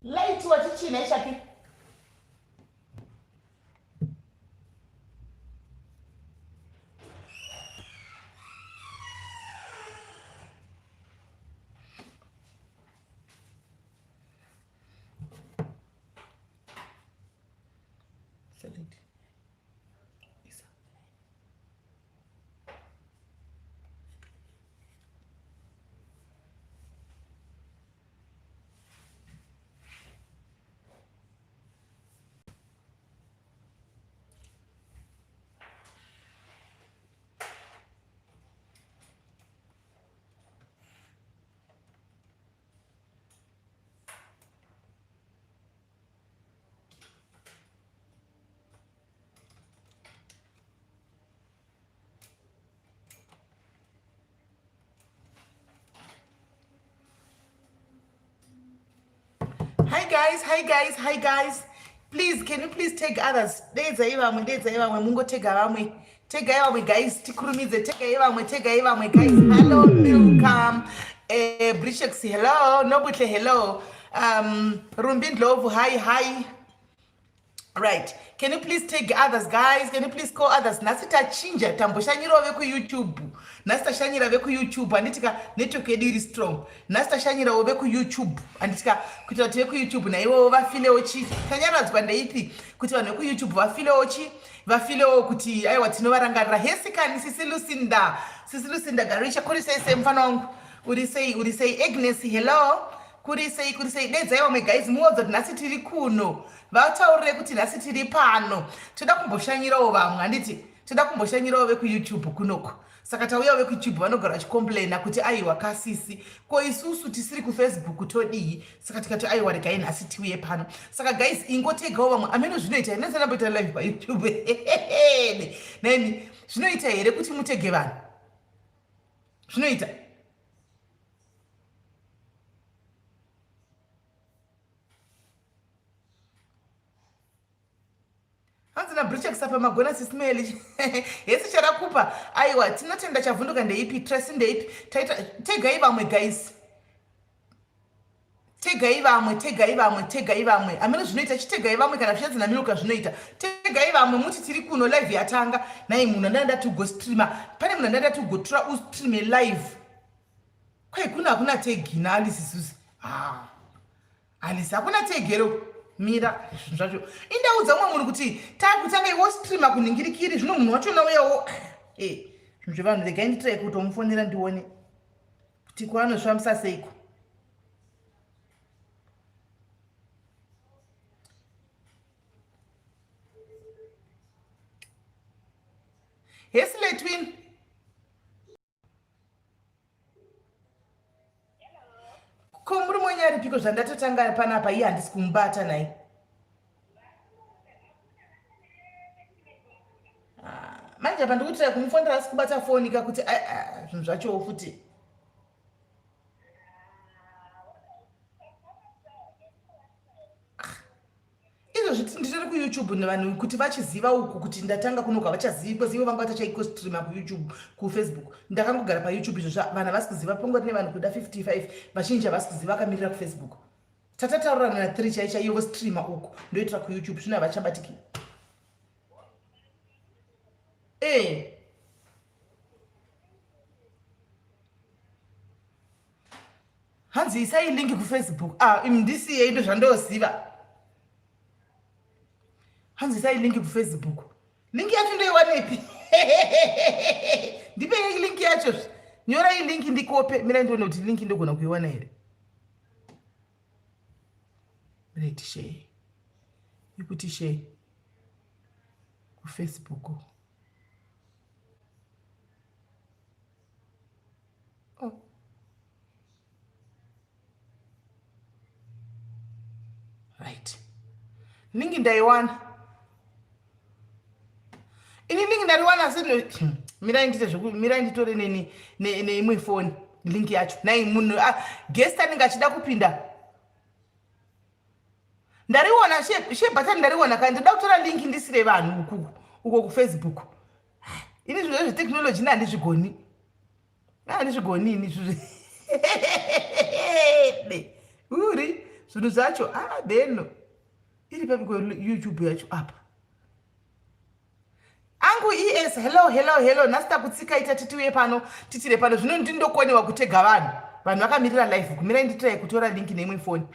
Light wati chii nhai Shaki? Select. Isa. Hi guys, hi guys, hi guys. Please, can you please take others? Deedzai vamwe, deedzai vamwe, mungotega vamwe. Tegai vamwe guys, tikurumidze, tegai vamwe, tegai vamwe guys. Hello, welcome. Eh, Brishex, hello. Nobuhle, hello. Rumbi Ndlovu, hi, hi. Right. Can you please take others guys? Can you please call others? Nhasi tachinja tamboshanyirawo vekuYouTube. Nhasi tashanyira vekuYouTube handiti ka network yedu iri strong. Nhasi tashanyirawo vekuYouTube handiti ka kuitira kuti vekuYouTube naivowo vafilewo chi tanyaradzwa ndeipi kuti vanhu vekuYouTube vafilewo chi vafilewo kuti aiwa tinovarangarira. Hesi kani sisi Lucinda. Sisi Lucinda Garicha kuri sei sei mufana wangu? Uri sei uri sei Agnes hello. Kuri sei kuri sei dedzai vamwe guys muodza kuti nhasi tiri kuno. Vataurire kuti nhasi tiri pano toda kumboshanyirawo vamwe handiti toda kumboshanyirawo vekuyoutube kunoku saka tauyawo vekuyoutube vanogara vachicomplaina kuti aiwa kasisi ko isusu tisiri kufacebook todii saka tikati aiwa regai nhasi tiuye pano saka guys ingotegawo vamwe ameno zvinoita here ndamboita live payoutube naimi zvinoita here kuti mutege vanhu zvinoita Hanzi na Brichex apa magona sismeli. Hesi charakupa. Aiwa tinotenda chavhunduka ndeipi Tracy ndeipi. Taita tegai vamwe guys. Tegai vamwe, tegai vamwe, tegai vamwe. Amene zvinoita chitegai vamwe kana zvichanzi naMilka zvinoita. Tegai vamwe muti tiri kuno live yatanga. Nai munhu andanga ndati ugostreamer. Pane munhu andanga ndati ugotura ustreame live. Kwai kuno hakuna tegi naAlice isusu. Ah. Alice hakuna tegero mira zvinhu zvacho indaudza umwe munhu kuti takutanga iwo streamer kunhingirikiri zvino munhu wacho nauyawo eh zvinhu zvevanhu regai nditrai kutomufonera ndione kuti kwaanozvifambisa seiko Hesile twin Ko murume wenyu aripiko zvandatotanga panapa iye handisi kumubata nhai. Ah, manje apa ndikutira kumufonera asi kubata foni ka kuti ah, ah, zvinhu zvachowo futi. Izvozvi nditori kuyoutube nevanhu kuti vachiziva uku kuti ndatanga kunoku havachazivi because ivo vanga vatachaikostreama kuyoutube kufacebook ndakangogara payoutube izvo vanhu havasi kuziva pangori nevanhu kuda 55 vazhinji havasi kuziva vakamirira kufacebook tatataurirana na 3 chai chaiyo vostreama uku ndoitira kuyoutube zvino havachabatiki e Hanzi isai link kufacebook. Ah, imi ndisiyei ndozvandoziva. Hanzi isai link kufacebook. Link yacho ndoiwanepi? Ndipei link yacho. Nyorai link ndikope. Mirai ndione kuti link ndogona kuiwana here. Mirai tishare. Ikuti share kufacebook. Oh. Right. Lingi ndaiwana. Ini lingi ndariwana asi mirai ndite zveku mirai nditore neni neimwe foni link yacho. Nai munhu ah, guest anenge achida kupinda. Ndariwana she she button ndariwana kandi ndoda kutora link ndisire vanhu uku uko ku Facebook. Ini zvinhu zve technology ini handizvigoni. Handizvigoni ini zvinhu. Uri. Zvinhu zvacho ah beno. Iri papi ko YouTube yacho apa. Angu ES hello hello hello nhasi takutsika ita titiuye pano titire pano zvino ndindokonewa kutega vanhu. Vanhu vakamirira live kumirai nditirai kutora link neimwe foni.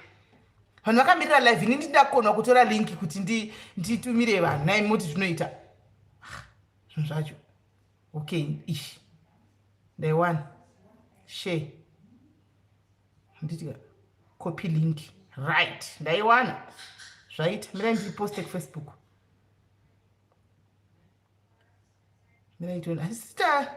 Vanhu vakamirira live ini ndindakonwa kutora link kuti nditumire vanhu nai moti zvinoita. Ah, zvinhu zvacho. Okay, ish. Ndaiwana. Share. Handiti copy link. Right. Ndaiwana. Zvaita. Mirai ndiposte kuFacebook. Mirai tione. Asita.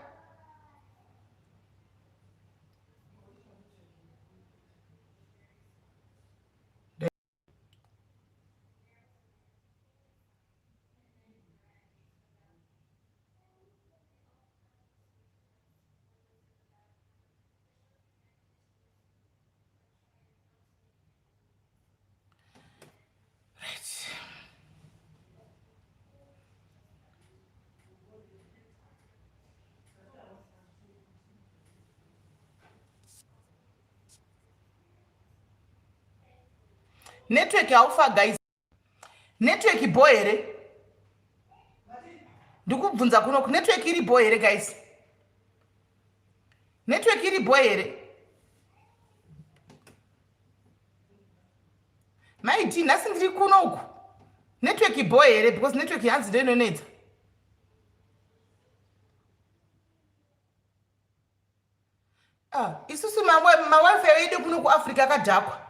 Network haufa guys. Network bho here? Ndikubvunza kuno network iri bho here guys? Network iri bho here? Maiti nhasi ndiri kuno uku. Network bho here because network hanzi ndo inonetsa. Ah, isusu mawifi edu kuno kuafrica akadhakwa.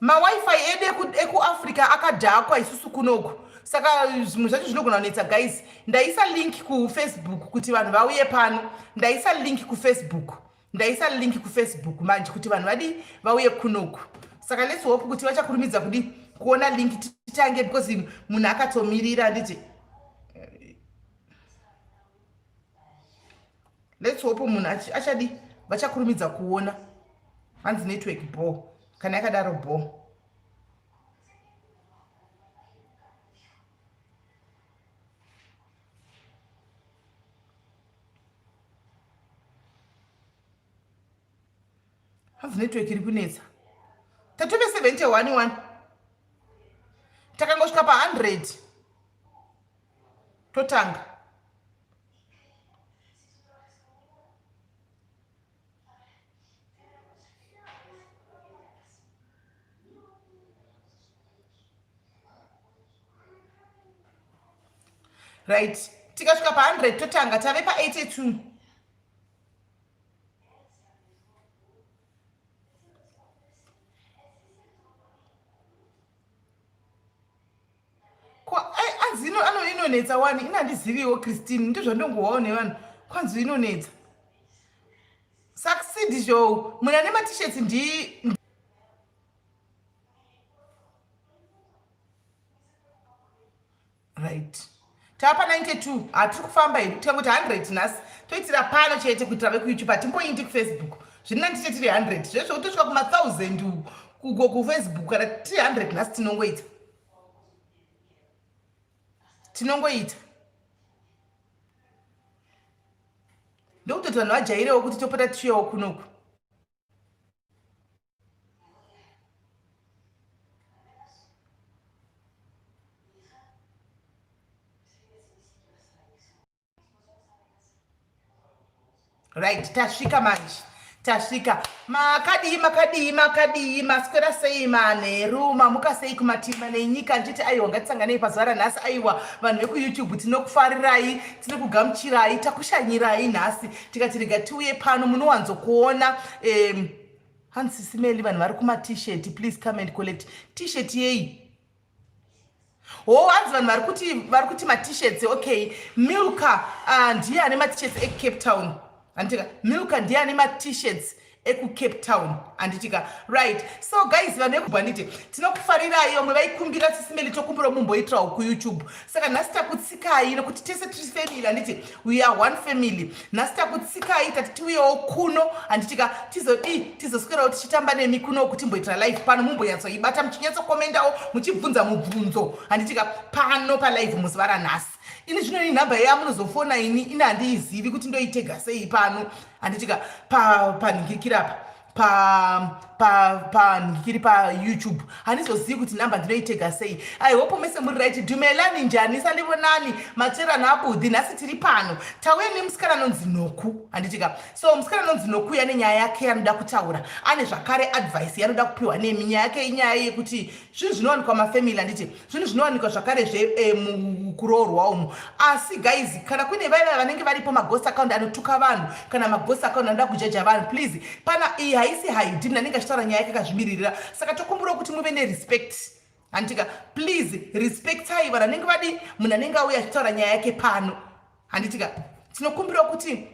Mawifi edu ekuafrica akadhakwa isusu kunoku. Saka zvimwe zvacho zvinogona kunetsa guys. Ndaisa link kufacebook kuti vanhu vauye pano. Ndaisa link kufacebook. Ndaisa link kufacebook manje kuti vanhu vadi vauye kunoku. Saka let's hope kuti vachakurumidza kudi kuona link titange because munhu akatomirira handiti. Let's hope munhu achadi vachakurumidza kuona. Hanzi network bho. Kana yakadaro bho. Hanzi network iri kunetsa. Tatove 71 1. Takangosvika pa 100. Totanga. Right, tikasvika pa 100 totanga tave pa 82. Ko anzi ino ano inonetsa wani ini handiziviwo Christine ndizvandongowawo nevanhu kwanzi inonetsa. Succeed show munhu ane matishets ndi right tapa 92 hatiri kufamba hedu tikangoti 100 nhasi toitira pano chete kuitira vekuyoutube hatimboindi kufacebook zviri nani tiche tiri 100 zvezvo kutosvika kuma1000 kugo kufacebook kana tiri 100 nhasi tinongoita tinongoita ndokutoti vanhu vajairewo kuti topota tichiuyawo kunoku. Right, tasvika manje. Tasvika. Makadii, makadii, makadii, maswera sei manheru, mamuka sei kumatima nenyika ndichiti aiwa ngatisanganei pazuva ranhasi aiwa vanhu vekuYouTube tinokufarirai, tinokugamuchirai, takushanyirai nhasi tikati rega tiuye pano munowanzokuona hanzi Sisi Melly vanhu vari kuma t-shirt please come and collect t-shirt yei. Ho hanzi vanhu vari kuti ma-t-shirts okay Milka ndiye ane ma-t-shirts ekuCape Town handitika Milka ndiye ane ma-t-shirts ekuCape Town handitika right so guys vanhu vekubva handiti tinokufarirai vamwe vaikumbira Sisi Melly tokumbira mumboitirawo kuYouTube saka nhasi takutsikai nekuti tese tiri family handiti we are one family nhasi takutsikai tati tiuyewo kuno handitika tizodii tizoswerawo tichitamba nemi kuno kuti mboitira live pano mumbonyatsoibata muchinyatsokomendawo muchibvunza mubvunzo handitika pano palive muzuva ranhasi ini zvino ini nhamba yamunozofona ini ini handiizivi kuti ndoitega sei pano handitika panhingirikira apa. Panhikiri pa, pa payoutube handizozivi kuti number ndinoitega sei. I hope mese muri right. Dumelani njani salivonani matsverana abudhi. Nhasi tiri pano tauya nemusikana anonzi Noku, handitika? So musikana anonzi Noku yane nyaya yake yanoda kutaura, ane zvakare advice yanoda kupiwa nemi. Nyaya yake inyaya yekuti zvinhu zvinowanikwa mafamily, handiti? Zvinhu zvinowanikwa zvakare zvemukuroorwa eh, umu. Asi guys, kana kune vaiva vanenge varipo maghost account anotuka vanhu kana maghost account anoda kujaja vanhu, please, pana iyi haisi haidi. Munhu anenge achitaura nyaya yake akazvimiririra, saka tokumbirawo kuti muve nerespect, handitika? Please respectai vanhu vanenge vadi munhu anenge auya achitaura nyaya yake pano, handitika? Tinokumbirawo kuti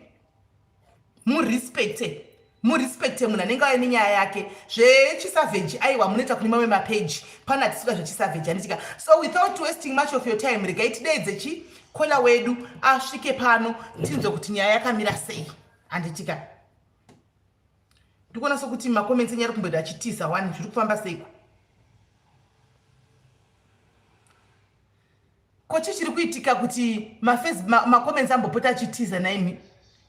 murespecte murespecte munhu anenge auya nenyaya yake. Zvechisavheji aiwa, munoita kune mamwe mapeji, pana hatisuka zvechisavheji, handitika? So without wasting much of your time, regai tideedze chi caller wedu asvike pano, tinzwe kuti nyaya yakamira sei, handitika? Ndikuona sokuti macomments enyu ari kumboita achitiza one. Zviri kufamba seiko? Ko chii chiri kuitika kuti macomments ambopota achitiza naimi?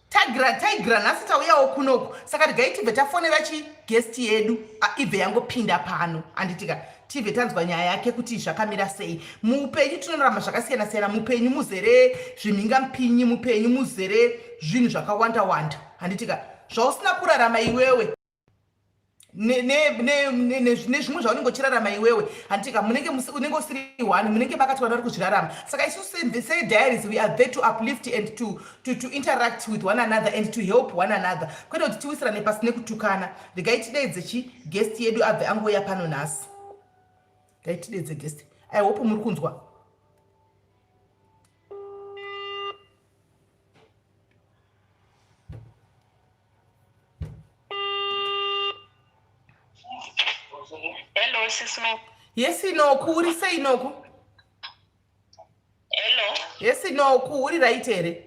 Tagira taigira nhasi tauyawo kunoku, saka regai tibve tafonera chiguest yedu ibve yangopinda pano, handitika? Tibve tanzwa nyaya yake kuti zvakamira sei. Muupenyu tinorarama zvakasiyana siyana, muupenyu muzere zvimhingamupinyi, muupenyu muzere zvinhu zvakawanda wanda, handitika? Zvausina kurarama iwewe nezvimwe zvaunenge uchirarama iwewe, handitika? Munenge unenge usiri one, munenge makati vana vari kuzvirarama. Saka isu sediaries, we are there to uplift and to interact with one another and to help one another, kwete kuti tiwisirane pasi nekutukana. Regai tideedze chi guest yedu abve angouya pano nhasi. Regai tideedze guest. I hope muri kunzwa. Hello, sis Mel. Yes, Noku, uri sei, Noku? Hello. Yes, Noku, uri right here?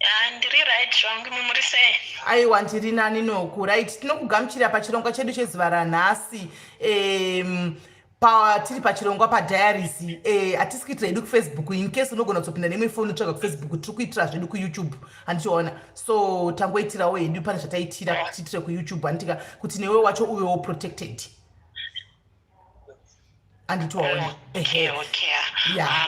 Ah, ndiri right zvangu, imi muri sei? Aiwa, ndiri nani, Noku. Right, tinokugamuchira pachirongwa chedu chezuva ranhasi. Patiri pachirongwa padiaries, hatisi kuitira hedu kufacebook. In case unogona kuzopinda neimwe foni utsvaga kufacebook, tiri kuitira zvedu kuyoutube, handichiona? So tangoitirawo hedu pane zvataitira kuti tiitire kuyoutube, handitika? Kuti newe wacho uvewo protected, handitiwaona? Okay, okay. Yeah.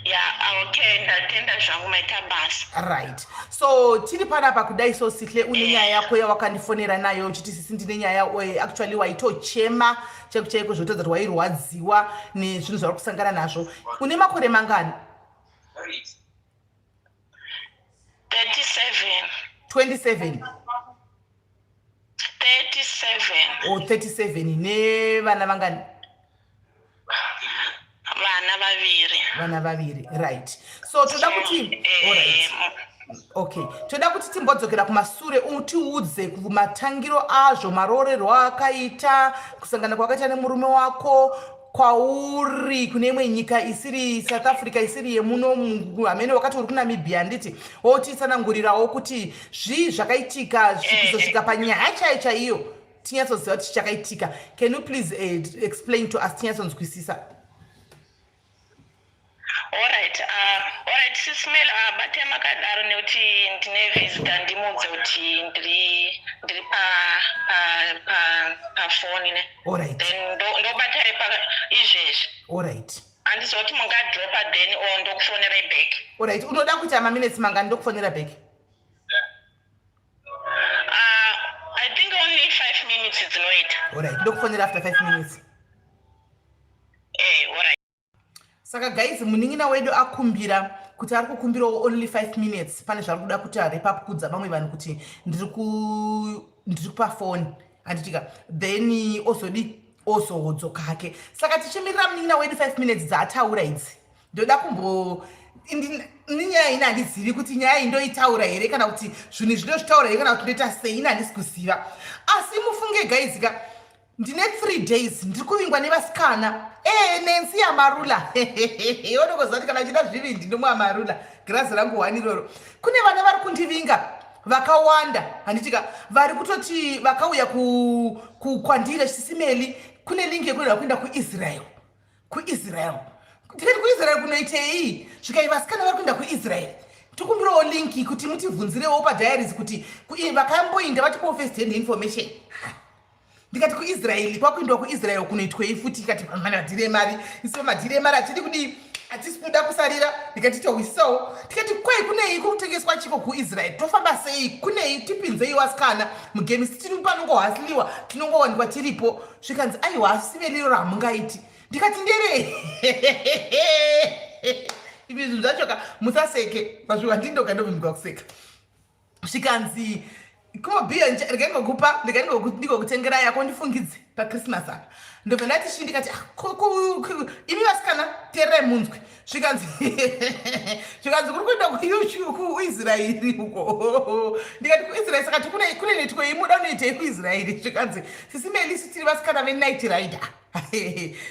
Yeah, okay, ndatenda zvangu, maita basa. Right, so tiri panapa kudai. So Sihle, une nyaya yako yawakandifonera nayo uchiti, "Sisi, ndine nyaya." Actually waitochema chaiko chaiko, zvotadza kuti wairwadziwa nezvinhu zvauri kusangana nazvo. Une makore mangani? 37. 27? 37. O 37. Nevana vangani? Vana vaviri. Vana vaviri, right. So toda kuti, alright, okay, toda kuti timbodzokera kumasure, utiudze matangiro azvo, maroorerwo akaita, kusangana kwakaita nemurume wako, kwauri kune imwe nyika isiri South Africa, isiri yemuno hamene. Wakati uri kuNamibia, handiti? Wotitsanangurirawo kuti zvii zvakaitika kuzosvika panyaya chaiyo chaiyo, tinyatsoziva kuti chakaitika. Can you please explain to us, tinyatsonzwisisa? Alright, sis Mel, bate makadaro nekuti ndine visitor, ndimuudze kuti ndiri pafoni ne. Alright. Then ndobatai pa izvezvi. Alright. Handiziva kuti mungadropa then or ndokufonerai back. Alright, unoda kuita maminutes mangani ndokufonera back? I think only 5 minutes dzinoita. Alright, ndokufonera after 5 minutes. Eh, alright. Saka guys, munin'ina wedu akumbira kuti ari kukumbirawo only 5 minutes, pane zvari kuda kuti arepapukudza vamwe vanhu kuti ndiri kupafoni, handitika? Then ozodi ozodzoka hake. Saka tichimirira munin'ina wedu 5 minutes dzaataura idzi, ndoda kumbo ninyaya ini handizivi kuti nyaya iyi ndoitaura here kana kuti zvinhu izvi ndozvitaura here kana kuti ndoita sei. Ini handisi kuziva, asi mufunge guys ka, ndine 3 days ndiri kuvingwa nevasikana. Ee, Nensi yamarula, onokoziva kuti kana uchida zvivindi ndomwamarula girazi rangu one iroro. Kune vana vari kundivinga vakawanda, handitika? Vari kutoti vakauya kwandiri, "Sis Melly, kune link yekuenda kuenda kuIsrael." KuIsrael? Ndikati, "KuIsrael kunoitei?" Zvikai, vasikana vari kuenda kuIsrael. Tikumbirawo link kuti mutivhunzirewo padiaries kuti vakamboinda vatipawo first hand information. Ndikati kuIsraeri kwakuindwa kuIsrael kunoitwei futi? Ikati madhiri emari, isu madhiri emari hatidi kudii, hatisi kuda kusarira. Ndikati tohwisisawo. Tikati kwai kunei, kuri kutengeswa chiko kuIsrael, tofamba sei, kunei, tipinzei wasikana mugame, tiri panongohasiliwa, tinongowanikwa tiripo. Zvikanzi aiwa, asi veriro rahamungaiti. Ndikati nderei ivi zvinhu zvacho ka, musaseke mazviwa, ndindoga ndobvimbiwa kuseka. Zvikanzi kumabhiya, regai ndingokupa, regai ndingokutengera yako, ndifungidze paChristmas apa. Ndobva ndati chii, ndikati ah, imi vasikana, teererai munzwe. Zvikanzi kuri kuenda kuIsraeri uko. Ndikati kuIsraeri saka kune netiko imuda unoitei kuIsraeri? Zvikanzi sisi Melisi, tiri vasikana venight rider,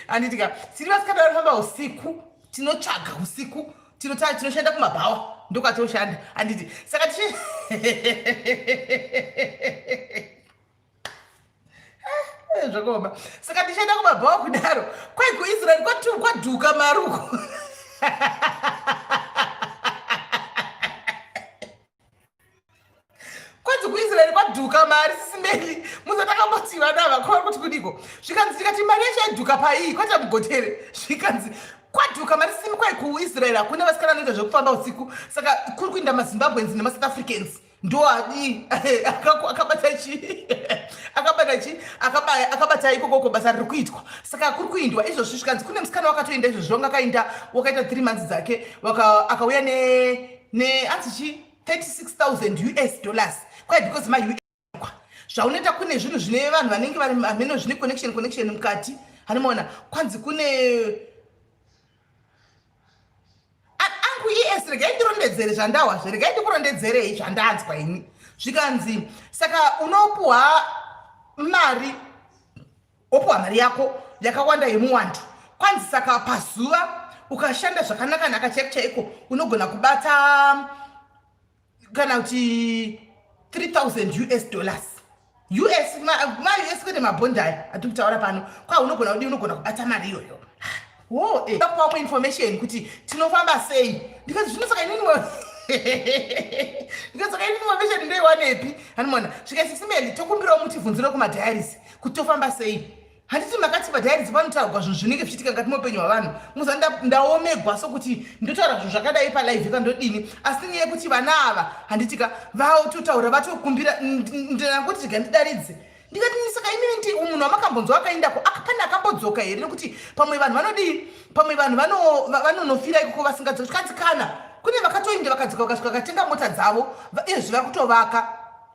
anditika tiri vasikana vanofamba usiku, tinotsvaga usiku, tinoshanda kumabhawa, ndokwatoshanda, handiti? Saka tichi zvakaoma, saka tichienda kumabhawa kudaro, kwai kuIsraeri kwadhuka mari uko. Kwanzi kuIsraeri kwadhuka mari, sisimeli, musati vana ava kwavari kuti kudiko. Zvikanzi, tikati mari yacho yadhuka paii, kwata mugotere. Zvikanzi kwadhuka mari simi, kwai kuIsraeri hakuna vasikana vanoita zvekufamba usiku, saka kuri kuinda maZimbabweans nemaSouth Africans, ndo adii akabata chi akabata chi akabata ikokoko, basa riri kuitwa, saka kuri kuindwa izvozvi. Zvikanzi kune musikana wakatoenda izvozvi, wanga akaenda wakaita 3 months dzake, akauya ne anzi chi 36,000 US dollars, kwai because ma zvaunoita kune zvinhu zvine vanhu vanenge vari hameno zvine connection mukati, hanimaona. Kwanzi kune angu es, regai ndirondedzere zvandahwazve, regai ndikurondedzerei zvandanzwa ini. Zvikanzi saka unopuhwa mari, wopuhwa mari yako yakawanda yemuwando. Kwanzi saka pazuva ukashanda zvakanaka naka chaiko chaiko, unogona kubata kana kuti 3000 US dollars, US maUS, kwete mabhondi aya atiri kutaura pano. Kwa unogona kudii, unogona kubata mari iyoyo. Wo kupa umwe information kuti tinofamba sei. Ndikati zvino saka inini, ndikati saka inini information ndoiwanepi? Hanimona. Svika sisimeli, tokumbirawo mutivhunzire kumadiaries kuti tofamba sei. Handiti makati padiaries panotaurwa zvinhu zvinenge zvichiitika ngati muupenyu hwavanhu? Muza ndaomegwa sokuti ndotaura zvinhu zvakadai palive kandodini, asi nyaya yekuti vana ava, handitika vatotaura, vatokumbira ndangoti tigandidaridze. Ndikati saka inini ndi munhu wamakambonzwa akaendako, pane akambodzoka here? Nekuti pamwe vanhu vanodii, pamwe vanhu vanonofira ikoko vasingadzoki. Zvikanzi kana kune vakatoinda vakadzoka, vakasvika vakatenga mota dzavo, izvi vari kutovaka.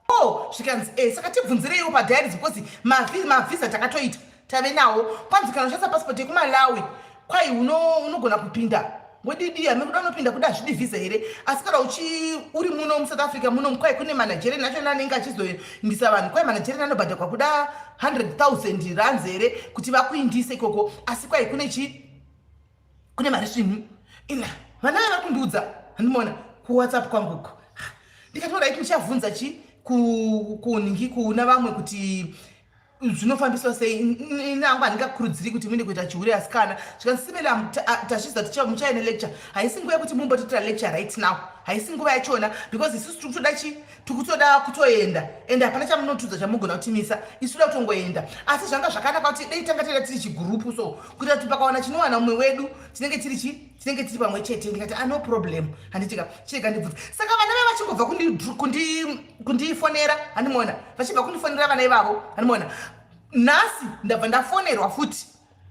O zvikanzi saka tibvunzireiwo padiaries because mavhisa takatoita, tave nawo. Kwanzi kana ushandisa passport yekuMalawi, kwai unogona kupinda ngodidi, hame kuda unopinda kuda, hazvidi vhisa here? Asi kana uchi uri muno muSouth Africa muno, kwai kune maNigerian achona anenge achizoindisa vanhu. Kwai maNigerian anobhadhagwa kuda 100 000 rands here kuti vakuindise ikoko, asi kwai kune chi kune mari svinhu ina. Vana vava kundiudza, handimaona kuWhatsApp kwanguko. Ndikati alright, ndichavhunza chi kuningi kuna vamwe kuti zvinofambiswa sei. Inangu handingakurudziri kuti muende kuita chihure, asikana. Zvikanzi simela, tazviziva muchaine lecture, haisi nguva yekuti mumbotiitira lecture right now, haisi nguva yachona, because isusu tiri kutoda chi tiri kutoda kutoenda, ende hapana chamunotudza chamugona kutimisa, isu toda kutongoenda. Asi zvanga zvakanaka kuti dei tanga toenda tiri chigurupu, so kuitira kuti pakawana chinowana mumwe wedu, tinenge tiri chi tinenge tiri pamwe chete. Ndikati ah, no problem, handitika chirega ndibvunza. Saka vana vaya vachingobva kundifonera, handimaona, vachibva kundifonera vana ivavo, handimaona, nhasi ndabva ndafonerwa futi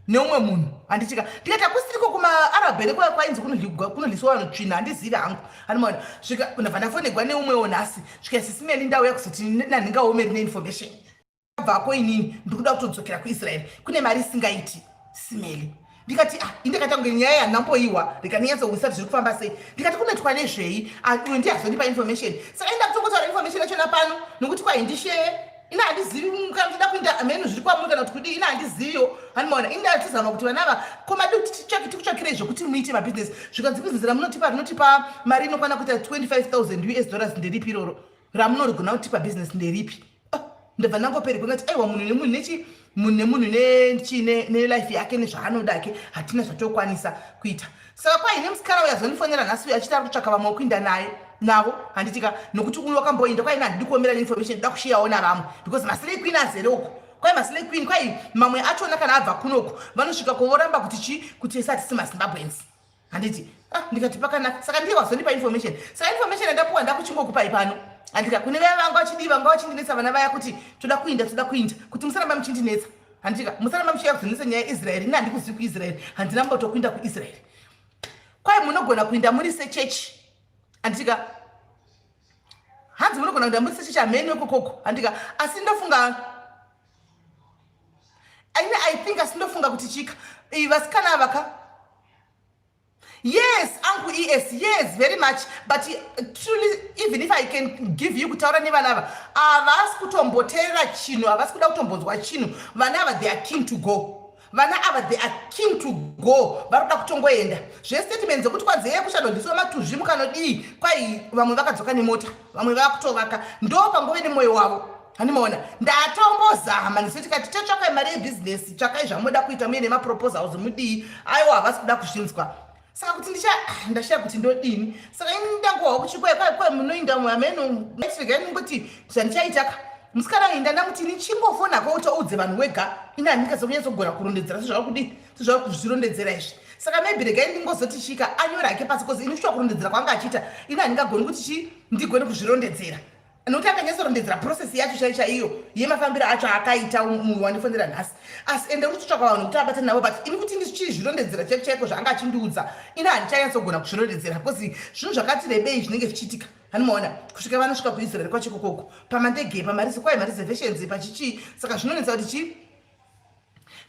neumwe munhu, handitika. Ndikati hakusiriko kumaArab here kwainzi kunodliswa vanhu tsvina? Handizivi hangu, handimaona. Svika ndabva ndafonegwa neumwewo nhasi, svika sisimeli, ndauya kuzoti nandingaomeri neinformation bvako, inini ndikuda kutodzokera kuIsraeri, kune mari isingaiti, simeli. Ndikati ah, indakati nyaya yandamboiwa, rikaninyatsowisati zviri kufamba sei. Ndikati kunoitwa nezvei? Uyu ndiye azondipa information, saka inda kutongotaura information yachona pano, nokuti kwaindisheye ina handizivi kana ndida kuinda mhenu zviri kwamuri kana kuti kudii, ina handiziviwo, handimaona. Inda tizama kuti vana ava komadi kuti tikutsvakirei zvokuti muite mabhizinesi. Zvikanzi bhizinesi ramunotipa rinotipa mari inokwana kuita 25 000 US dollars nderipi iroro ramunorigona kutipa bhizinesi, nderipi? Ah, ndabva ndangopererwa, ngati aiwa, munhu nemunhu nechi munhu nemunhu nechi nelife yake nezvaanodake, hatina zvatokwanisa kuita. Saka kwaine musikana uyo azondifonera nhasi uyo achiti ari kutsvaka vamwe wekuinda naye. navo, handitika? Nokuti uyo wakamboinda kwai handidi kuomera neinformation, ndoda kushiyawo navamwe because maslay queen azere uko. Kwai maslay queen, kwai mamwe achona kana abva kunoku vanosvika kovoramba kuti chi kuti ese hatisi maZimbabweans, handiti? Ah, ndikati pakanaka. Saka ndiye wazondipa information. Saka information yandapuwa ndakuchingokupai pano, handika? Kune vaya vanga vachidii, vanga vachindinetsa, vana vaya kuti toda kuinda, toda kuinda, kuti musaramba muchindinetsa, handika? Musaramba muchiuya kuzonetsa nyaya yeIsraeri. Ini handikuzivi kuIsraeri, handina mbotokuinda kuIsraeri. Kwai munogona kuinda muri sechechi, handika? Hanzi munogona kuinda muri sechechi, hamene wekokoko, handika? Asi ndofunga ini, I think, asi ndofunga kuti chika vasikana ava ka. Yes, uncle es, yes, very much. But truly, even if I can give you kutaura nevana ava, havasi kutomboteerera chinhu, havasi kuda kutombonzwa chinhu. Vana ava, they are keen to go. Vana ava, they are keen to go, vari kuda kutongoenda. Zvestatement dzekuti kwanzi kushandondiswa matuzvi mukanodii, kwai vamwe vakadzoka nemota, vamwe vakutovaka, ndo pangove nemwoyo wavo, handimaona? Ndatombozama nesu tikati chatsvakai mari yebhizinesi, tsvakai zvamunoda kuita muine nemaproposals, mudii. Aiwa, havasi kuda kuzvinzwa. Saka kuti ndicha ndashaya kuti ndodini. Saka ini ndangohwa kuti kwai munoinda ameno regai ndingoti zvandichaitaka. Musikana uyu ndandamuti ini chingofonako utoudze vanhu wega. Ini handingazi kunyatsogona kurondedzera sezvauri kudii, sezvauri kuzvirondedzera izvi. Saka maybe regai ndingozoti chika anyore hake pasi, cause ini shuwa kurondedzera kwanga achiita, ini handingagoni kuti chi ndigone kuzvirondedzera, nokuti akanyatsorondedzera process yacho chaiyo chaiyo yemafambiro acho akaita wandifonera nhasi. Asi ende uri kutsvaka vanhu kuti abate navo, but ini kuti ndichizvirondedzera chaiko chaiko zvaanga achindiudza, ini handichanyatsogoona kuzvirondedzera because zvinhu zvakati rebei zvinenge zvichiitika, hanimaona? Kusvika vanosvika kuIsraeri kwacho ikokoko, pamandege, pamarisi, kwai mareservations, pachichii. Saka zvinonetsa kuti chi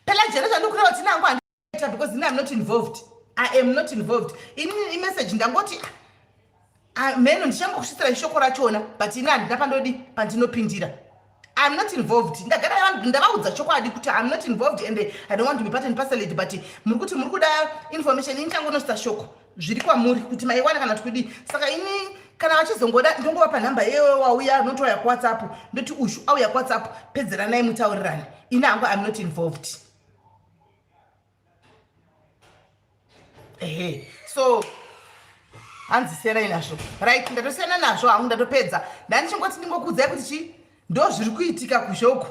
pelajere zvandikureva kuti nangu handiita because ini am not involved, I am not involved. Ini imessage ndangoti mheno ndichangokusvitsira shoko rachona, but ini handina pandodi pandinopindira. I'm not involved. Ndagara ndavaudza chokwadi kuti I'm not involved and I don't want to be part and parcel, but muri kuti muri kuda information, ini ndichangonosvitsa shoko, zviri kwamuri kuti maiwana kana kuti kudii. Saka ini kana vachizongoda ndongovapa nhamba iyoyo, wauya notouya kuWhatsApp, ndoti ushu auya kuWhatsApp, pedzeranai mutaurirane. Ini hangu I'm not involved. Ehe, so hanzi siyanai nazvo. Right, ndatosiyana nazvo hangu, ndatopedza. Ndandichingoti ndingokuudzai kuti chi ndo zviri kuitika kuzhoku.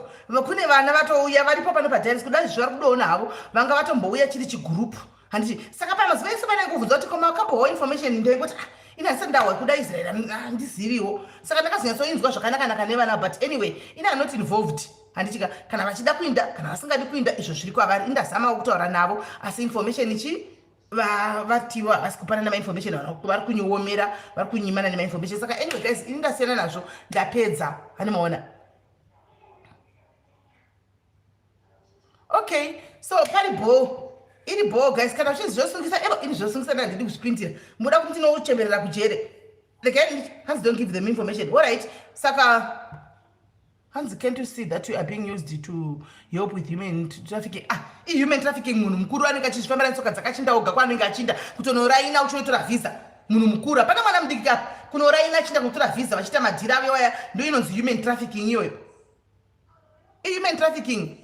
Kune vana vatouya varipo pano padiaris, kuda zvi vari kudoona havo, vanga vatombouya chiri chigurupu, handiti? Saka pamazuva ese panenge kuti koma wakambohwa information, ndoingoti, ah, ini handisati ndahwa kuda Israel, handiziviwo. Saka ndakazonyatsoinzwa zvakanakanaka nevana, but anyway, ini am not involved, handitika? Kana vachida kuinda, kana vasingadi kuinda, izvo zviri kwavari. Indazamawo kutaura navo, asi information ichi vatiwa havasi kupana nemainformation, vari kunyiomera, vari kunyimana nemainformation. Saka anyway guys, ini ndasiyana nazvo, ndapedza, hanimaona? Okay, so pari bho, iri bho guys. Kana uchinzi zvosungisa, ero ini zvosungisa ndandidi kuzvipindira. Muda kuti ndinouchemerera kujere? Regai, hanzi don't give them information. Alright, saka hanzi can't you see that you are being used to help with human trafficking? Ah, ihuman trafficking. Munhu mukuru anenge achizvifambira netsoka dzakachinda oga kwaanenge achinda kutonoraina uchinotora visa. Munhu mukuru, hapana mwana mudiki kapa kunoraina achinda kunotora visa, vachiita madhiri avo waya. Ndo inonzi human trafficking iyoyo, ihuman trafficking.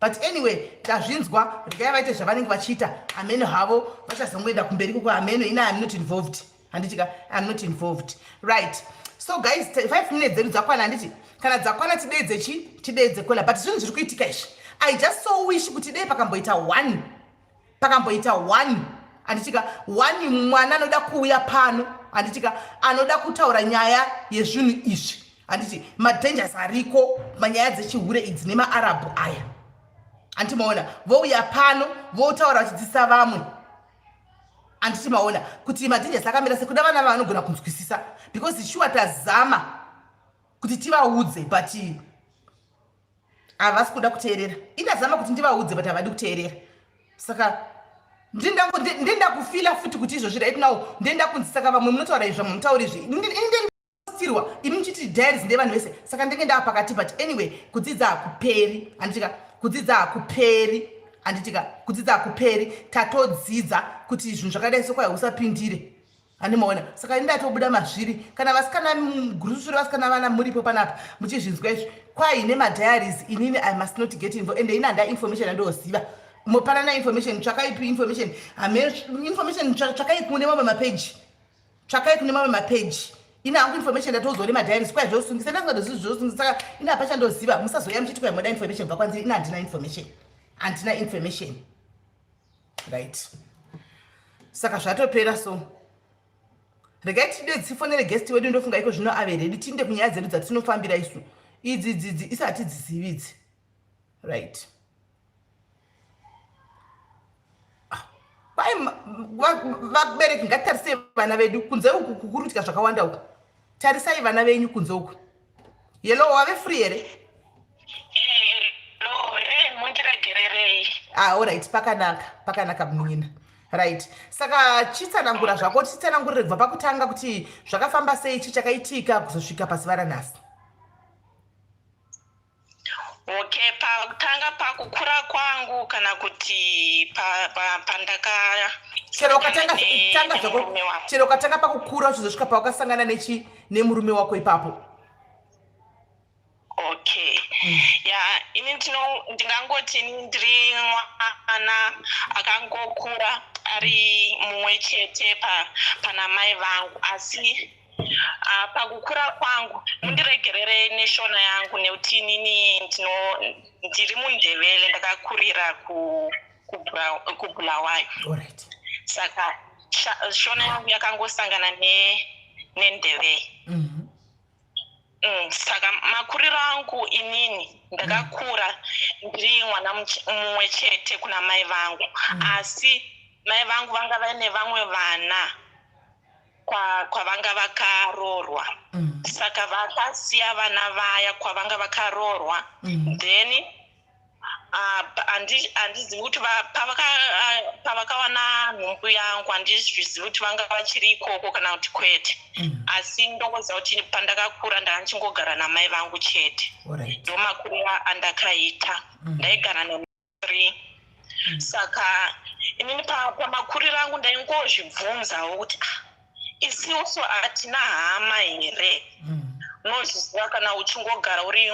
But anyway, tazvinzwa, regai vaite zvavanenge vachiita, hameno havo, vachazongoenda kumberi koko, hameno. Ina am not involved, handitika? I'm not involved. Right, so guys, 5 minutes dzedu dzakwana, handiti? Kana dzakwana tideedze chi tideedze caller. But zvinhu zviri kuitika izvi, I just so wish kuti dei pakamboita one, pakamboita one, handitika, one mwana anoda kuuya pano, handitika, anoda kutaura nyaya yezvinhu izvi, handiti? Madangers ariko manyaya dzechihure idzi nemaarabhu aya, handiti maona? Vouya pano votaura vachidzidzisa vamwe, handiti maona kuti madangers akamira sekuda vana vanogona kunzwisisa? Because sure tazama kuti tivaudze, but havasi kuda kuteerera. Indazama kuti ndivaudze, but havadi kuteerera. Saka ndenda kufila futi kuti izvozvi right now ndenda kunzi saka vamwe munotaura izvi, vamwe mutaura izvi, stirwa imi muchiti diaries ndevanhu vese. Saka ndenge ndaa pakati. But anyway, kudzidza hakuperi, handitika? Kudzidza hakuperi, handitika? Kudzidza hakuperi. Tatodzidza kuti zvinhu zvakadai sokwai usapindire, handimaona? Saka indatobuda mazviri. Kana vasikana gurususuri, vasikana vana muripo panapa muchizvinzwa izvi, kwaine madiaries, inini I must not get involved. Ende ini handa information andoziva mopanana information. Tsvakai information, information tsvakai kune mamwe mapeji, tsvakai kune mamwe mapeji. Ini hangu information ndatoudzwa nemadiaries kwai zvosungisa, ndasingatozivi zvosungisa, saka ini hapachandoziva. Musazoya muchiti kwai moda information kubva kwandiri. Ini handina information, handina information, right? Saka zvatopera. So regai tide tifonere guest wedu. Ndofunga iko zvino ave ready. Tiinde kunyaya dzedu dzatinofambira isu. Idzi dzidzi isi hatidzizivi idzi, right? Kwai vabereki, ngatitarisei vana vedu kunze uku, kukurutika zvakawanda uku. Tarisai vana venyu kunze uku. Yelo, wave free here? Mundiregererei. Ah, alright, pakanaka, pakanaka, munin'ina. Right, saka chitsanangura zvako, titsanangurire kubva pakutanga kuti zvakafamba sei, chi chakaitika kuzosvika pazuva ranhasi. Okay, pakutanga, pakukura kwangu kana kuti pandaka Chero ukatanga, tanga zvako, chero ukatanga pakukura uchizosvika pawakasangana nechi nemurume wako ipapo. Okay, ya, ini ndingangoti ini ndiri mwana akangokura ari mumwe chete pana mai vangu. Asi pakukura kwangu, mundiregerere neshona yangu nekuti inini ndiri muNdebele, ndakakurira kuBulawayo. Saka shona yangu yakangosangana neNdebele. Saka makuriro angu, inini ndakakura ndiri mwana mumwe chete kuna mai vangu, asi mai vangu vanga vaine vamwe vana kwavanga vakaroorwa. Saka vakasiya vana vaya kwavanga vakaroorwa. Then handizivi kuti pavakawana nhumbu yangu, handizvizivi kuti vanga vachiri ikoko kana kuti kwete. Asi ndongoziva kuti pandakakura ndanga ndichingogara namai vangu chete. Ndo makuriro andakaita. Ndaigara nethree. Saka inini pamakuriro angu ndaingozvibvunzawo kuti, ah, isusu hatina hama here? Unozviziva kana uchingogara uri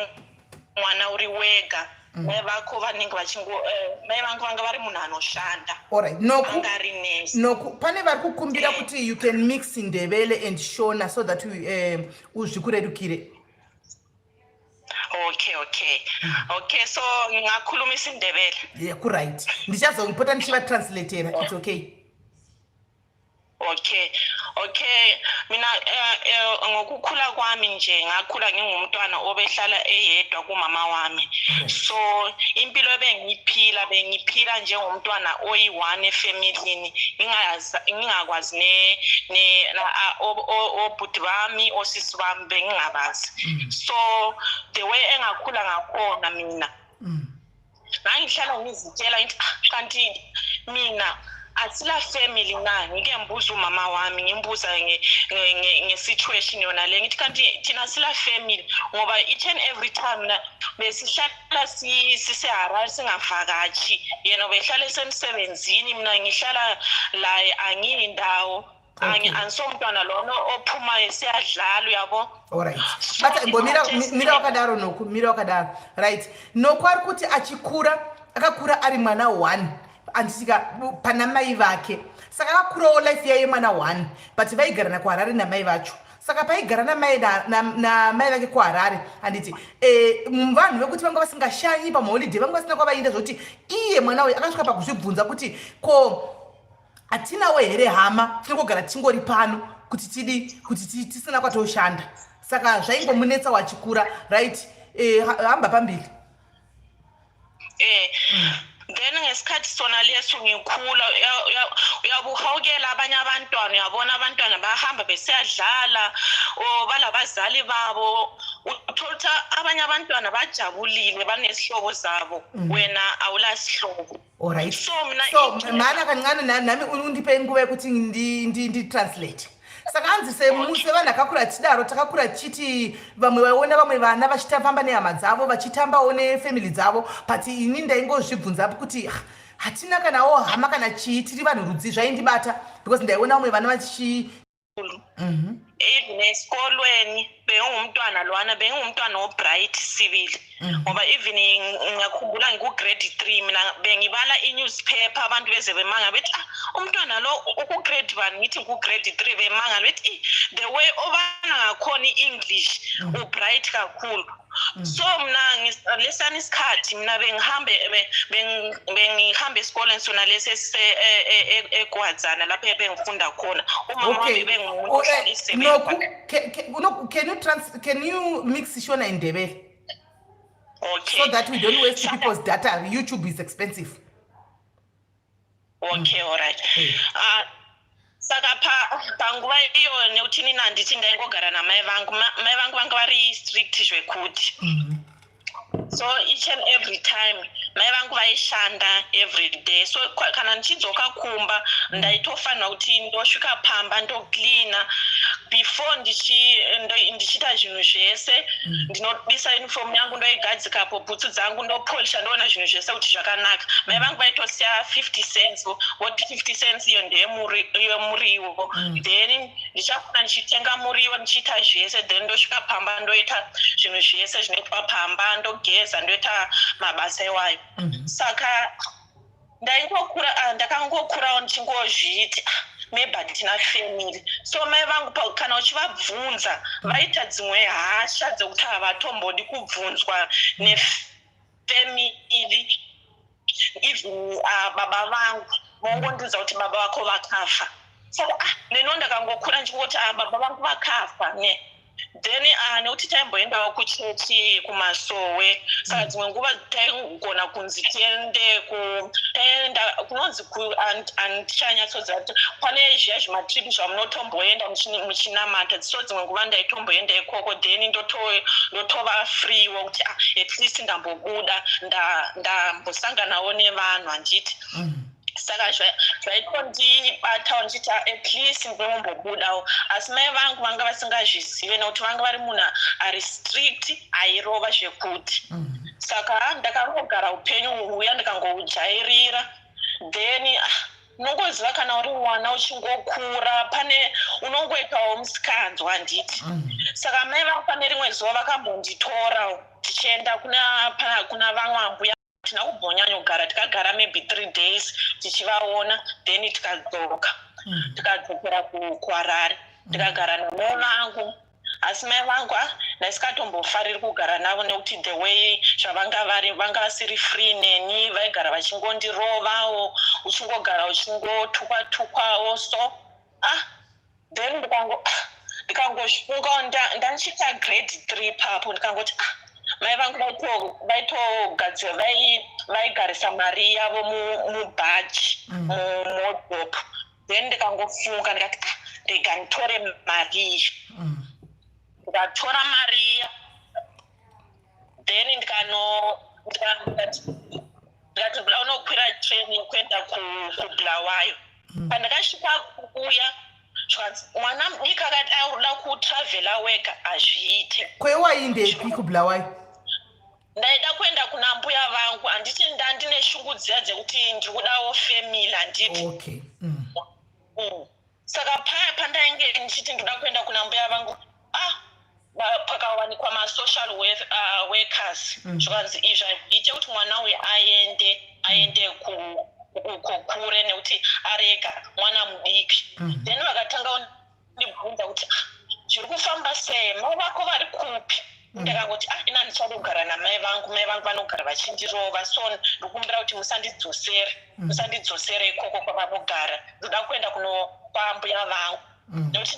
mwana uri wega, mai vako vanenge vachingo mai vangu vanga vari munhu anoshanda. Alright, Noku. Anga ari nesi. Noku, pane vari kukumbira kuti you can mix Ndebele and Shona so that uzvikurerukire. Okay, so ngingakhuluma isiNdebele? Yeah, kuright, ndichazopota ndichivatranslatera. It's okay. Okay, mina ngokukhula kwami nje, ngakhula ngingumntwana obehlala eyedwa kumama wami. So impilo ebengiyiphila, bengiphila njengomntwana oyi-one efamilini, ngingakwazi ne ne na- a- obhuti bami, osisi bami bengingabazi. So the way engakhula ngakhona mina, ngangihlala ngizitshela ngithi, ah, kanti mina asila family na? Ngike ngibuza umama wami, ngimbuza nge-situation yona le, ngithi, kanti thina sila family? Ngoba each and every time na besihlala siseHarare, singavakatshi. Yena ubehlala esemsebenzini, mina ngihlala laye, angiyindawo. Angisomntwana lona ophumayo siyadlala, uyabo. Alright, but mbomira, mira wakadaro, Noku, mira wakadaro. Right, Noku ari kuti achikura akakura ari mwana one, anditika, pana mai vake. Saka akakurawo life yaye mwana one, but vaigarana kuHarare namai vacho. Saka paigara namai namai vake kuHarare, handiti, vanhu vekuti vanga vasingashanyi pamaholiday, vanga vasina kwavainda, zvokuti iye mwana uyu akasvika pakuzvibvunza kuti, ko hatinawo here hama? Tinongogara tingori pano kuti tidi kuti tisina kwatoshanda. Saka zvaingomunetsa wachikura. Right, hamba pambili. Then ngesikhathi sona leso ngikhula, uyabuhawukela abanye abantwana. Uyabona abantwana bahamba besiyadlala or balabazali babo, uthola ukuthi abanye abantwana bajabulile, banesihlobo zabo, wena awulasihlobo. Alright. So mina So mana kancane, nami undipe nguva yekuti nditranslate. Saka hanzi sevanhu akakura tichidaro, takakura tichiti vamwe vaiona vamwe vana vachitafamba nehama dzavo, vachitambawo nefamily dzavo, but ini ndaingozvibvunza kuti, ah, hatina kanawo hama kana chii? Tiri vanhu rudzi? Zvaindibata because ndaiona vamwe vana vachi Even esikolweni. Bengingumntwana lwana, bengingumntwana obright sibili, ngoba even ngiyakhumbula ngiku-grade 3 mina bengibala i-newspaper, abantu beze bemanga bethi, "Ah, umntwana lo uku-grade bani?" Ngithi ngiku-grade 3, bemanga bethi, "Eh, the way obana ngakhona i-English, ubright kakhulu." So mina lesani isikhathi mina bengihambe bengihambe esikoleni sona lesi eGwadzana lapho ebengifunda khona. Umama wami bengumuntu Oh, ohlala esebenza. Noku, Noku, can you mix Shona and Ndebele Okay. so that we don't waste people's data? YouTube is expensive. Okay, all right. Ah, saka panguva iyo, nekuti nini handiti ndaingogara namai vangu. Mai vangu vanga vari strict zvekuti so each and every time mai vangu vaishanda every day, so kana ndichidzoka kumba ndaitofanira kuti ndosvika pamba, ndocleana before ndichiita zvinhu zvese. Ndinobisa uniform yangu, ndoigadzikapo, bhutsu dzangu ndopolisha, ndoona zvinhu zvese kuti zvakanaka. Mai vangu vaitosiya 50 cents, voti 50 cents iyo ndeyemuriwo. Then ndichafuna ndichitenga muriwo, ndichiita zvese, then ndosvika pamba, ndoita zvinhu zvese zvinoitwa pamba, ndogeza, ndoita mabasa iwayo. Saka ndaingokura, ah, ndakangokurawo ndichingozviti, ah, maybe hatina family. So mai vangu kana uchivabvunza vaita dzimwe hasha dzekuti havatombodi kubvunzwa nefamily, even baba vangu vongondiudza kuti baba vako vakafa. Saka ah, neniwo ndakangokura ndichingoti, ah, baba vangu vakafa ne. Then nekuti taimboendawo kuchechi kumasowe, saka dzimwe nguva taigona kunzi tiende taenda kunonzi handichanyatsoziva kuti pane zviya zvimatripi zvamunotomboenda muchinamata. So dzimwe nguva ndaitomboenda ikoko, then ndotova freewo kuti, ah, at least ndambobuda, ndambosanganawo nevanhu, handiti? Saka zvaitondibatawo ndichiti, ah, at least ndinombobudawo. Asi mai vangu vanga vasingazvizive nekuti vanga vari munhu ari strict, airova zvekuti. Saka ndakangogara upenyu huya, ndikangoujairira. Then ah, unongoziva kana uri mwana uchingokura, pane unongoitawo musikanzwa, handiti? Saka mai vangu pane rimwe zuva vakambonditorawo tichienda kuna vamwe ambuya. Tina kumbonyanyogara, tikagara maybe 3 days tichivaona, then tikadzoka, tikadzokera kuHarare, ndikagara namai vangu. Asi mai vangu, ah, ndaisingatombofariri kugara navo nekuti the way zvavanga vari, vanga vasiri free neni, vaigara vachingondirovawo, uchingogara uchingotukwa tukwawo. So ah, then ndikangosvingawo ndandichiita grade 3 papo, ndikangoti, ah, mai vangu vaitogadzira, vaigarisa mari yavo mubhachi, muwardrobe. Then ndikangofunga ndikati, ah, rega nditore mari iyi. Ndikatora mari iya, then ndikati ndoda unokwira train yekuenda kuBulawayo. Pandakasvika kuuya, zvikanzi mwana mudiki akati auda kutravhela wega hazviite. Kwewaiendepi kuBulawayo? Ndaida kuenda kuna mbuya vangu, handiti? Ndandine shungu dziya dzekuti ndiri kudawo family, handiti? Okay. Saka paya pandainge ndichiti ndoda kuenda kuna mbuya vangu, ah, pakawanikwa masocial workers. Zvikanzi izvi hazviite kuti mwana uyu aende uko kure nekuti arega mwana mudiki. Then vakatanga kundibvunza kuti, ah, zviri kufamba sei, mai vako vari kupi? Ndakangoti, ah, ina ndichada kugara namai vangu, mai vangu vanogara vachindirova, so ndikumbira kuti musandidzosere, musandidzosere ikoko kwavanogara, ndoda kuenda kuno kwambuya vangu, nekuti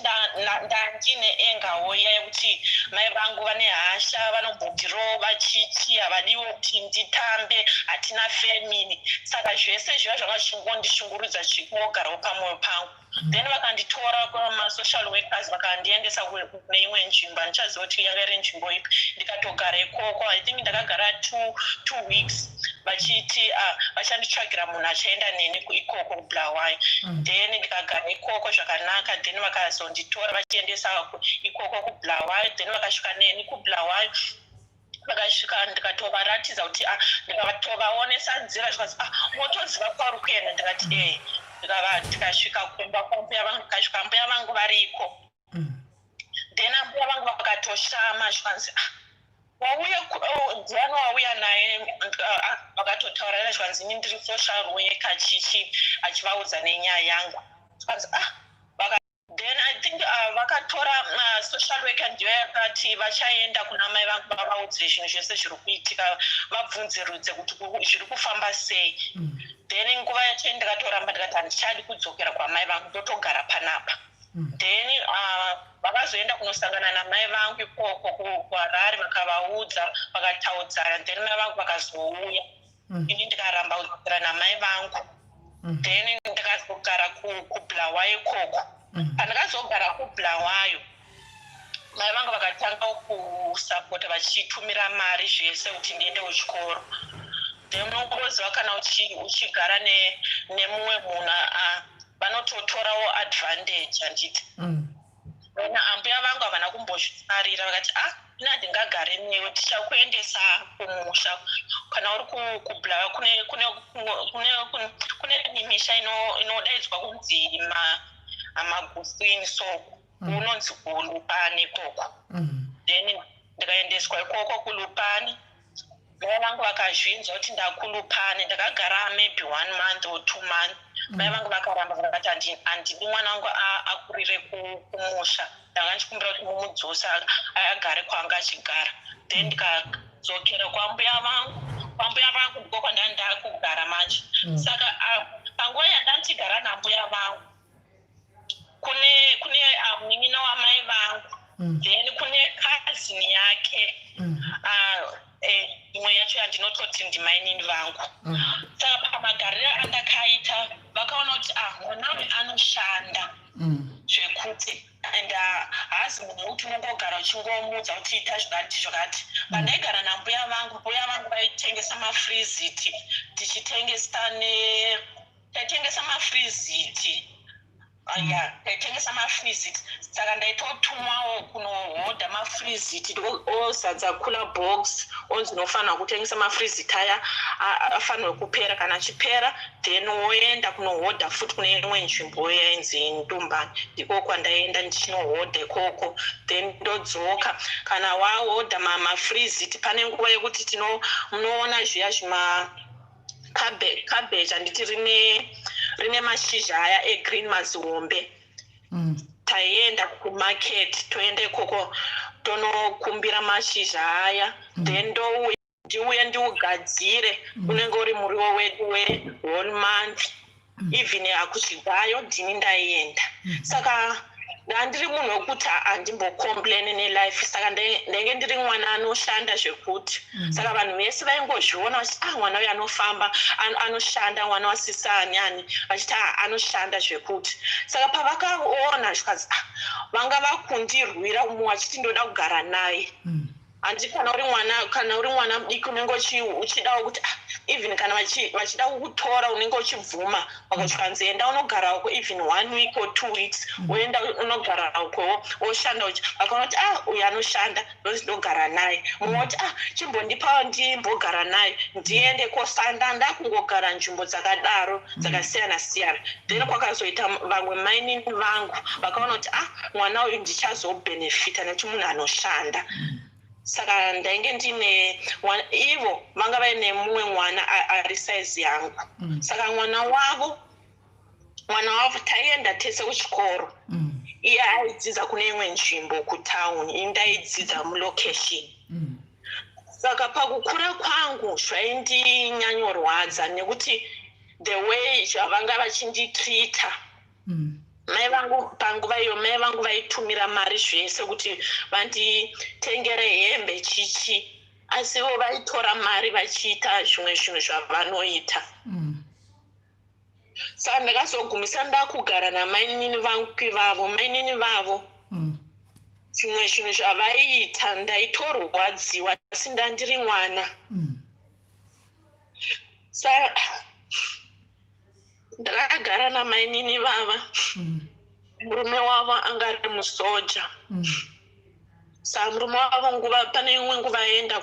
ndandine engawo iya yekuti mai vangu vane hasha, vanombondirova chichi, havadiwo kuti nditambe, hatina family. Saka zvese zviva zvanga zvichingondishungurudza, zvichingogarawo pamwoyo pangu. Then vakanditora kumasocial workers, vakandiendesa kune imwe nzvimbo, handichaziva kuti yanga iri nzvimbo ipi. Ndikatogara ikoko, I think ndakagara 2 weeks, vachiti, ah, vachanditsvagira munhu achaenda neni ikoko kuBulawayo. Then ndikagara ikoko zvakanaka, then vakazonditora vachiendesa ikoko kuBulawayo. Then vakasvika neni kuBulawayo, vakasvika ndikatovaratidza kuti, ah, ndikatovaonesa nzira, zvikanzi, ah, unotoziva kwauri kuenda? Ndikati e. Tikasvika kumba kwambuya vangu, ndikasvika mbuya vangu variko. Then ambuya vangu vakatoshama, zvikanzi, "Ah, wauya oh, ndiani wauya naye?" Ah, vakatotaurana, zvikanzi, "Ini ndiri social worker," chichi, achivaudza nenyaya yangu. Zvikanzi, "Ah." Then I think vakatora social worker, ndiyo yakati vachaenda kuna mai vangu, vavaudze zvinhu zvese zviri kuitika, vabvunzirudze kuti zviri kufamba sei. Then nguva yacho ndikatoramba, ndikati handichadi kudzokera kwamai vangu, ndotogara panapa. Then vakazoenda kunosangana namai vangu ikoko kuHarare, vakavaudza, vakataudzana. Then mai vangu vakazouya. Ini ndikaramba kudzokera namai vangu. Then ndikazogara kuBulawayo ikoko. Pandakazogara kuBulawayo, mai vangu vakatanga kusapota, vachitumira mari zvese kuti ndiende kuchikoro. Then unongoziva kana uchigara nemumwe munhu, vanototorawo advantage, handiti? Then ambuya vangu havana kumbozvifarira, vakati, "Ah, ina handingagare newe, tichakuendesa kumusha kana uri kuBulawayo." Kune misha inodaidzwa kunzi maGuswini, so kunonzi kuLupane ikoko. Then ndikaendeswa ikoko kuLupane. Mai vangu vakazvinzwa kuti ndakuLupane. Ndakagara maybe one month or 2 months. Mai vangu vakaramba, vakati, "Handidi mwana wangu akurire kumusha. Ndanga ndichikumbira kuti mumudzosa agare kwaanga achigara." Then ndikadzokera kwambuya vangu. Kwambuya vangu ndiko kwandanga ndakugara manje. Saka panguva yandandichigara nambuya vangu, kune munin'ina wamai vangu, then kune cousin yake, imwe yacho yandinototi ndimainini vangu. Saka pamagariro andakaita, vakaona kuti, ah, mwana uyu anoshanda zvekuti, and haazi munhu wekuti unongogara uchingomudza kuti ita zvakati zvakati. Pandaigara nambuya vangu, mbuya vangu vaitengesa mafreezits, tichitengesa ne taitengesa mafreezits ya, taitengesa mafreezits. Saka ndaitotumwawo kunohodha mafreezits, ozadza cooler box, onzi unofanira kutengesa mafreezits aya, afanirwe kupera. Kana achipera, then woenda kunohodha futi kune imwe nzvimbo yainzi Ndumbani. Ndiko kwandaenda ndichinohodha ikoko, then ndodzoka. Kana wahodha mafreezits, pane nguva yekuti munoona zviya zvima cabbage, handiti rine mashizha aya egreen mazihombe? Taienda kumarket, toenda ikoko, tonokumbira mashizha aya. Then ndouya, ndiuye ndiugadzire. Unenge uri muriwo wedu wewhole month. Even akuzvigayo ndini ndaienda. Saka ndandiri munhu wekuti handimbocomplain nelife. Saka ndenge ndiri mwana anoshanda zvekuti. Saka vanhu vese vaingozviona vachiti, "Ah, mwana uyu anofamba, anoshanda, mwana wasisani ani," vachiti, "Ah, anoshanda zvekuti." Saka pavakaona, zvikanzi, "Ah," vanga vakundirwira, umwe vachiti ndoda kugara naye. Handi kana uri mwana mudiki, unenge uchidawo kuti, ah, even kana vachida kukutora, unenge uchibvuma. Vakasvikanzi, "Enda unogara uko even one week or 2 weeks," woenda unogara uko, woshanda. Vakaona kuti, "Ah, uyu anoshanda, ndonzi ndogara naye." Mumwe woti, "Ah, chimbondipawo ndimbogara naye, ndiende kosanda." Ndakungogara nzvimbo dzakadaro dzakasiyana siyana. Then kwakazoita vamwe mainini vangu vakaona kuti, "Ah, mwana uyu ndichazobhenefita nekuti munhu anoshanda." Saka ndainge ndine ivo vanga vaine mumwe mwana ari saizi yangu. Saka mwana wavo taienda tese kuchikoro. Iye aidzidza kune imwe nzvimbo kutauni, ini ndaidzidza mulocation. Saka pakukura kwangu zvaindinyanyorwadza nekuti the way zvavanga vachinditreata mai vangu panguva iyo. Mai vangu vaitumira mari zvese kuti vanditengere hembe, chichi, asi ivo vaitora mari vachiita zvimwe zvinhu zvavanoita. Saka ndakazogumisa ndakugara namainini vangu ivavo. Mainini vavo, zvimwe zvinhu zvavaiita ndaitorwadziwa, asi ndandiri mwana. Saka ndakagara namainini vava. Murume wavo anga ari musoja. Saka murume wavo nguva pane imwe nguva aenda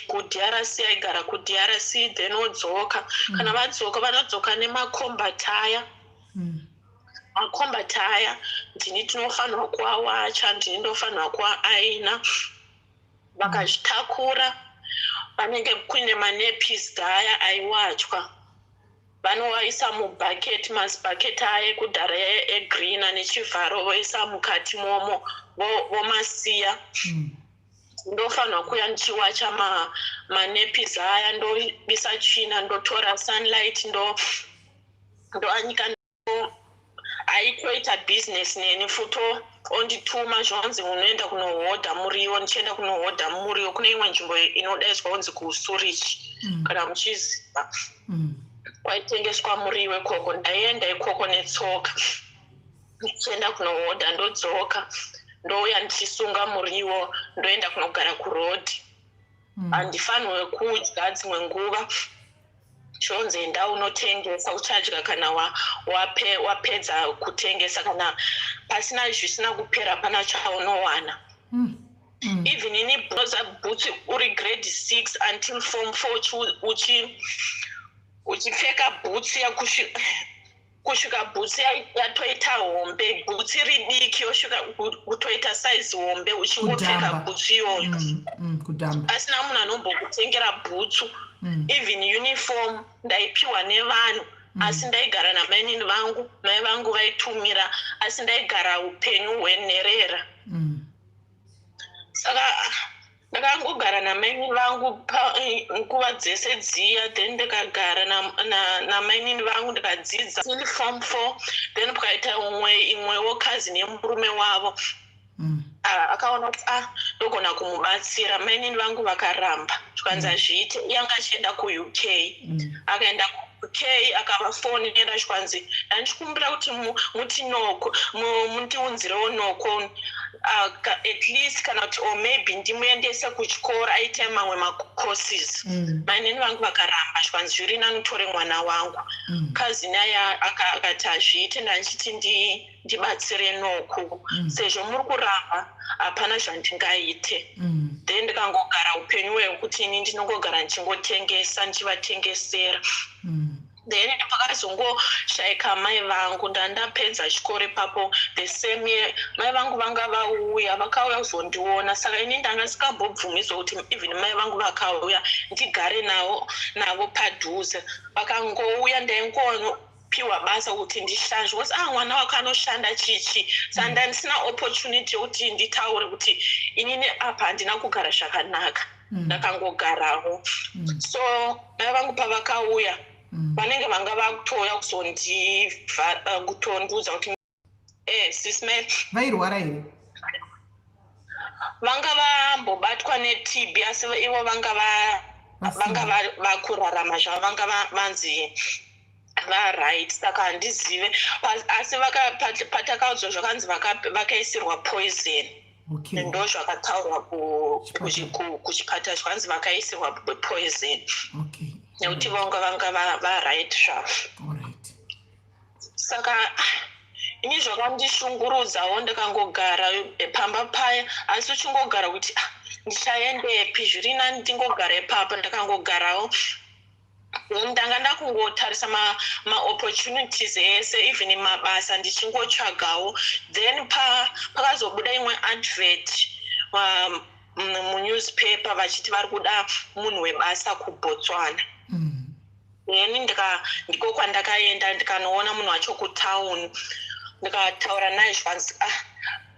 kuDRC, aigara kuDRC, then odzoka. Kana vadzoka, vanodzoka nemakombat aya. Makombati aya ndini tinofanirwa kuawacha, ndini ndofanirwa kuaaina. Vakazvitakura, vanenge kuine manappies aya aiwachwa, vanovaisa mubhaketi, mazibhaketi aya ekudhara egreen ane chivharo, voisa mukati momo, vomasiya. Ndofanirwa kuuya ndichiwacha manappies aya, ndobisa tsvina, ndotora Sunlight, ndoanika. Aitoita business neni futo, ondituma zvonzi unoenda kunohodha muriwo. Ndichienda kunohodha muriwo kune imwe nzvimbo inodaidzwa kunzi kuSurich, kana muchiziva, kwaitengeswa muriwo ikoko. Ndaienda ikoko netsoka, ndichienda kunohodha, ndodzoka, ndouya ndichisunga muriwo, ndoenda kunogara kurodhi. Handifanirwe kudya dzimwe nguva, chonzi enda unotengesa, uchadya kana wapedza kutengesa. Kana pasina zvisina kupera, pana chaunowana. Even ini bhoza bhutsi, uri grade 6 until form 4, uchipfeka bhutsi kusvika bhutsi yatoita hombe, bhutsi ridiki yosvika kutoita saizi hombe, uchingopfeka Kudhamba. bhutsi iyoyo. Kudhamba. Pasina munhu anombokutengera bhutsu. Even uniform ndaipiwa nevanhu, asi ndaigara namainini vangu, mai vangu vaitumira, asi ndaigara upenyu hwenherera. Saka ndakangogara namainini vangu nguva dzese dziya. Then ndikagara namainini vangu, ndikadzidza till form 4. Then pakaita umwe imwewo cousin yemurume wavo. Ah, akaona kuti ah, ndogona kumubatsira. Mainini vangu vakaramba, zvikanzi hazviite, iye anga achienda kuUK. Akaenda kuUK, akavafonera, zvikanzi ndandichikumbira kuti muti noko mundiunzirewo noko, at least kana kuti or maybe ndimuendese kuchikoro aite mamwe macourses. Mainini vangu vakaramba, zvikanzi zviri nani utore mwana wangu. Cousin aya akati hazviite, ndandichiti ndibatsire noku, sezvo muri kuramba hapana zvandingaite. Then ndikangogara upenyu hwekuti ini ndinongogara ndichingotengesa, ndichivatengesera. Then pakazongoshayika mai vangu, ndandapedza chikoro ipapo, the same year mai vangu vanga vauya, vakauya kuzondiona. Saka ini ndanga ndisingambobvumidzwa kuti even mai vangu vakauya ndigare navo padhuze. Vakangouya, ndaingopiwa basa kuti ndishande, because ah, mwana wako anoshanda chichi. Saka ndandisina opportunity yekuti nditaure kuti inini apa handina kugara zvakanaka. Ndakangogarawo. So mai vangu pavakauya, vanenge vanga vakutouya kutondiudza kuti sis Mel. Vairwara here? Vanga vambobatwa neTB, asi ivo vanga Vasina. vanga vakurarama zvavo, vanga vanzi varight. Saka handizive, asi patakaudzwa zvakanzi vakaisirwa poison. Ndo zvakataurwa Chipatara. kuchipatara, zvakanzi vakaisirwa poison, nekuti vanga varight zvavo. Saka ini zvakandishungurudzawo, ndikangogara pamba paya, asi uchingogara kuti ah, ndichaendepi? Zviri nani ndingogara ipapa. Ndakangogarawo. Then ndanga ndakungotarisa maopportunities ese, even mabasa ndichingotsvagawo. Then pakazobuda imwe advert munewspaper vachiti vari kuda munhu webasa kuBotswana. Then ndiko kwandakaenda, ndikanoona munhu wacho kutown, ndikataura naye, zvikanzi ah,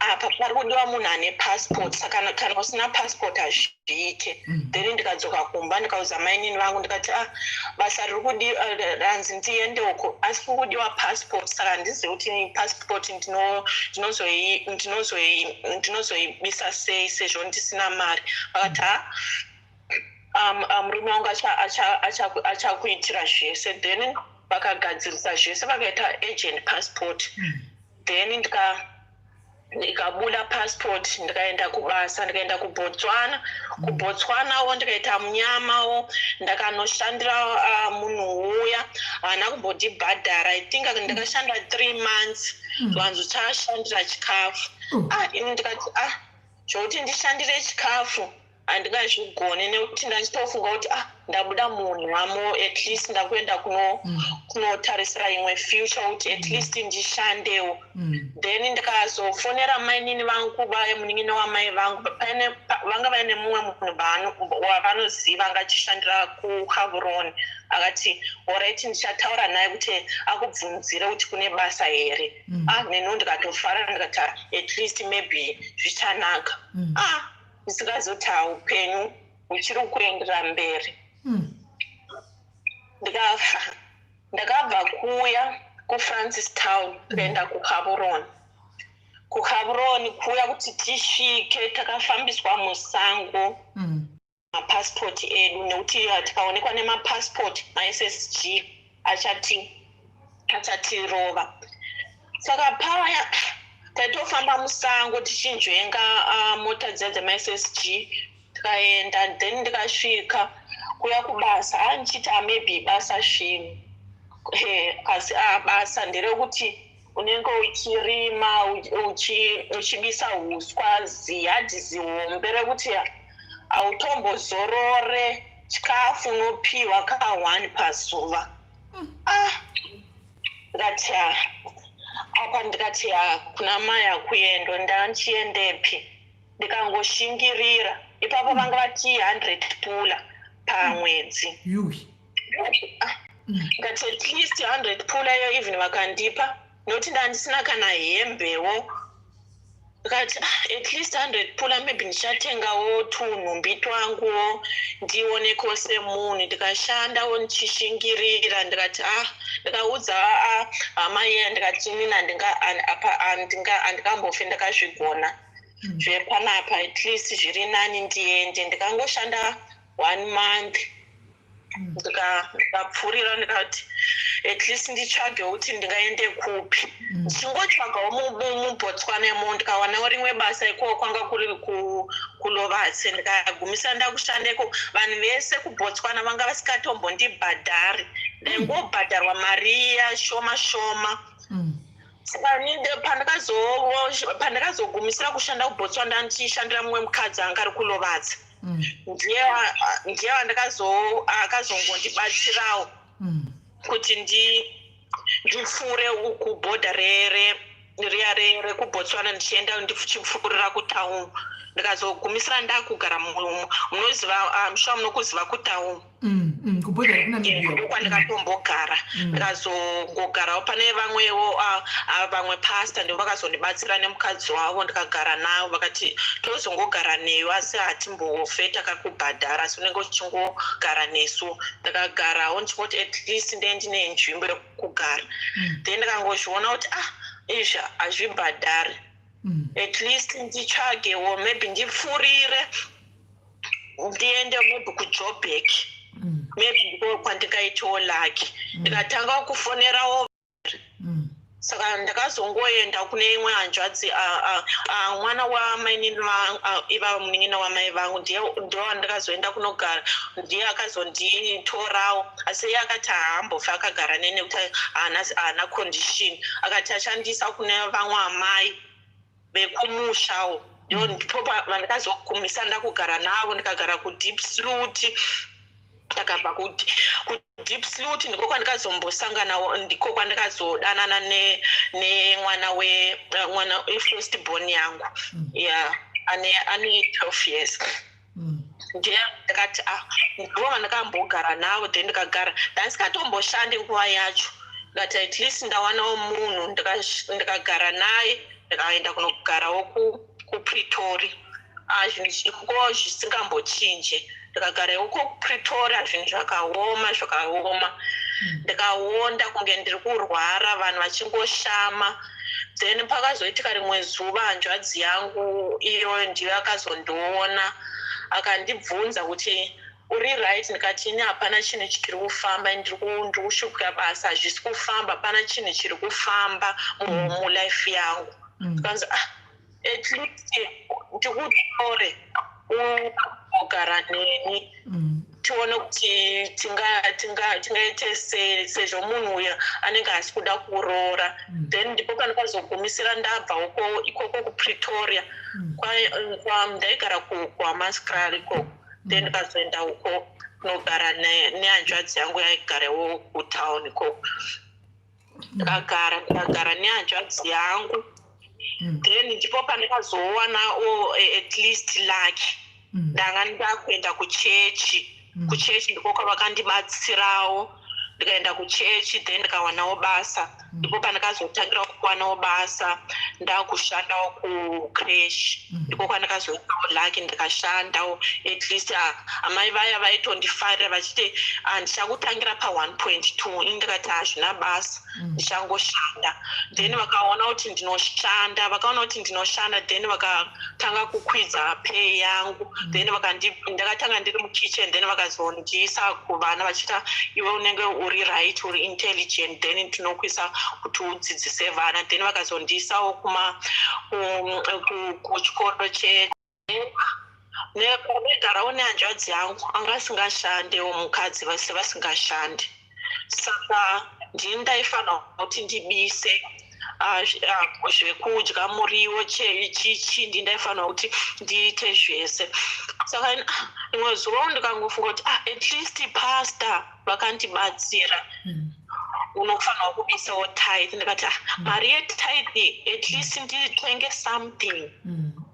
apa pari kudiwa munhu ane passport, saka kana usina passport hazviite. Then ndikadzoka kumba, ndikaudza mainini vangu, ndikati ah, basa riri kudiwa, ranzi ndiende uko, asi kuri kudiwa passport, saka handizivi kuti passport ndinozoibisa sei sezvo ndisina mari. Vakati ha, murume wangu achakuitira zvese. Then vakagadzirisa zvese, vakaita agent passport. Then ndikabuda passport, ndikaenda kubasa, ndikaenda kuBotswana. KuBotswanawo ndikaita munyamawo, ndakanoshandira munhu uya haana kumbondibhadhara. I think ndakashanda 3 months, vanzi uchashandira chikafu. Ah, ini ndikati ah, zvokuti ndishandire chikafu. Handingazvigoni nekuti ndachitofunga kuti, ah, ndabuda munhamo, at least ndakuenda kunotarisira imwe future, kuti at least ndishandewo. Then ndikazofonera mainini vangu vaye, munin'ina wamai vangu, vanga vaine mumwe munhu wavanoziva anga achishandira kuGaborone. Akati, "Alright, ndichataura naye kuti akubvunzire kuti kune basa here." Ah, neniwo ndikatofara, ndikati, "Ah, at least maybe zvichanaka." Ah, ndisingazoti upenyu huchiri kuendera mberi. Ndakabva kuya kuFrancistown kuenda kuGaborone. KuGaborone kuya, kuti tisvike, takafambiswa musango. Mapasipoti edu, nekuti tikaonekwa nemapasipoti, maSSG achatirova. Saka paya taitofamba musango tichinzvenga mota dziya dzemaSSG. Tikaenda, then ndikasvika kuya kubasa, handichiti maybe basa svinhu. Asi basa nderekuti unenge uchirima, uchibisa uswa, ziyadhi zihombe rekuti hautombozorore. Chikafu unopiwa ka1 pazuva. Ah, ndikati, "Ah, apa," ndikati, "Ah, kuna mai hakuendwa, ndanchiendepi?" Ndikangoshingirira ipapo. Vanga vati 100 pula pamwedzi. Yuwi. Ah, ndikati at least 100 pula iyo, even vakandipa, nokuti ndandisina kana hembewo. Ndikati, "Ah, at least 100 pula, maybe ndichatengawo tunhumbi twanguwo, ndioneko semunhu." Ndikashandawo ndichishingirira. Ndikati, ah, ndikaudza, ah, hama iya, ndikati, "Inini apa handingambofi ndakazvigona zvepanapa. At least zviri nani ndiende." Ndikangoshanda one month, ndikapfuurira. Ndikati at least nditsvage kuti ndingaende kupi. Ndichingotsvagawo muBotswana imo, ndikawanawo rimwe basa ikoko, kwanga kuri kuLobatse. Ndikagumisa ndakushanda iko. Vanhu vese kuBotswana vanga vasingatombondibhadhari, ndaingobhadharwa mari iya shoma shoma. Saka pandakazogumisira kushanda kuBotswana, ndichishandira mumwe mukadzi anga ari kuLobatse. Ndiye akazongondibatsirawo kuti ndipfuure kubhodha riya rekuBotswana, ndichienda, ndichipfuurira kuTaung. Ndikazogumisira ndakugara, munoziva, musha munokuziva, kuTaung. Kubhodha rekuNamibia. Ndokwandakatombogara. Ndikazongogarawo pane vamwewo, vamwe pastor, ndivo vakazondibatsira nemukadzi wavo. Ndikagara navo, vakati, "Tozongogara newe, asi hatimbofe takakubhadhara, asi unenge uchingogara nesu." Ndakagarawo ndichingoti at least ndee ndine nzvimbo yekugara. Then ndikangozviona kuti, ah, izvi hazvibhadhari. At least nditsvagewo, maybe ndipfuurire, ndiende maybe kuJoburg. Maybe ndiko kwandingaitawo lucky. Ndikatanga kufonerawo. Saka ndakazongoenda kune imwe hanzvadzi, mwana wamainini, ivava munin'ina wamai vangu, ndiye ndo wandakazoenda kunogara. Ndiye akazonditorawo, asi iye akati haambofi akagara neni nekuti haana condition. Akati achandisa kune vamwe amai vekumushawo. Ndipo vandakazogumisa ndakugara navo. Ndikagara kuDiepsloot. Ndakabva kuDiepsloot, ndiko kwandikazombosanganawo, ndiko kwandikazodanana nemwana wemwana, first born yangu ya ane 12 years. Ndiye ndakati, ah, ndivo vandakambogara navo. Then ndikagara, ndandisikatomboshandi nguva yacho. Ndikati at least ndawanawo munhu, ndikagara naye. Ndikaenda kunogarawo kuPretoria. Ah, zvinhu ikoko zvisingambochinje. Ndikagara ikoko kuPretoria, zvinhu zvakaoma, zvakaoma. Ndikaonda kunge ndiri kurwara, vanhu vachingoshama. Then pakazoitika rimwe zuva, hanzvadzi yangu iyoyo ndiyo akazondiona, akandibvunza kuti, "Uri right?" Ndikati, "Ini hapana chinhu chiri kufamba, ndiri kushupika basa, hazvisi kufamba, hapana chinhu chiri kufamba mulife yangu." Tikanzi, "Ah, at least ndikutore ugara neni." Tione kuti tingaite sei, sezvo munhu uyu anenge asi kuda kuroora. Then ndipo pandakazogumisira ndabva uko ikoko kuPretoria. Ndaigara kuHammanskraal ikoko, then ndikazoenda uko kunogara nehanzvadzi yangu yaigarewo kutown ikoko. Ndikagara nehanzvadzi yangu. Then ndipo pandakazowanawo at least lucky. Ndanga ndakuenda kuchechi. Kuchechi ndiko kwavakandibatsirawo. Ndikaenda kuchechi, then ndikawanawo basa. Ndipo pandakazotangira kuwanawo basa, ndakushandawo kucreche. Ndiko kwandakazoitawo lucky, ndikashandawo. At least amai vaya vaitondifarira vachiti, "Ah, ndichakutangira pa1.2." Ini ndikati, "Hazvina basa, ndichangoshanda." Then vakaona kuti ndinoshanda, vakaona kuti ndinoshanda, then vakatanga kukwidza pay yangu. Then ndakatanga ndiri mukitchen, then vakazondiisa kuvana vachita, "Iwe unenge uri right, uri intelligent, then tinokuisa kuti udzidzise vana." Then vakazondiisawo kuchikoro che nepandagarawo nehanzvadzi yangu anga asingashandewo, mukadzi, vese vasingashandi. Saka ndini ndaifanira kuti ndibise zvekudya, muriwo, chichi, ndini ndaifanira kuti ndiite zvese. Saka rimwe zuva ndikangofunga kuti, ah, at least pastor vakandibatsira, unofanirwa kubisawo tithe. Ndikati, ah, mari yetithe, at least nditenge something,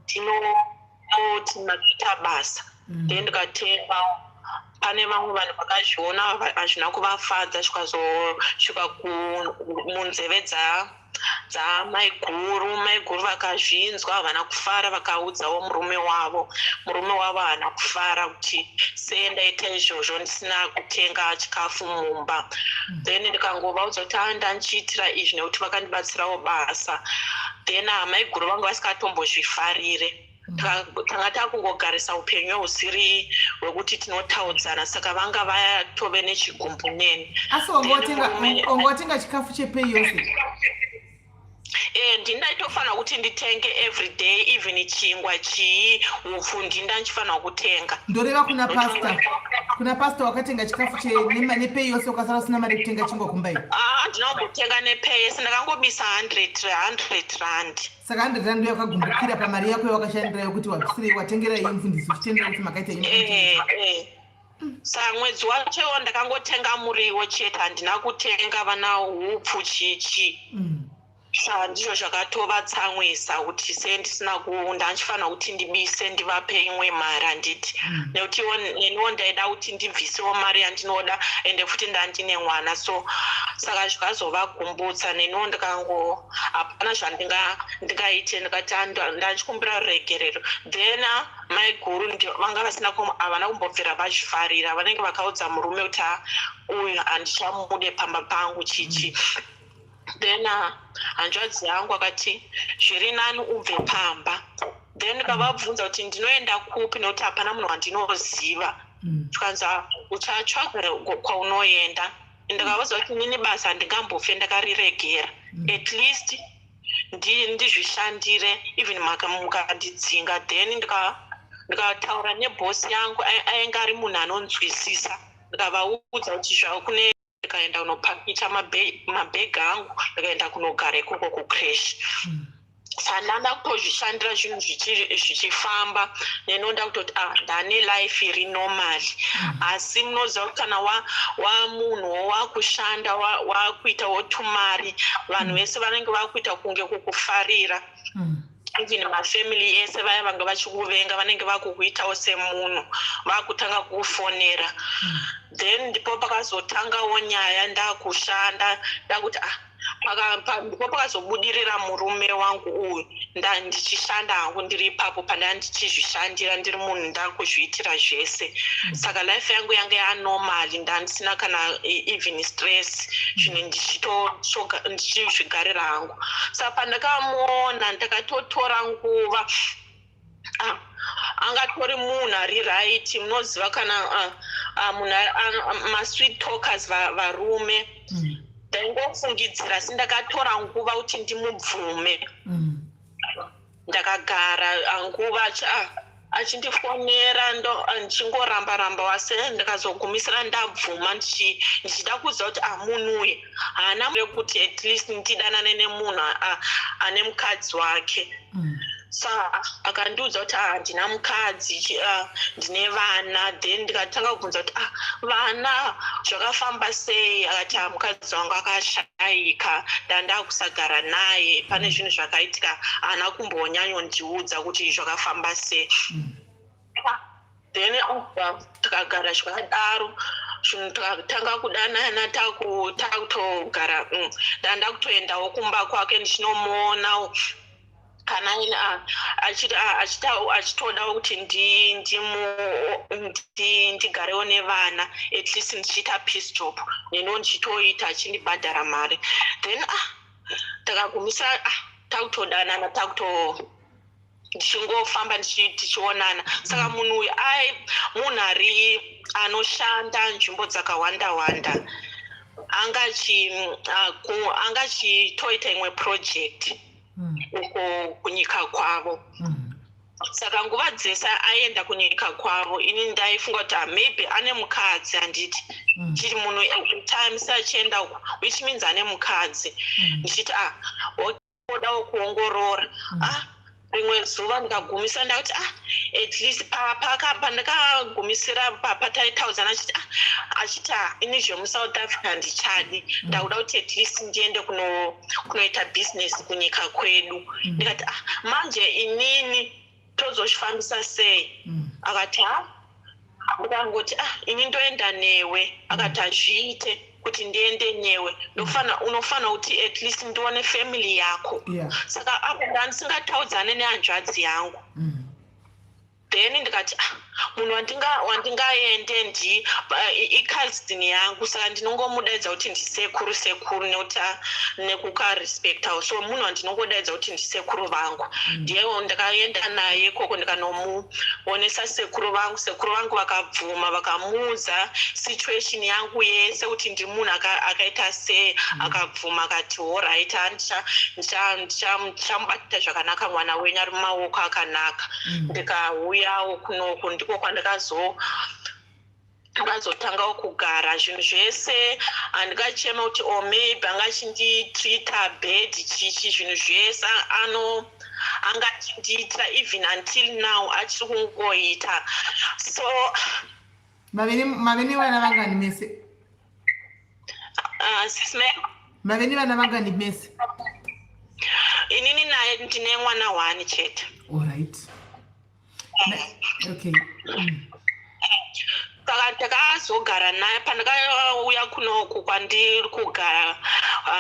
ndinoti makaita basa. Then ndikatenga. Pane vamwe vanhu vakazviona, hazvina kuvafadza, zvikazosvika munzeve dzamaiguru. Maiguru vakazvinzwa, havana kufara, vakaudzawo murume wavo. Murume wavo haana kufara kuti sei ndaita izvozvo ndisina kutenga chikafu mumba. Then ndikangovaudza kuti a ndandichiitira izvi nekuti vakandibatsirawo basa. Then maiguru vanga vasingatombozvifarire. Tanga takungogarisa upenyu husiri hwekuti tinotaudzana, saka vanga vatove nechigumbu neni. Asi wanga watenga chikafu chepay yose? Ndini ndaitofanira kuti nditenge every day, even chingwa, chii, upfu, ndini ndandichifanira kutenga. Ndoreva kuna pastor. Kuna pastor wakatenga chikafu nepay yose, ukasara usina mari yekutenga chingwa kumba iyo? Handina kumbotenga nepay yese, ndakangobisa R100, R100. Saka R100 yakagumbukira pamari yako yawakashandira yokuti wabvisirei, watengera iye mufundisi, uchitendera kuti makaita. Saka mwedzi wacho iwo ndakangotenga muriwo chete, handina kutenga vana upfu, chichi. Saka ndizvo zvakatovatsamwisa kuti sei ndisina ndandichifanira kuti ndibise, ndivape imwe mari, handiti? Nekuti neniwo ndaida kuti ndibvisewo mari yandinoda, ende futi ndandine mwana. So saka zvikazovagumbutsa, neniwo ndikango hapana zvandingaite. Ndikati, "Ah, ndandichikumbira ruregerero." Then maiguru vanga vasina havana kumbobvira vazvifarira. Vanenge vakaudza murume kuti, "Ah, uyu handichamude pamba pangu," chichi. Then hanzvadzi yangu akati, "Zviri nani ubve pamba." Then ndikavabvunza kuti ndinoenda kupi, nekuti hapana munhu wandinoziva. Zvikanzi, "Ah, uchatsvaga kwaunoenda." Ndikavaudza kuti inini basa handingambofe ndakariregera. At least ndizvishandire, even mukandidzinga. Then ndikataura nebhosi yangu, ainge ari munhu anonzwisisa. Ndikavaudza kuti zvakune, ndikaenda kunopakita mabhegi angu, ndikaenda kunogara ikoko kucreche. Saka ndanda kutozvishandira, zvinhu zvichifamba, nenoda kutoti, ah, ndane life iri normal. Asi munoziva kuti kana wamunhuwo wakushanda, wakuitawo tumari, vanhu vese vanenge vakuita kunge kukufarira. Even mafamily ese vaya vanga vachikuvenga vanenge vakukuitawo semunhu, vakutanga kukufonera. Then ndipo pakazotangawo nyaya. Ndakushanda, ndakuti, ah, ndipo pakazobudirira murume wangu uyu. Ndichishanda hangu ndiri ipapo pandanga ndichizvishandira, ndiri munhu ndakuzviitira zvese. Saka life yangu yanga yanormal, ndandisina kana even stress, zvinhu ndichizvigarira hangu. Saka pandakamuona, ndakatotora nguva. Ah, angatori munhu ari right. Munoziva kana munhu masweet talkers, varume. Ndaingofungidzira, asi ndakatora nguva kuti ndimubvume. Ndakagara nguva. Achindifonera, ndichingoramba ramba wase. Ndikazogumisira ndabvuma, ndichida kuziva kuti ah, munhu uyu haana kuti at least ndidanane nemunhu ane mukadzi wake. Sa akandiudza kuti, "Ah, handina mukadzi, ndine vana." Then ndikatanga kubvunza kuti, "Ah, vana zvakafamba sei?" Akati, "Ah, mukadzi wangu akashayika, ndandakusagara naye, pane zvinhu zvakaitika." Haana kumbonyanyondiudza kuti zvakafamba sei. Then tikagara zvakadaro, zvinhu tikatanga kudanana, takutogara. Ndanda kutoendawo kumba kwake ndichinomuonawo kana achitodawo kuti ndigarewo nevana, at least ndichiita piece job neniwo ndichitoita, achindibhadhara mari. Then takagumisa takutodanana, takuto ndichingofamba tichionana. Saka munhu uyu ai munhu ari anoshanda nzvimbo dzakawanda wanda, angachitoita imwe project uko kunyika kwavo. Saka nguva dzese aenda kunyika kwavo, ini ndaifunga kuti, ah, maybe ane mukadzi, handiti? Chiri munhu every time seachienda uko, which means ane mukadzi. Ndichiti, ah, odawo kuongorora. Ah, rimwe zuva ndikagumisa ndakuti, ah, at least pandakagumisira pataitaudzana, achiti, ah, achiti, "Ah, ini zvemuSouth Africa handichadi, ndakuda kuti at least ndiende kunoita business kunyika kwedu." Ndikati, "Ah, manje inini tozozvifambisa sei?" Akati, "Ha." Ndikangoti, "Ah, ini ndoenda newe." Akati, "Hazviite kuti ndiende newe, unofanira kuti at least ndione family yako." Saka apo ndandisingataudzane nehanzvadzi yangu. Then ndikati, ah, munhu wandingaende ndi icousin yangu, saka ndinongomudaidza kuti ndisekuru, sekuru, nekuti nekukarespectawo. So munhu wandinongodaidza kuti ndisekuru vangu, ndiyewo ndakaenda naye ikoko, ndikanomuonesa sekuru vangu. Sekuru vangu vakabvuma, vakamuudza situation yangu yese kuti ndi munhu akaita sei. Akabvuma, akati, "Alright, ndichamubata zvakanaka, mwana wenyu ari mumaoko akanaka." Ndikauyawo kunoku, ndiko kwandakazo ndakazotangawo kugara. Zvinhu zvese handingachema kuti or maybe angachinditreata bad, chichi, zvinhu zvese ano angachindiitira, even until now achiri kungoita so. Mave nevana vangani mese? Sis Mel? Mave nevana vangani mese? Inini naye ndine mwana one chete. Alright, okay. Saka ndakazogara naye pandakauya kunoku kwandiri kugara,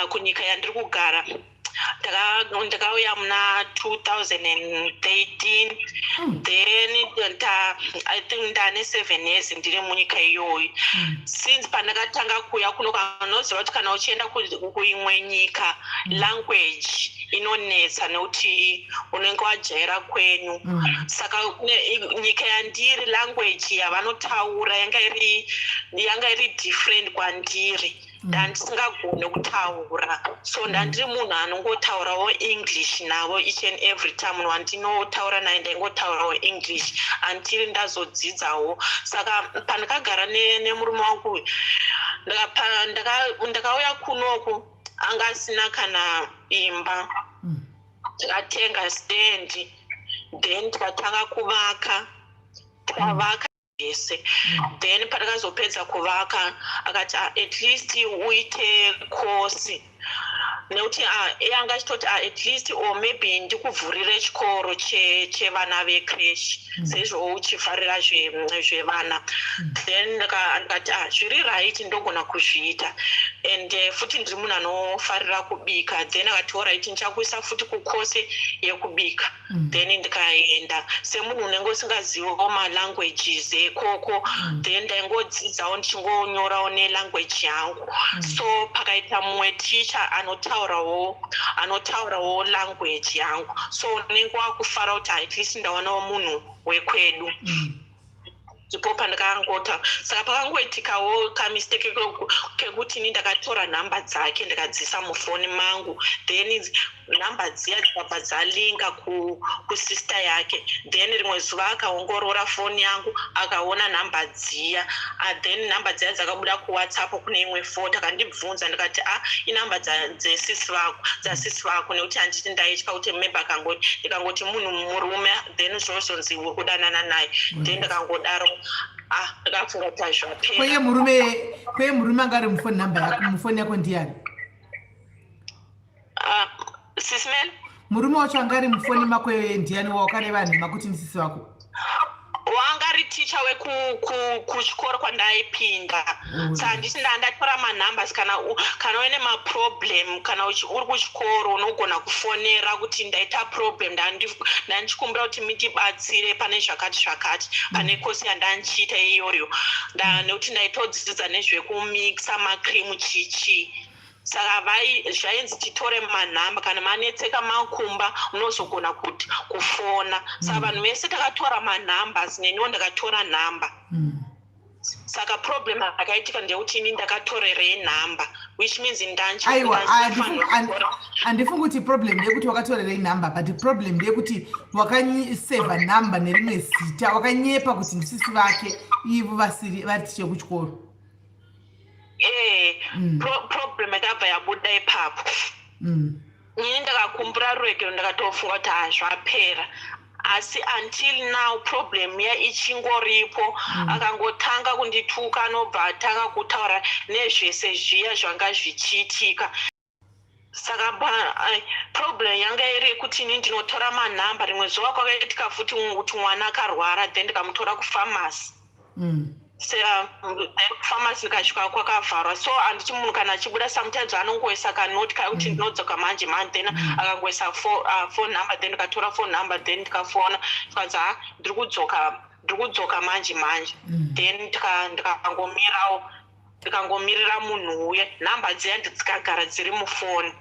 kunyika yandiri kugara. Ndakauya muna 2013. Then I think ndane 7 years ndiri munyika iyoyi since pandakatanga kuuya kuno. Unoziva kuti kana uchienda kuimwe nyika, language inonetsa nekuti unenge wajaira kwenyu. Saka nyika yandiri, language yavanotaura yanga iri different kwandiri, ndandisingagoni kutaura. So ndandiri munhu anongotaurawo English navo each and every time. Munhu wandinotaura naye ndaingotaurawo English until ndazodzidzawo. Saka pandakagara nemurume wangu, ndakauya kunoku anga asina kana imba. Tikatenga stendi, then tikatanga kuvaka, tikavaka zvese. Then patakazopedza kuvaka, akati, "Ah, at least uite course," nekuti yanga achitoti, "Ah, at least or maybe ndikuvhurire chikoro chevana vecreche, sezvo uchifarira zvevana." Then ndikati, "Ah, zviri right, ndogona kuzviita, and futi ndiri munhu anofarira kubika." Then akati, "Alright, ndichakuisa futi kucourse yekubika." Then ndikaenda semunhu unenge usingaziviwo malanguages ekoko. Then ndaingodzidzawo ndichingonyorawo nelanguage yangu. So pakaita mumwe ticha anotaurawo language yangu, so unenge wakufara kuti at least ndawanawo munhu wekwedu. Ndipo pandakangota. Saka pakangoitikawo kamistake kekuti ini ndakatora nhamba dzake, ndikadzisa mufoni mangu, then nhamba dziya dzikabva dzalinga kusister yake. Then rimwe zuva akaongorora foni yangu, akaona nhamba dziya. Then nhamba dziya dzakabuda kuWhatsApp kune imwe foto. Akandibvunza, ndikati, "A, inhamba dzesisi vako, dzasisi vako," nekuti handiti ndaitya kuti maybe ndikangoti munhu murume, then zvozonzi uri kudanana naye. Then ndakangodaro, ah, ndakafunga kuti hazvapera. Kweye murume anga ari mufoni nhamba yako, mufoni yako ndiani? Ah, Sis Mel. Murume wacho anga ari mufoni mako ndiani, wawakareva nhema kuti ndisisi vako? Wanga ari ticha wekuchikoro kwandaipinda. Saka handiti ndandatora manumbers. Kana uine maproblem, kana uri kuchikoro, unogona kufonera kuti ndaita problem, ndandichikumbira kuti mundibatsire pane zvakati zvakati, pane kosi yandandichiita iyoyo. Nekuti ndaitodzidza nezvekumixa macream, chichi. Saka zvainzi titore manhamba, kana manetseka makumba unozogona kuti kufona. Saka vanhu vese takatora manumbers, neniwo ndakatora nhamba. Saka problem akaitika ndeyekuti ini ndakatorerei nhamba, which means ndanchi Aiwa, handifungi kuti problem ndeyekuti wakatorerei nhamba, but problem ndeyekuti wakasevha nhamba nerimwe zita, wakanyepa kuti ndisisi vake, ivo vasiri, vari tiche kuchikoro. Problem yakabva yabuda ipapo. Ini ndakakumbura ruregero, ndakatofunga kuti hazvapera, asi until now problem ya ichingoripo. Akangotanga kundituka, anobva atanga kutaura nezvese zviya zvanga zvichiitika. Saka problem yanga iri yekuti ini ndinotora manhamba. Rimwe zuva kwakaitika futi kuti mwana akarwara, then ndikamutora kupharmacy. Pharmacy ndikasvika kwakavharwa. So handiti munhu kana achibuda sometimes anongoisa kanoti kakuti ndinodzoka manje manje. Then akangoisa phone number, then ndikatora phone number, then ndikafona, tikanzi, "Ha, ndiri kudzoka, ndiri kudzoka manje manje." Then ndikangomirawo, ndikangomirira munhu uye, nhamba dziya dzikagara dziri mufoni.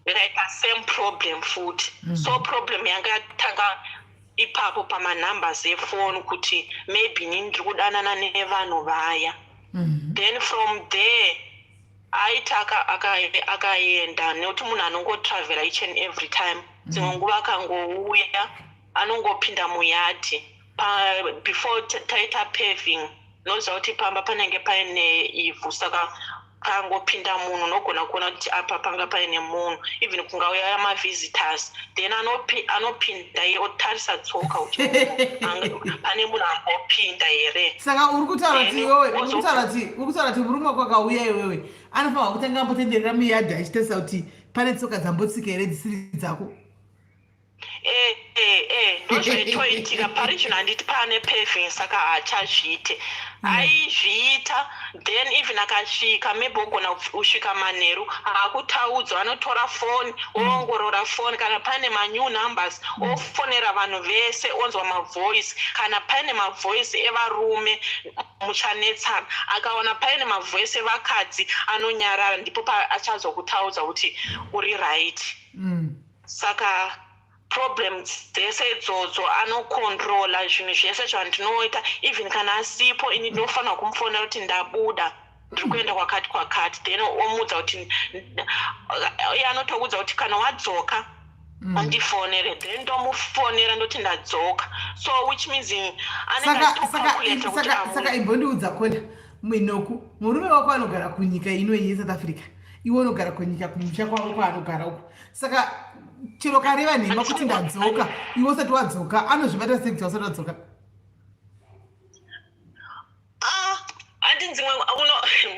Ndikaita same problem futi. So problem yanga yatanga ipapo pamanumbers efoni, kuti maybe inini ndiri kudanana nevanhu vaya. Then from there aiti akaenda, nekuti munhu anongotravhera each and every time, dzimwe nguva akangouya anongopinda muyadhi. Before taita paving, unoziva kuti pamba panenge paine ivhu, saka kangopinda munhu unogona kuona kuti apa panga paine munhu. Even kungauya mavisitors, then anopinda iye otarisa tsoka kuti pane munhu ambopinda here. Saka uri kutaura kuti iwewe, uri kutaura kuti murume wako akauya iwewe, anofanira kutanga ambotenderera muyadhi achitarisa kuti pane tsoka dzambotsika here dzisiri dzako? Ndozvaitoitika. Pari zvino handiti pane paving, saka haachazviite. Aizviita then, even akasvika, maybe ogona kusvika manheru, haakutaudzwa, anotora foni, oongorora foni kana pane manew numbers, ofonera vanhu vese, onzwa mavoice. Kana paine mavoice evarume, muchanetsana. Akaona paine mavoice evakadzi, anonyarara. Ndipo paachazokutaudza kuti uri right. Saka problem dzese idzodzo, anocontrola zvinhu zvese zvandinoita. Even kana asipo, ini ndinofanira kumufonera kuti ndabuda, ndiri kuenda kwakati kwakati, then omuudza kuti, iye anotoudza kuti kana wadzoka undifonere. Then ndomufonera, ndoti ndadzoka. So which means anenge achitocalculate kuti Saka imbondiudza kona mwinoku, murume wako anogara kunyika ino yeSouth Africa, iwe unogara kunyika kumusha kwavo kwaanogara uko. Saka chero kareva nhema kuti ndadzoka, iwe usati wadzoka, anozvibata sei kuti usati wadzoka? Ah, handi dzimwe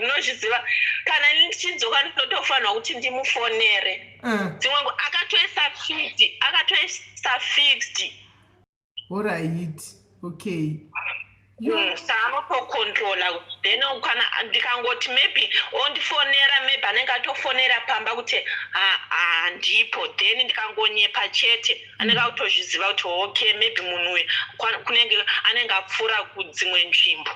unozviziva, kana ini ndichidzoka ndinotofanirwa kuti ndimufonere. Dzimwe akatoisa fixed, akatoisa fixed. Alright, okay. Saka anotocontrola. Then kana ndikangoti maybe ondifonera, maybe anenge atofonera pamba kuti handipo, then ndikangonyepa chete, anenge akutozviziva kuti okay, maybe munhu uyu kunenge anenge apfuura kudzimwe nzvimbo.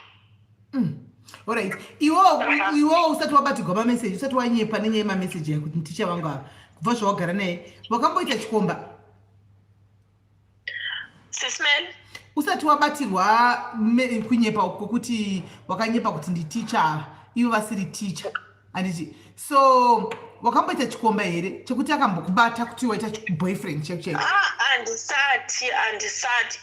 Alright, iwewo usati wabatirwa mameseji, usati wanyepa nenyaya yemameseji yekuti ndicha vangu ava, kubva zvawagara naye wakamboita chikomba? Sis Mel. Usati wabatirwa kunyepa kwokuti wakanyepa kuti nditicha ava, ivo vasiri ticha, handiti? So wakamboita chikomba here chekuti akambokubata kuti waita boyfriend cheko cheko? Ah, handisati.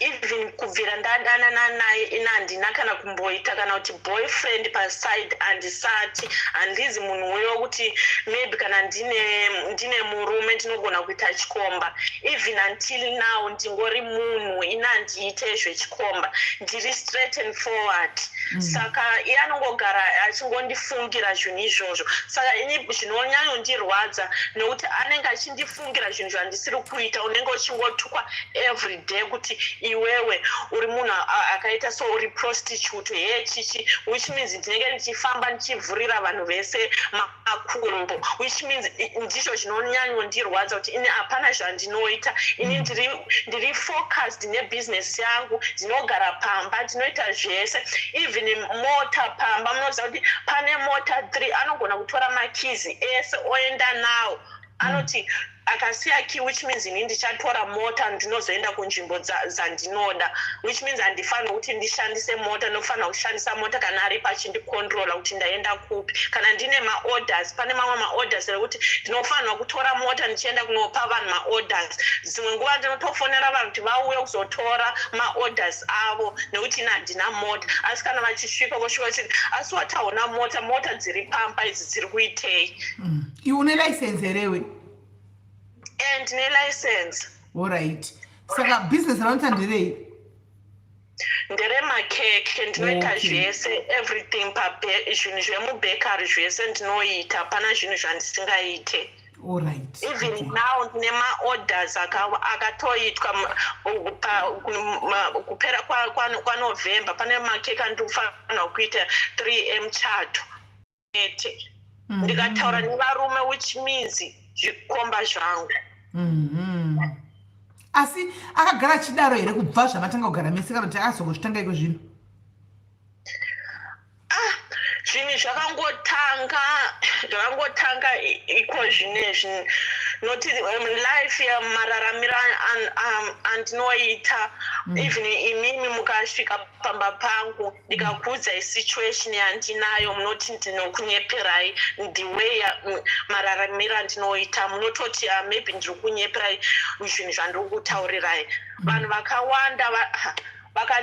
Even kubvira ndadanana naye, ina handina kana kumboita kana kuti boyfriend paside, handisati. Handizi munhu uyo wekuti maybe kana ndine murume ndinogona kuita chikomba. Even until now ndingori munhu, ina handiite zvechikomba, ndiri straight and forward. Saka iye anongogara achingondifungira zvinhu izvozvo. Saka ini zvinonyanyondirwadza nekuti anenge achindifungira zvinhu zvandisiri kuita. Unenge uchingotukwa every day kuti iwewe uri munhu akaita so, uri prostitute, he chichi, which means ndinenge ndichifamba ndichivhurira vanhu vese makumbo, which means ndizvo zvinonyanyondirwadza kuti ini hapana zvandinoita. Ini ndiri focused nebusiness yangu, ndinogara pamba, ndinoita zvese, even mota pamba. Munoziva kuti pane mota 3, anogona kutora makeys ese oenda nawo. Anoti akasiya key, which means ini ndichatora mota, ndinozoenda kunzvimbo dzandinoda, which means handifaniri kuti ndishandise mota. Ndinofanira kushandisa mota kana aripo achindicontrola kuti ndaenda kupi. Kana ndine maorders, pane mamwe maorders ekuti ndinofanirwa kutora mota ndichienda kunopa vanhu maorders. Dzimwe nguva ndinotofonera vanhu kuti vauye kuzotora maorders avo nekuti ini handina mota. Asi kana vachisvika, vosvika vachiti, "Asi wataona mota? Mota dziri pamba idzi dziri kuitei?" Iwe une license herewe? And nelicense. Alright, saka business raunoita nderei? Nderemakeke, ndinoita zvese, everything, zvinhu zvemubakery zvese ndinoita, hapana zvinhu zvandisingaite. Even now ndine maorders akatoitwa kupera kwaNovember. Pane makeke andiri kufanira kuita 3 emuchato ete. Ndikataura nevarume, which means zvikomba zvangu. Asi akagara achidaro here kubva zvamatanga kugara mese, kana kuti akazongozvitanga iko zvino? Ah, zvinhu zvakangotanga iko zvinezvi, noti life yamararamiro andinoita. Even imimi mukasvika pamba pangu ndikakuudzai situation yandinayo, munoti ndinokunyeperai. The way mararamiro andinoita, munototi, "Ah, maybe ndiri kunyeperai zvinhu zvandiri kutaurirai." Vanhu vakawanda vaka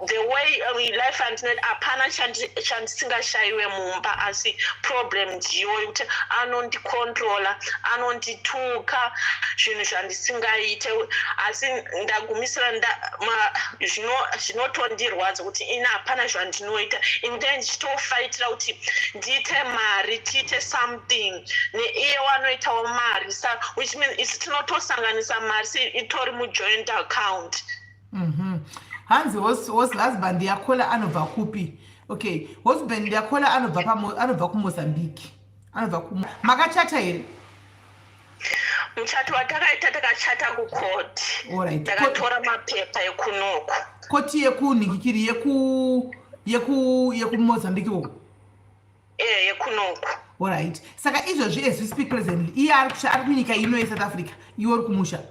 the way life andinoita, hapana chandisingashayiwe mumba. Asi problem ndiyo yekuti anondicontrola, anondituka zvinhu zvandisingaite. Asi ndagumisira zvinotondirwadza kuti ini hapana zvandinoita. Ini ndee ndichitofaitira kuti ndiite mari, tiite something neiye wanoitawo mari, sa which means isi tinotosanganisa mari, si itori mujoint account. Hanzi host husband yakola anobva kupi? Okay, husband yakola anobva kuMozambique, anobva ku makachata here? Muchato watakaita, takachata kukoti. Takatora mapepa ekunoku. Koti yekunhikikiri, yekuMozambique uko? E, yekunoku. Alright, saka izvozvi, as we speak presently, iye ari kunyika ino yeSouth Africa, iwe uri kumusha?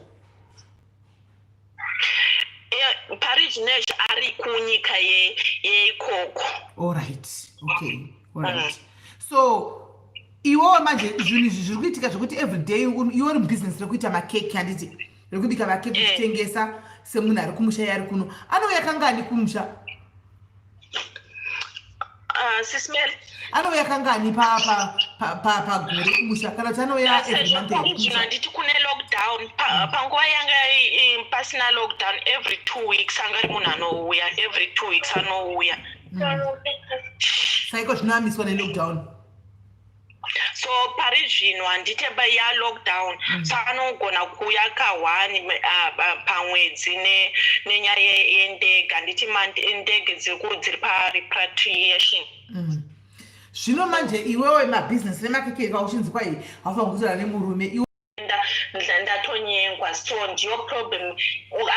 E, pari zvinezvi ari kunyika yeikoko. Alright, okay, alright. So iwewe manje, zvinhu izvi zviri kuitika zvekuti everyday iwe uri mubusiness rekuita makeki, handiti? Rekubika makeki uchitengesa semunhu ari kumusha, iye ari kuno. Anouya kangani kumusha? Sis Mel? Anouya kangani pagore kumusha, kana kuti anouya every month here Zvino kumusha? Handiti kune lockdown? Panguva yanga pasina lockdown, every 2 weeks anga ari munhu anouya, every 2 weeks anouya. Saiko zvinoamiswa nelockdown? So pari zvino handite yalockdown, so anogona kuuya ka1 pamwedzi nenyaya yendege. Handiti ndege dziri parepatriation? Zvino manje iwewe mabhizinesi remakeke eka uchinzi kwai haufaniri kutaura nemurume iwe. Ndatonyengwa, so ndiyo problem.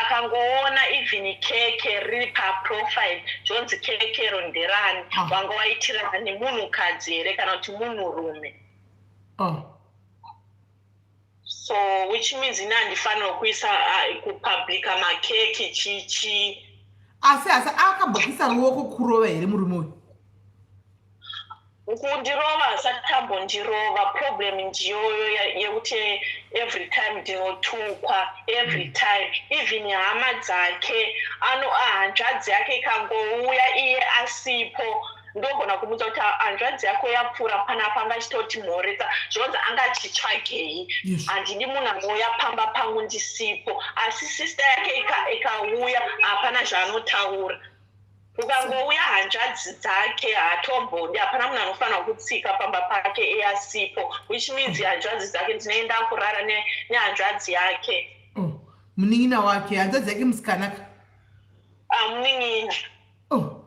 Akangoona even keke riri paprofile, zvonzi, "Kekero nderani?" Ah. "Wanga waitirani? Munhukadzi here kana kuti munhurume?" Oh. So which means ini handifanirwa kuisa kupublica makeki chichi. Asi akambobvisa ruoko kurova here murume uyu? Kundirova asati ambondirova. Problem ndiyoyo yekuti every time ndinotukwa, every time. Even hama dzake ano, hanzvadzi yake ikangouya iye asipo, ndogona kumudza kuti hanzvadzi yako yapfuura panapa, angachitoti mhoresa, zvonzi angachitsvagei. Handidi munhu anouya pamba pangu ndisipo. Asi sister yake ikauya, hapana zvaanotaura. Ukangouya hanzvadzi dzake, haatombodi. Hapana munhu anofanira kutsika pamba pake iye asipo, which means hanzvadzi dzake, ndinoenda kurara nehanzvadzi yake. Oh, munin'ina wake, hanzvadzi yake musikanaka? Ah, munin'ina. Oh.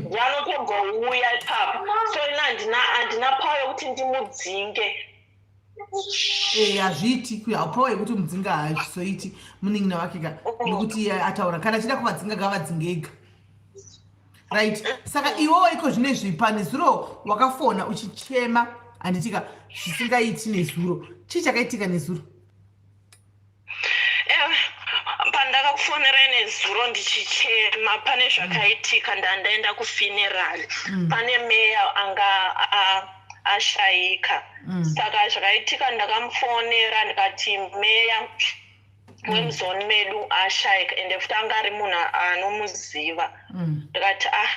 Vanotongouya ipapo, so ina handina power yekuti ndimudzinge. Hazviiti, haupower yekuti mudzinga, hazvizoiti munin'ina wake ka, nekuti iye ataura. Kana achida kuvadzinga, ngavadzinge ega, right? Saka iwewo iko zvinezvi, panezuro wakafona uchichema, handitika, zvisingaiti nezuro. Chii chakaitika nezuro? Pandakakufonerai nezuro ndichichema, pane zvakaitika. Ndandaenda kufuneral. Pane meya anga ashayika. Saka zvakaitika, ndakamufonera ndikati meya wemuzoni medu ashayika, ende futi anga ari munhu anomuziva. Ndikati, "Ah,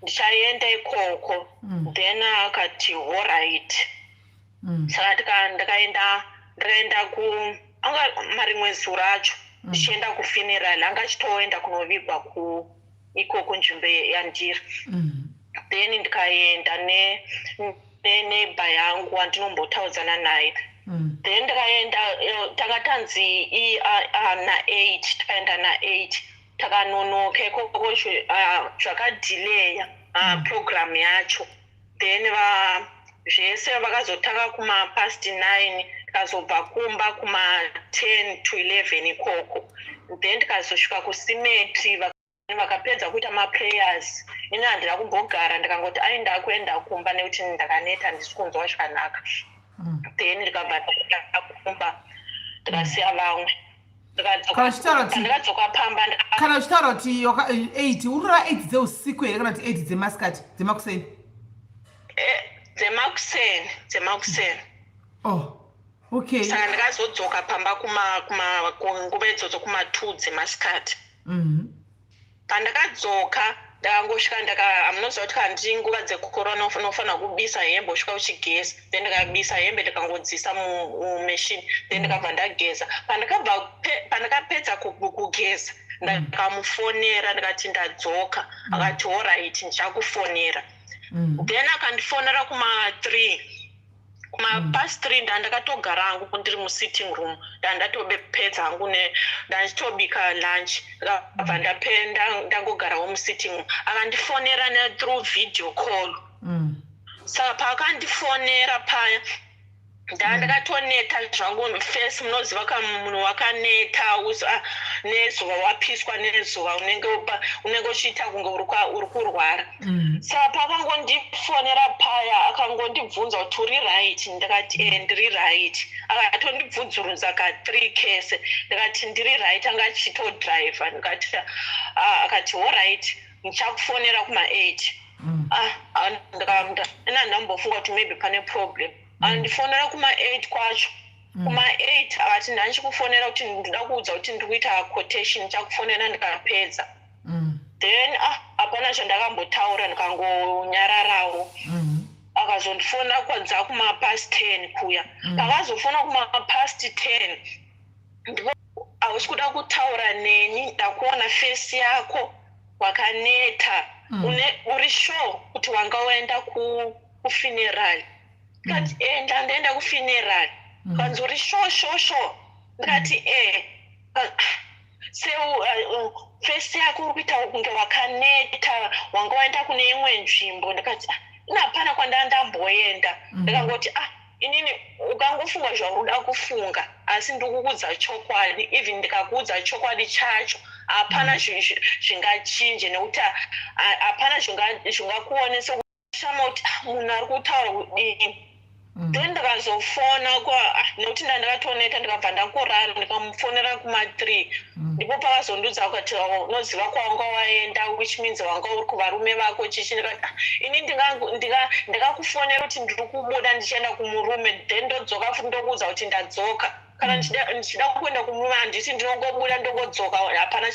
ndichaenda ikoko." Then akati, "Alright." Saka ndikaenda ku anga marimwe zuva acho ndichienda kufuneral, anga achitoenda kunovigwa ku ikoko nzvimbo yandiri. Then ndikaenda neneighbor yangu wandinombotaudzana naye. Then ndikaenda, tanga tanzi na8, tikaenda na8, takanonoka ikoko, zvakadhileya program yacho. Then va zvese vakazotanga kuma past 9, tikazobva kumba kuma 10 to 11 ikoko. Then tikazosvika kucemetery, vakapedza kuita maprayers. Ini handina kumbogara, ndikangoti ai, ndakuenda kumba nekuti ndakaneta, handisi kunzwa zvakanaka. Then ndikabva ndaenda kumba, ndikasiya vamwe. Ndakadzoka pamba. Kana uchitaura kuti 8, urura 8 dzeusiku here kana kuti 8 dzemasikati, dzemakuseni? Dzemakuseni, dzemakuseni. Oh, okay. Saka ndakazodzoka pamba nguva idzodzo kuma2 dzemasikati. Pandakadzoka, ndakangosvika, ndaka hamunoziva kuti kandi nguva dzekorona unofanira kubisa hembe usvika uchigeza. Then ndikabisa hembe, ndikangodzisa mumachine, then ndikabva ndageza. Pandakapedza kugeza, ndakamufonera, ndikati ndadzoka. Akati, "Alright, ndichakufonera." Then akandifonera kuma3, kumapast 3. Ndandakatogara hangu ndiri musitting room, ndandatopedza hangu, ndandichitobika lunch, ndakabva ndangogarawo musitting room. Akandifonera nethrough video call. Saka paakandifonera paya, ndandakatoneta zvangu face. Munoziva ka, munhu wakaneta nezuva, wapiswa nezuva, unenge uchiita kunge uri kurwara. Saka paakangondifonera paya, akangondibvunza kuti, "Uri right?" Ndakati, "E, ndiri right." Akatondibvunzurudza ka3 kese, ndikati, "Ndiri right." Anga achitodhiraivha. Ndikati, akati, "Alright, ndichakufonera kuma8." Ah, ina ndambofunga kuti maybe pane problem. Andifonera kuma8 kwacho, kuma8, akati, "Ndandichikufonera kuti ndinoda kuudza kuti ndiri kuita quotation, ndichakufonera ndikapedza." Then, ah, hapana zvandakambotaura, ndikangonyararawo. Akazondifonera kwadza kumapast 10 kuya. Pakazofona kumapast 10, ndipo, "Hausi kuda kutaura neni, ndakuona face yako wakaneta. Uri sure kuti wanga waenda kufuneral?" Ndikati, "E, ndandaenda kufuneral." Kanzi, "Uri sure, sure, sure?" Ndikati, "E." "Se face yako uri kuita kunge wakaneta, wanga waenda kune imwe nzvimbo." Ndikati, "Ah, ina hapana kwandandamboenda." Ndikangoti, "Ah, inini ukangofunga zvauri kuda kufunga, asi ndikukuudza chokwadi. Even ndikakuudza chokwadi chacho, hapana zvingachinje, nekuti hapana zvingakuonesa shama kuti, ah, munhu ari kutaura kudini." Then ndakazofona kwa, ah, nekuti ndandakatoneta, ndikabva ndakurara, ndikamufonera kuma-3. Ndipo pakazondiudza kuti, "Oh, unoziva kwawanga waenda, which means wanga uri kuvarume vako." Chichi, ndikati, "Ah, ini ndikakufonera kuti ndiri kubuda ndichienda kumurume, then ndodzoka futi ndokuudza kuti ndadzoka. Kana ndichida kuenda kumurume, handiti ndinongobuda ndongodzoka? Hapana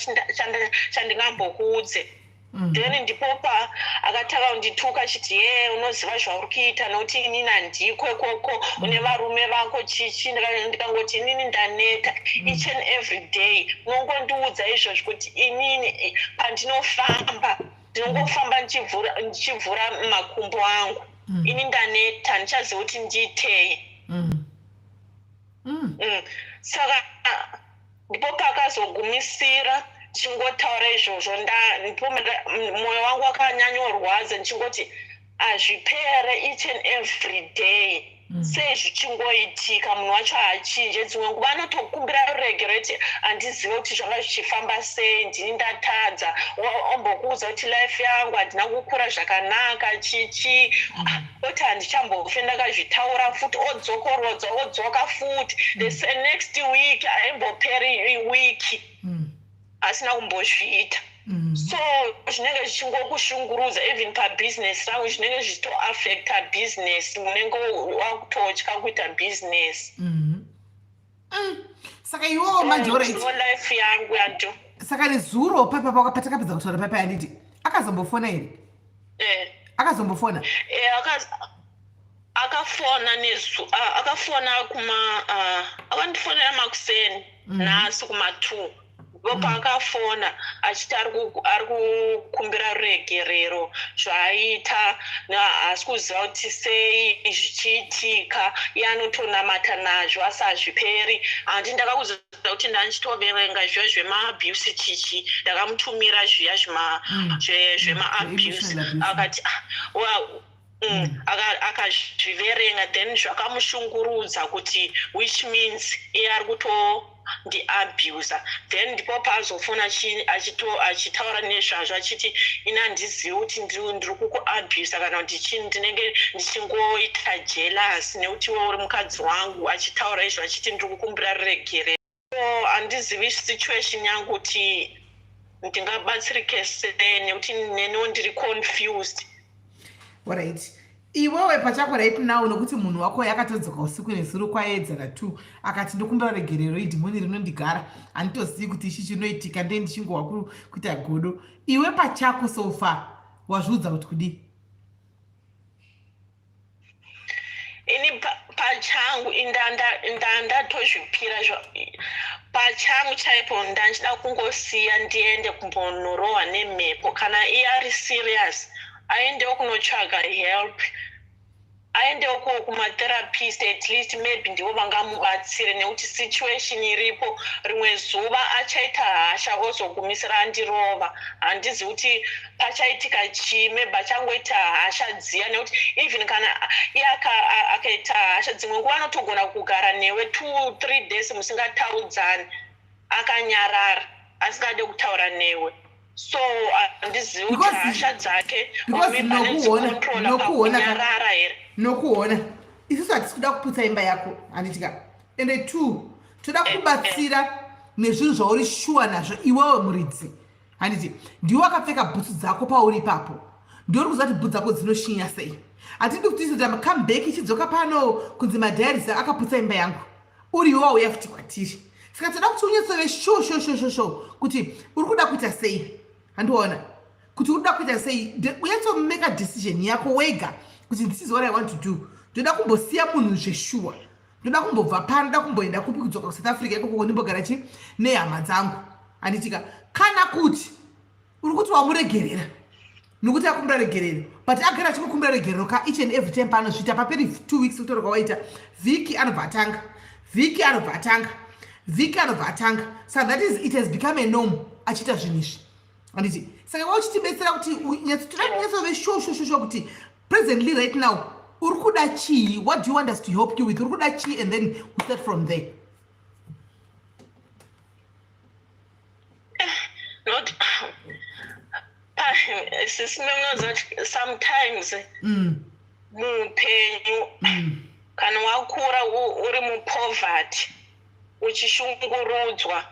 chandingambokuudze." Then ndipo pa akatanga kundituka achiti, "Ye, unoziva zvauri kuita, nokuti inini handiko ikoko, une varume vako." Chichi, ndikangoti, "Inini ndaneta. Each and every day unongondiudza izvozvo kuti inini pandinofamba ndinongofamba ndichivhura makumbo angu. Ini ndaneta, handichazivi kuti ndiitei." Saka ndipo pakazogumisira ndichingotaura izvozvo, ndipo mwoyo wangu wakanyanyorwadza, ndichingoti hazvipere, each and every day sei zvichingoitika? Munhu wacho haachinje. Dzimwe nguva anotokumbira ruregero eti, "Handizive kuti zvanga zvichifamba sei, ndini ndatadza." Ombokuudza kuti, "Life yangu handina kukura zvakanaka," chichi, oti, "Handichambofe ndakazvitaura futi." Odzokorodza, odzoka futi the next week, aimboperi wiki asina kumbozviita. So zvinenge zvichingokushungurudza, even pabhizinesi rangu zvinenge zvichitoaffecta business, unenge wakutotya kuita business. Saka iwewo manje, alright. Ndo life yangu yanto. Saka nezuro papa patakapedza kutaura papa, yanditi akazombofona here? Eh. Akazombofona? Eh, akafona akafona kuma akandifonera makuseni nhasi kuma-2. Ndipo paakafona achiti ari kukumbira ruregerero zvaaita, haasi kuziva kuti sei zvichiitika. Iye anotonamata nazvo asi hazviperi. Handi ndakakuziva kuti ndandichitoverenga zviya zvemaabuse, chichi, ndakamutumira zviya zvemaabuse. Emotional abuse. Akati, "Ah, akazviverenga, then zvakamushungurudza kuti which means iye ari kutondiabusa." Then ndipo paazofona achitaura nezvazvo achiti, "Ini handizivi kuti ndiri kukuabusa kana kuti chii, ndinenge ndichingoita jealous nekuti iwe uri mukadzi wangu." Achitaura izvo achiti, "Ndiri kukumbira ruregerero." So handizivi situation yangu kuti ndingabatsirike sei, nekuti neniwo ndiri confused. Alright, iwewe pachako right now, nokuti munhu wako yakatodzoka usiku nezuro kwaedzana 2, akati, "Ndokumbira regerero, idhimoni rinondigara, handitozivi kuti ichi chinoitika, ndee ndichingowa kuita godo." Iwe pachako so far wazviudza kuti kudii? Ini pachangu ndandatozvipira pachangu chaipo, ndanchida kungosiya ndiende kumbonorohwa nemhepo. Kana iye ari serious, aendewo kunotsvaga help, aendewo kumatherapist at least, maybe ndivo vangamubatsire, nekuti situation iripo, rimwe zuva achaita hasha ozogumisira andirova. Handizi kuti pachaitika chii, maybe achangoita hasha dziya, nekuti even kana iye akaita hasha, dzimwe nguva anotogona kugara newe 2, 3 days musingataudzani, akanyarara, asingade kutaura newe. So handizivi kuti hasha dzake Because or maybe anodzicontrola pakunyarara here. Nokuona isusu hatisi kuda kuputsa imba yako, handitika? Ende two, toda kubatsira nezvinhu zvauri shuwa nazvo iwewe muridzi, handiti? Ndiwe wakapfeka bhutsu dzako pauri ipapo, ndiwe uri kuziva kuti bhutsu dzako dzinoshinya sei. Hatidi kuti izoita comeback ichidzoka pano kunzi madiaries akaputsa imba yangu, uri iwe wauya futi kwatiri. Saka toda kuti unyatsove sure sure sure sure sure kuti uri kuda kuita sei, handiona kuti uri kuda kuita sei. Unyatsomeka decision yako wega kuti, "This is what I want to do. Ndoda kumbosiya munhu zveshuwa, ndoda kumbobva pano, ndoda kumboenda kupi, kudzoka kuSouth Africa ikoko, ndimbogara chi nehama dzangu," handitika? Kana kuti uri kuti wamuregerera nokuti akumbira regerero, but agara achikukumbira regerero ka each and every time paanozviita, paperi 2 weeks kutaura kwawaita, vhiki anobva atanga, vhiki anobva atanga, vhiki anobva atanga. Saka that is, it has become a norm achiita zvinhu izvi, handiti? Saka iwe uchitibetsera kuti toda kunyatsove sure sure sure sure kuti presently, right now, uri kuda chii? What do you want us to help you with? Uri kuda chii? And then we start from there. Not sisi, munoziva kuti sometimes muupenyu Kana wakura uri mupoverty, uchishungurudzwa,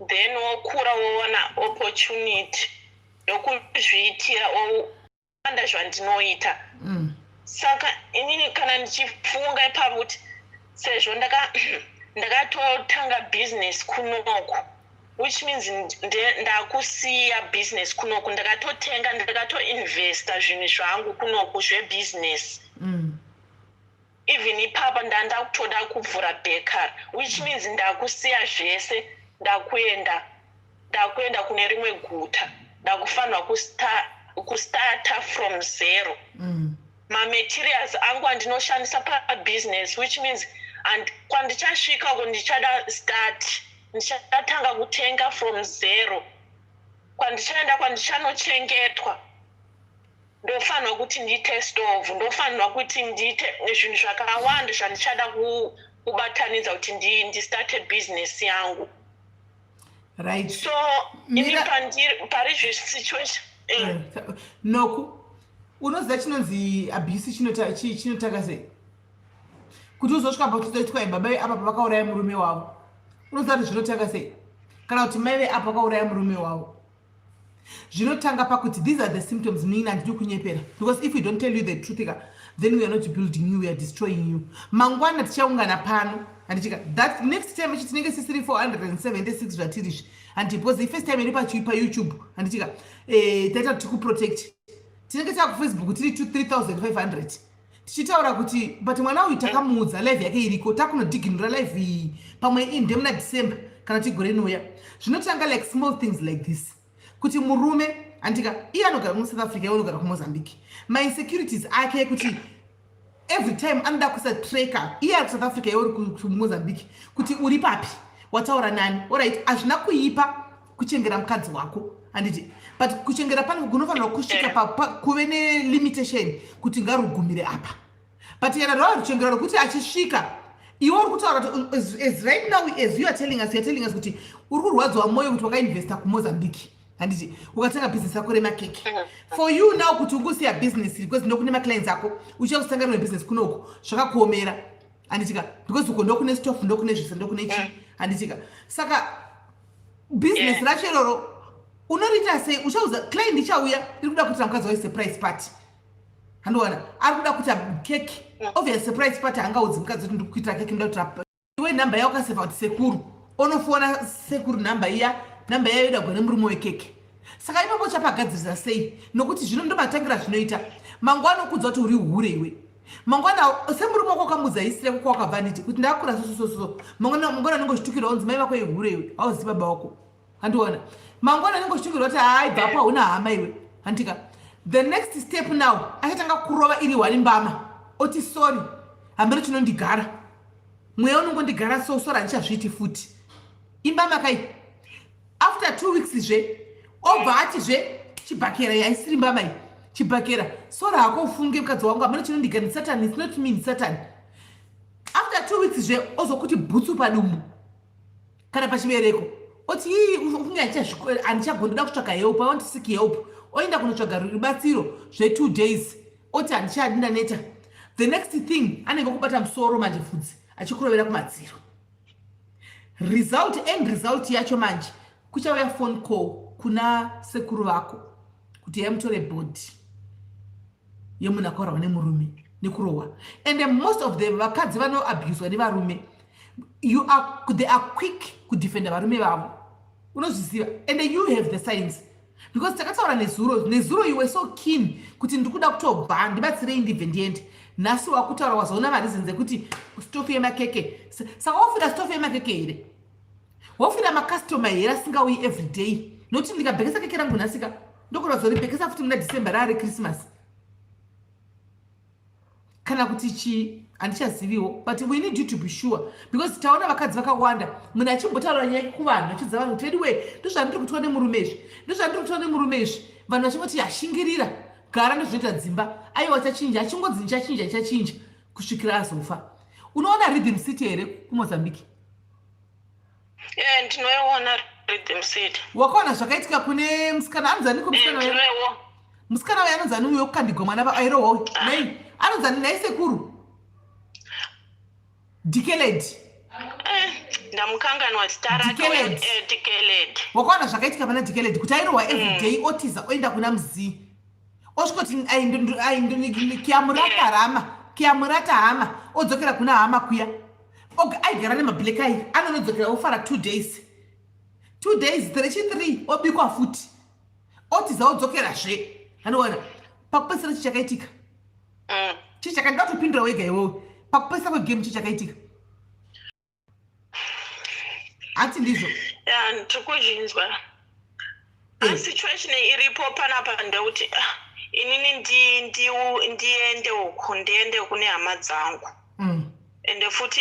then wokura woona opportunity yokuzviitira owanda zvandinoita. Saka inini kana ndichifunga ipapo kuti sezvo ndakatotanga business kunoku, which means ndakusiya business kunoku, ndakatotenga, ndakatoinvesta zvinhu zvangu kunoku zvebusiness. Even ipapa ndandakutoda kuvhura bakery, which means ndakusiya zvese, ndakuenda kune rimwe guta, ndakufanirwa kustarta from zero. Mamaterials angu andinoshandisa pabusiness, which means and kwandichasvika ndichada start, ndichatanga kutenga from zero. Kwandichaenda, kwandichanochengetwa, ndofanirwa kuti ndiite stove, ndofanirwa kuti ndiite zvinhu zvakawanda zvandichada kubatanidza kuti ndistarte business yangu. So ini pari zvisituation Noku, unoziva chinonzi abuse chinotanga sei? Kuti uzosvika pakutoitwa baba apa pavakauraya murume wavo, unoziva kuti zvinotanga sei? Kana kuti mai veapa vakauraya murume wavo, zvinotanga pakuti these are the symptoms. Mean handidi kunyepera, because if we don't tell you the truth ka, then we are not building you, we are destroying you. Mangwana tichaungana pano, handitika? That next time ichi tinenge sisiri 476 zvatirizvi, handi? Because the first time iri paYouTube, handitika, taita kuti tikuprotect. Tinenge taa kuFacebook tiri 3500 tichitaura kuti, but mwana uyu takamuudza, live yake iriko, takunodhiginura live iyi pamwe inde muna December kana tigore rinouya. Zvinotanga like small things like this, kuti murume, handika, iye anogara kuSouth Africa, iye unogara kuMozambique. Mainsecurities ake ekuti every time anoda kuisa tracker, iye ari kuSouth Africa, iye uri kuMozambique, kuti uri papi, wataura nani. Alright, hazvina kuipa kuchengera mukadzi wako, handiti? But kuchengera pane kunofanirwa kusvika kuve nelimitation kuti ngarugumire apa. But kana rwava ruchengero rwekuti achisvika, iwe uri kutaura kuti as right now as you are telling us, you are telling us kuti uri kurwadziwa mwoyo kuti wakainvesta kuMozambique, handiti? Ukatenga bhizinesi rako remakeke. For you now kuti ungosiya bhizinesi, because ndokune maclients ako, uchiya kusangana nebhizinesi kunoku, zvakakuomera, handitika? Because uko ndokune stof, ndokune zvese, ndokune chi, handitika? Saka bhizinesi racho iroro unoriita sei? Uchauza client ichauya iri kuda kuitira mukadzi wayo surprise party, handiwana? Ari kuda kuita keke, obvious surprise party, haangaudzi mukadzi kuti ndiri kuitira keke, ndoda kuitira iwe. Nhamba iya ukasevha kuti sekuru, onofona sekuru, nhamba iya, nhamba iya yoda gone murume wekeke. Saka ipapo uchapagadzirisa sei? Nokuti zvino ndomatangira zvinoita. Mangwana okudza kuti uri hure iwe. Mangwana semurume wako ukamudza history yako kwawakabva, nditi kuti ndakakura sosososo, mangwana mangwana unenge uchitukirwa unzi mai vako ihure iwe, hauzivi baba wako, handiona? Mangwana unenge uchitukirwa kuti hai, bvapo, hauna hama iwe, handika? The next step now, achatanga kurova iri one mbama, oti sorry, hambeno chinondigara, mweya unongondigara, so sorry, handichazviiti futi. Imbama kai. After 2 weeks zve obva atizve chibhakera, yaisiri mbama iyi, chibhakera, sorry hako, ufunge mukadzi wangu, hameno chinondigara, ndisatani, it's not me, ndisatani. After 2 weeks zve ozokuti bhutsu padumbu kana pachibereko, oti ii, ufunge handichagondoda kutsvaga help, I want to seek help. Oenda kunotsvaga rubatsiro zve2 days, oti handichadi, ndaneta. The next thing, anenge okubata musoro manje, pfudzi achikurovera kumadziro. Result, end result yacho manje, kuchauya phone call kuna sekuru vako kuti yaimutore body yemunhu akaurawa nemurume nekurohwa. And most of the vakadzi vanoabuswa nevarume, they are quick kudefenda varume vavo, unozviziva? And you have the signs, because takataura nezuro. Nezuro you were so keen kuti ndiri kuda kutobva, ndibatsirei ndibve ndiende. Nhasi wakutaura, wazoona mareasons ekuti stofu yemakeke. Saka wofira stofu yemakeke here? Wofira macustomer here asingauyi every day? Nokuti ndikabhekesa keke rangu nhasika, ndokona kuzoribhekesa futi muna December raari Christmas kana kuti chi, handichaziviwo. But we need you to be sure, because taona vakadzi vakawanda, munhu achimbotaura nyaya kuvanhu, achiudza vanhu kuti anyway, ndozvandiri kutiwa nemurume izvi, ndozvandiri kutiwa nemurume izvi. Vanhu vachingoti yashingirira, gara, ndozvinoita dzimba, aiwa, chachinja, achingonzi ndichachinja, ndichachinja, kusvikira azofa. Unoona Rhythm City here kuMozambique? Eh, ndinoiona Rhythm City. Wakaona zvakaitika kune musikana anonzi aniko? Musikana uyo, musikana uyo anonzi ani uyo wekukandigwa mwana airohwa uyu? Nei, anonzi ani nai sekuru? Dikeledi. Ndamukanganwa zita rake. Dikeledi. Dikeledi. Wakaona zvakaitika pana Dikeledi kuti airohwa everyday, otiza oenda kuna Mzii, osvikoti kiamurata rama, kiamurata hama, odzokera kuna hama kuya. Aigara nemablack ai, anonodzokera ofara 2 days, 2 days, 33, obikwa futi, otiza, odzokerazve. Anoona pakupedzisira chii chakaitika? Chii chakandida kutopindura wega iwewe? Pakupedzisira kwegame chii chakaitika? Hati ndizvo? Ya, ndiri kuzvinzwa. Situation iripo panapa ndekuti inini ndiende uku, ndiende kune hama dzangu. Ende futi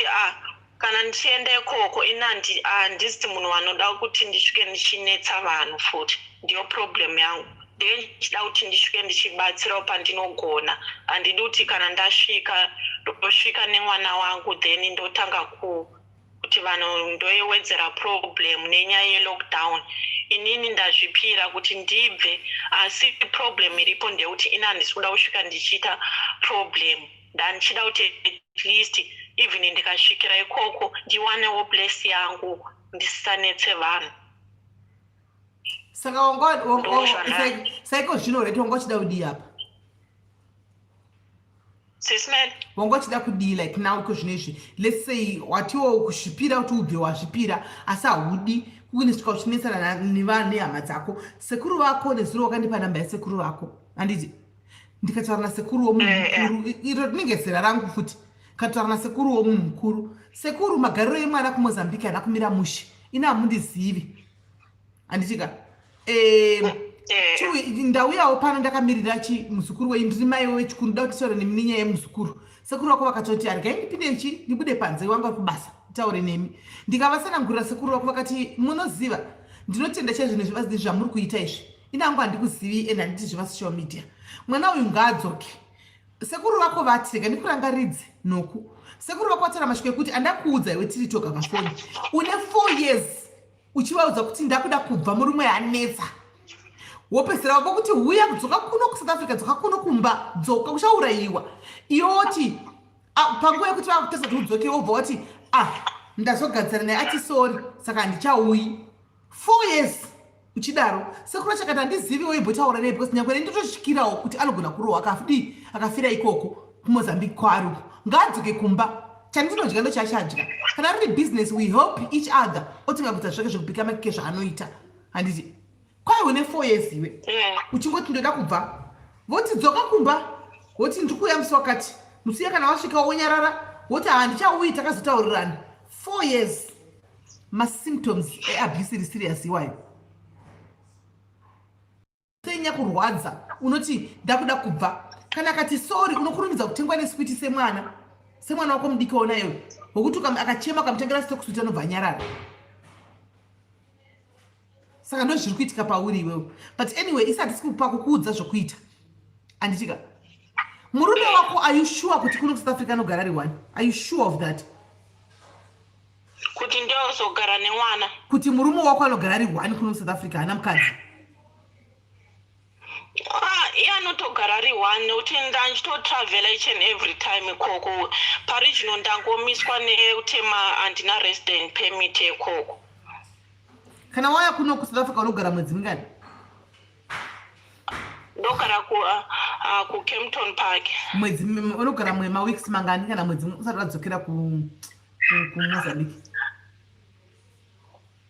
kana ndichienda ikoko, ini handisi munhu anoda kuti ndisvike ndichinetsa vanhu futi. Ndiyo problem yangu. Ndee ndichida kuti ndisvike ndichibatsirawo pandinogona. Handidi kuti kana ndasvika, ndosvika nemwana wangu, then ndotanga kuti vanhu ndoiwedzera problem nenyaya yelockdown. Inini ndazvipira kuti ndibve, asi problem iripo ndeyekuti ini handisi kuda kusvika ndichiita problem. Ndandichida kuti at least even ndikasvikira ikoko, ndiwanewo place yangu, ndisanetse vanhu. Saka saiko zvino reti wanga uchida kudii apa? Sisman. Wanga uchida kudii like now iko zvino izvi? Let's say watiwo kuzvipira kuti ubve, wazvipira, asi haudi kunesvika uchinetsana nevanhu, nehama dzako, sekuru vako. Nezuro wakandipa namba yasekuru vako, handiti? Ndikataura nasekuru womunhu mukuru, iro rinenge zera rangu futi. Kataura nasekuru womunhu mukuru: "Sekuru, magariro emwana kuMozambique haana kumira mushe. Ina hamundizivi, handitika?" Ndauyawo pano, ndakamirira chi muzukuru wenyu. Ndiri mai wechikuru, ndoda kuti taure nemi nenyaya yemuzukuru. Sekuru vako vakatoti, "Regai ndipinde chi ndibude panze, wanga uri kubasa, nditaure nemi." Ndikavasanangurira. Sekuru vako vakati, "Munoziva, ndinotenda chaizvo nezvebasa zvamuri kuita izvi. Inangu handikuzivi and handiti zvepasocial media. Mwana uyu ngaadzoke." Sekuru vako vati, rega ndikurangaridze noku, sekuru vako vataura mashoko ekuti andakuudza iwe tiri toga pafoni. Une 4 years uchivaudza kuti ndakuda kubva, murume anetsa. Wopedzisira wako kuti huya, kudzoka kuno kuSouth Africa, dzoka kuno kumba, dzoka, uchaurayiwa. Iwe woti panguva yekuti vakutesa kuti udzoke, wobva wati, "Ah, ndazogadzira naye, ati sorry, saka handichauyi." 4 years uchidaro. Sekuru chakati, "Handizivi weimbotaura nei, because nyangwe ndotosvikirawo kuti anogona kurohwa, akadii, akafira ikoko kuMozambique kwaari uko. Ngaadzoke kumba, chandinodya ndochachadya. Kana riri business, we help each other." Otinga kuita zvake zvekubika makeke zvaanoita, handiti? Kwai une 4 years iwe uchingoti ndoda kubva, voti dzoka kumba, woti ndiri kuuya musi wakati. Musi uya kana wasvika wonyarara, woti handichauyi, takazotaurirana. 4 years, masymptoms eabuse iri serious iwayo. Senya kurwadza, unoti ndakuda kubva. Kana akati sorry, unokurumidza kutengwa neswiti semwana wako mudiki waona iwe, wekuti akachema ukamutengera stock switi anobva anyarara. Saka ndo zviri kuitika pauri iwewe. But anyway, isati sikupa kukuudza zvokuita, handitika? Murume wako, are you sure kuti kuno kuSouth Africa anogara ari one? Are you sure of that? Kuti ndozogara nemwana? Kuti murume wako anogara ari one kuno kuSouth Africa, haana mukadzi? Ah, iye anotogara ari one, nekuti ndanchitotravhela each and every time ikoko. Pari zvino ndangomiswa nekutema, handina resident permit yekoko. Kana waya kuno kuSouth Africa unogara mwedzi mingani? Ndogara kuKempton Park. Mwedzi unogara maweeks mangani kana mwedzi usati wadzokera kuMozambique?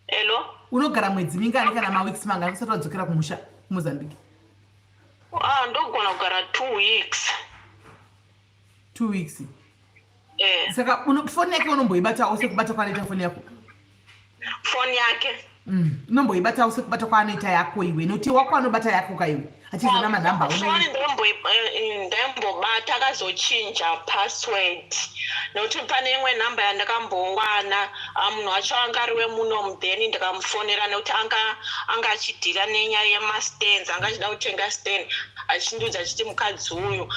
Hello? Unogara mwedzi mingani kana maweeks mangani usati wadzokera kumusha kuMozambique? Ah, ndogona kugara 2 weeks. 2 weeks? Eh. Saka foni yake unomboibatawo sekubata kwaanoita foni yako? Foni yake? Unomboibatawo sekubata kwaanoita yako iwe, nokuti wako anobata yako kaiwe achizana manhamba. Foni ndaimbobata, akazochinja password, nekuti pane imwe nhamba yandakambowana. Munhu wacho anga ari wemunomu, then ndikamufonera, nekuti anga achidhira nenyaya yemastands, anga achida kutenga stand, achindiudza achiti mukadzi uyu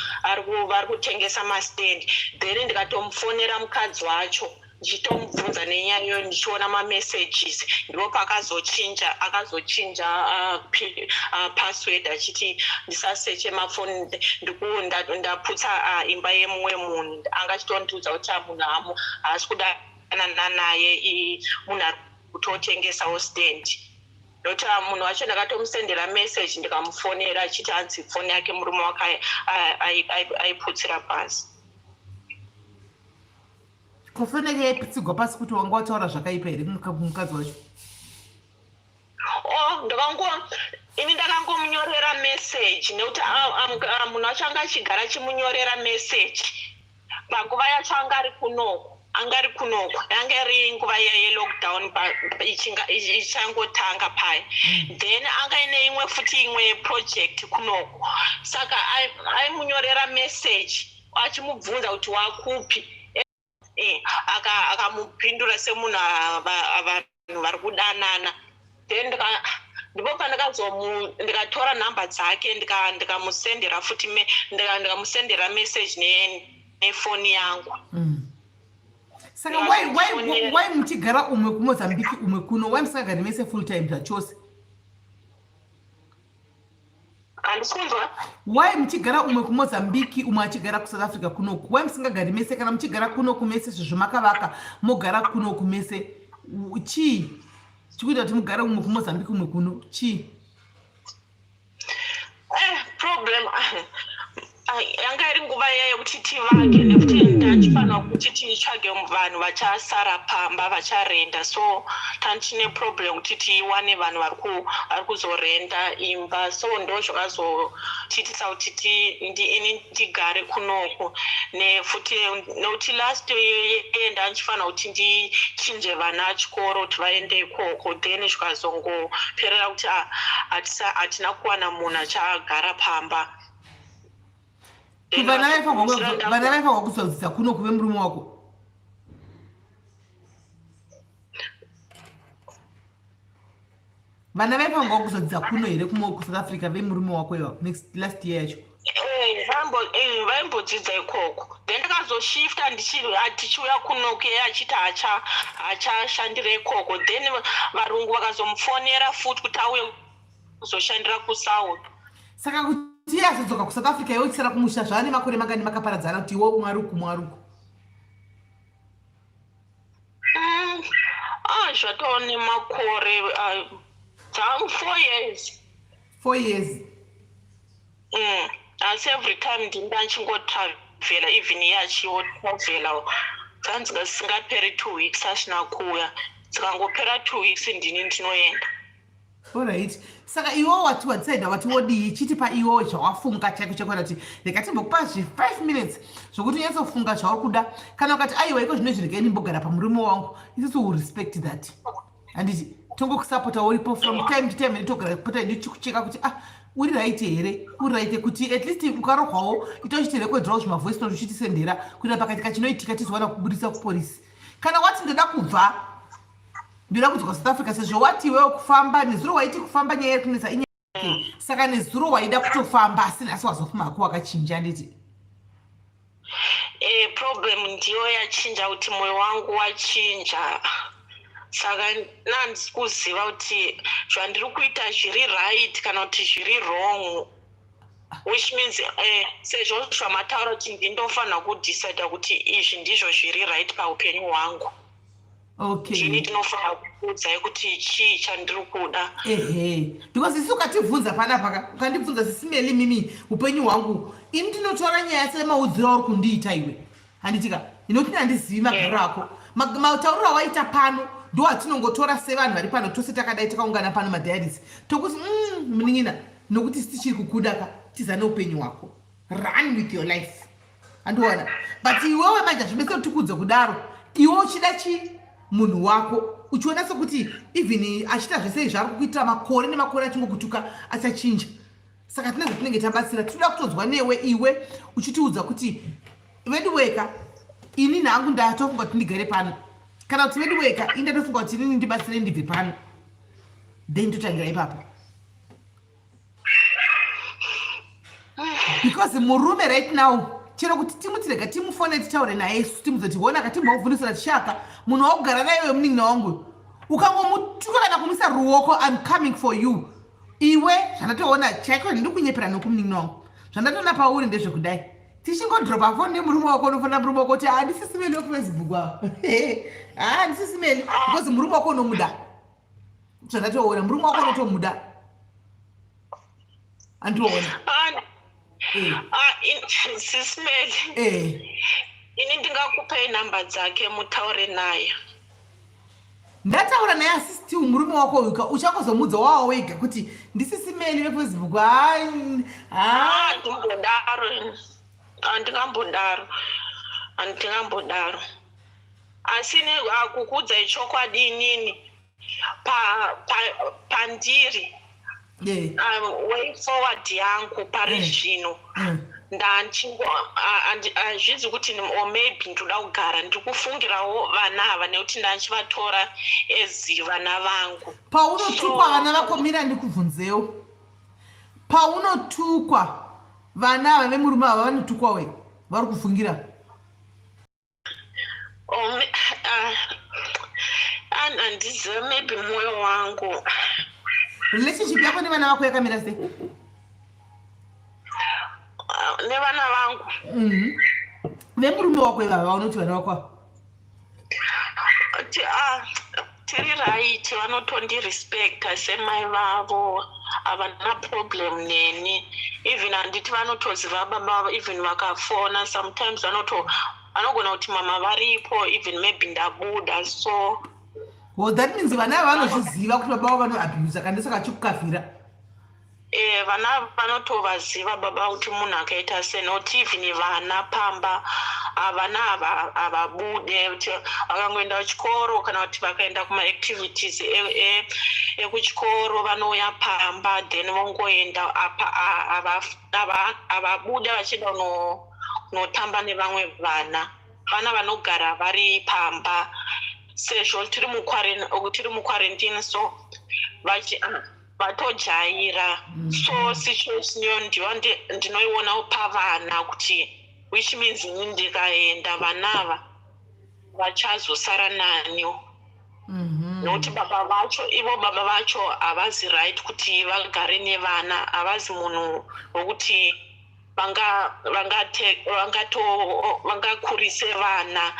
vari kutengesa mastand. Then ndikatomufonera mukadzi wacho. Ndichitomubvunza nenyaya iyoyo ndichiona mamessages ndipo paakazochinja akazochinja uh, password achiti ndisaseche mafoni ndaputsa uh, imba yemumwe munhu anga achitondiudza kuti ah, munhu hamu haasi kudanana naye munhu ari kutotengesawo stand nokuti ah, munhu wacho ndakatomusendera message ndikamufonera achiti hanzi foni yake murume wake aiputsira pasi. Ko foni yake yaipitsigwa pasi kuti wanga wataura zvakaipa here kumukadzi wacho? Oh, ndakango ini ndakangomunyorera message nekuti ah, ah, ah, munhu wacho anga achigara achimunyorera message panguva yacho anga ari kunoku anga ari kunoku yanga iri nguva iya yelockdown ichangotanga paya mm. then anga ine imwe futi imwe project kunoku saka aimunyorera message achimubvunza kuti wakupi eh, akamupindura semunhu vanhu vari kudanana then ndipo pandakazomu ndikatora number dzake ndikamusendera futi ndikamusendera message nefoni yangu mm. Saka why, why, why muchigara umwe kumozambique umwe kuno why musingagari mese full time zvachose? Handisi kunzwa. Why muchigara umwe kumozambique umwe achigara kusouth africa kunoku? Why musingagari mese? Kana muchigara kunoku mese sezvo makavaka mogara kunoku mese, chii chikuita kuti mugare umwe kumozambique umwe kuno chii? Eh, problem yanga iri nguva iya yekuti tivake nekuti ndachifanira kuti titsvage vanhu vachasara pamba vacharenda so tantine problem kuti tiwane vanhu vari kuzorenda imba so ndo zvakazotiitisa kuti ini ndigare kunoku nefuti nekuti last year ndandichifanira kuti ndichinje vana chikoro kuti vaende ikoko then zvikazongoperera kuti ah, hatina kuwana munhu achagara pamba. Vana vaifanirwa kuzodzidza kuno kuve murume wako? Vana vaifanirwa kuzodzidza kuno here kusouth africa vemurume wako iwa next last year yacho? Eh, eh, vaimbodzidza ikoko then ndakazoshifta tichiuya kunoku iye achiti haachashandira ikoko then varungu vakazomufonera futi kuti auye kuzoshandira kusouth. Saka kuti iye azodzoka kusouth africa iwe uchisara kumusha zvaane makore mangani makaparadzana kuti iwe umwe ari uku umwe ari uku? Ah, zvatova nemakore ah, 4 years. 4 years. Asi every time ndinda ndichingotravel even iye achiotravel dzanzi dzisingaperi 2 weeks asina kuuya, dzikangopera 2 weeks ndini ndinoenda. Alright, saka iwo wati wadecida wati wodii? Chitipa iwo zvawafunga chaiko chaiko kuti rega timbokupa zvi 5 minutes zvokuti unyatsofunga zvauri kuda. Kana ukati aiwa, iko zvino zviregai ndimbogara pamurume wangu, isusu will respect that, handiti? Tongokusapota uripo from time to time, togara pota ndichikucheka kuti ah, uri right here, uri right, kuti at least ukarohwawo ita uchitirekodherawo zvimavoice note uchitisendera kuita pakati kachinoitika tizowana kubudisa kupolisi. Kana wati ndoda kubva, ndoda kudzoka South Africa, sezvo wati iwewo kufamba nezuro waiti kufamba nyaya iri kunetsa inyaya, saka nezuro waida kutofamba asi nhasi wazofuma hako wakachinja, handiti? Eh, problem ndiyo yachinja kuti mwoyo wangu wachinja, saka nandisi kuziva kuti zvandiri kuita zviri right kana kuti zviri wrong, which means eh, sezvo zvamataura kuti ndindofanira kudecida kuti izvi ndizvo zviri right paupenyu hwangu. Ndini ndinofanira kukuudzai kuti chii chandiri kuda. Ehe, because isu ukatibvunza panapa ka, ukandibvunza sisimeli mimi upenyu hwangu, ini ndinotora nyaya semaudziro auri kundiita iwe, handitika? Inoti handizivi magariro ako. Matauriro awaita pano ndo atinongotora sevanhu vari pano tose takadai takaungana pano madiaries, tokuti munin'ina, nokuti tichiri kukuda ka, tiza neupenyu hwako, run with your life, andiona? But iwewe manje hazvibetseri kuti tikudze kudaro iwe uchida chi munhu wako, uchiona sekuti even achiita zvese izvi ari kukuitira makore nemakore achingokutuka achachinja. Saka tinenge tinenge tabatsira, tinoda kutonzwa newe iwe uchitiudza kuti vedu weka, ini nhangu ndatofunga kuti ndigare pano, kana kuti vedu weka, ini ndatofunga kuti inini ndibatsire ndibve pano, then totangira ipapo. Because murume right now Chero kuti timuti rega timufone titaure naye isu, timuzoti hona katimbovhundisira tishaka munhu wakugara naye wemunin'ina wangu, ukangomutuka kana kumisa ruoko, I'm coming for you iwe. Zvandatoona chaiko, ndiri kunyepera nokumunin'ina wangu. Zvandatoona pauri ndezvekudai, tichingodropa foni nemurume wako, unofonera murume wako kuti handisisi Meli wekuFacebook ava, handisisi Meli, because murume wako unomuda. Zvandatoona, murume wako unotomuda, andioona. Sisi Meli, ini ndingakupei namba dzake mutaure naye. Ndataura naye, asi still murume wako uyu uchangozomudza wawa wega kuti ndisisi Meli veFacebook. Handimbodaro, handingambodaro, handingambodaro. Asi kukuudzai chokwadi, inini pandiri way forward yangu pari zvino, ndanchingo hazvizi kuti or maybe ndoda kugara, ndiri kufungirawo vana ava nekuti ndanchivatora as vana vangu. Paunotukwa vana vako, mira ndikubvunzewo, paunotukwa vana ava vemurume ava vanotukwa we vari kufungira? Oh, handizive, maybe mwoyo wangu. Relationship yako nevana vako yakamira sei? Nevana vangu? Vemurume wako ivava vaunoti vana vako ava. Tiri right, vanotondirespecta semai vavo, havana problem neni. Even handiti vanotoziva baba vavo, even vakafona sometimes vanoto vanogona kuti mama varipo, even maybe ndabuda so. Well, that means vana ava vanozviziva kuti baba vavo vanoabusa, kana ndosaka achikukavhira. Vana vanotovaziva baba kuti munhu akaita sei, nokuti even vana pamba havana havabude kuti vakangoenda kuchikoro kana kuti vakaenda kumaactivities ekuchikoro, vanouya pamba then vongoenda. Apa havabude vachienda kunotamba nevamwe vana. Vana vanogara vari pamba sezvo tiri muquarantine, so vatojaira. So situation iyo ndiyo ndinoionawo pavana kuti which means ini ndikaenda, vana ava vachazosara nani? Nokuti baba vacho, ivo baba vacho havazi right kuti vagare nevana, havazi munhu wekuti vangakurise vana,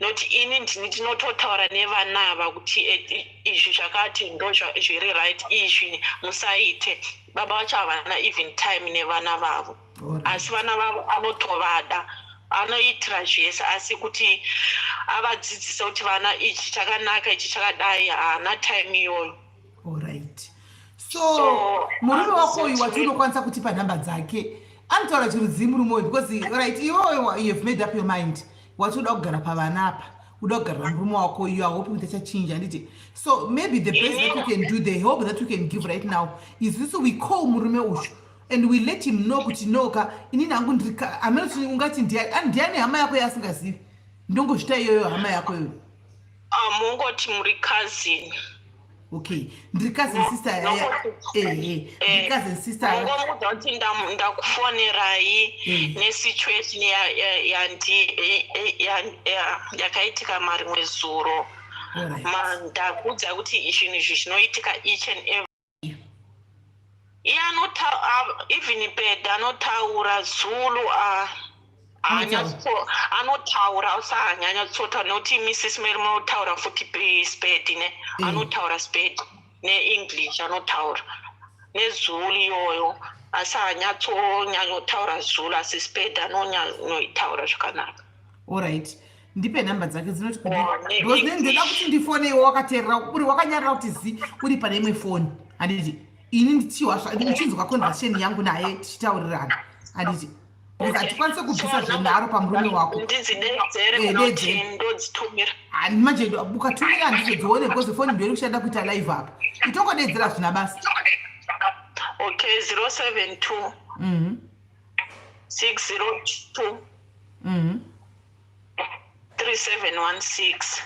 nokuti ini ndini ndinototaura nevana ava kuti izvi zvakati ndo zviri right, izvi musaite. Baba vacho havana even time nevana vavo, asi vana vavo anotovada, anoitira zvese, asi kuti avadzidzise kuti vana ichi chakanaka, ichi chakadai, haana time iyoyo. Alright, so murume wako uyu wati unokwanisa kutipa nhamba dzake, anotaura chirudzii murume uyu? Because right, iwewe you have made up your mind, wati uda kugara pavana apa, uda kugara namurume wako. You are hoping kuti achachinja, handiti? So maybe the best that we can do, the hope that we can give right now is this: we call murume uyu and we let him know kuti noka inini hangu ndiri hamene kuti ungati ndiani hama yako yaasingazivi. Ndongozvita iyoyo hama yako iyoyo. Mungoti muri cousin. Okay, ndiri cousin sister, ehe, ndiri cousin sister. Mungomuudza kuti ndakufonerai nesituation yakaitika marimwe zuro. Ndakuudza kuti zvinhu izvi zvinoitika each and every iye even ped anotaura Zulu, anotaura asi haanyanyatsotaura, nekuti Mrs Mary munotaura futi Sepedi ne anotaura Sepedi neEnglish, anotaura neZulu iyoyo, asi haanyatsonyanyotaura Zulu, asi Sepedi anonyanyoitaura zvakanaka. Alright, ndipe nhamba dzake dzinoti kudi, because then ndoda kuti ndifone iwe wakateerera, uri wakanyarara kuti zi uri pane imwe foni, handiti? Ini ndichinzwa conversation yangu naye tichitaurirana, handiti? Because hatikwanisi kubvisa zvenharo pamurume wako. Ndidzidedzere Eh, kana kuti dedzere. ndodzitumira? Manje ukatumira handizodzione because foni ndoiri kushanda kuita live apa. Itongodedzera, zvina basa. Okay, 072 602 3716.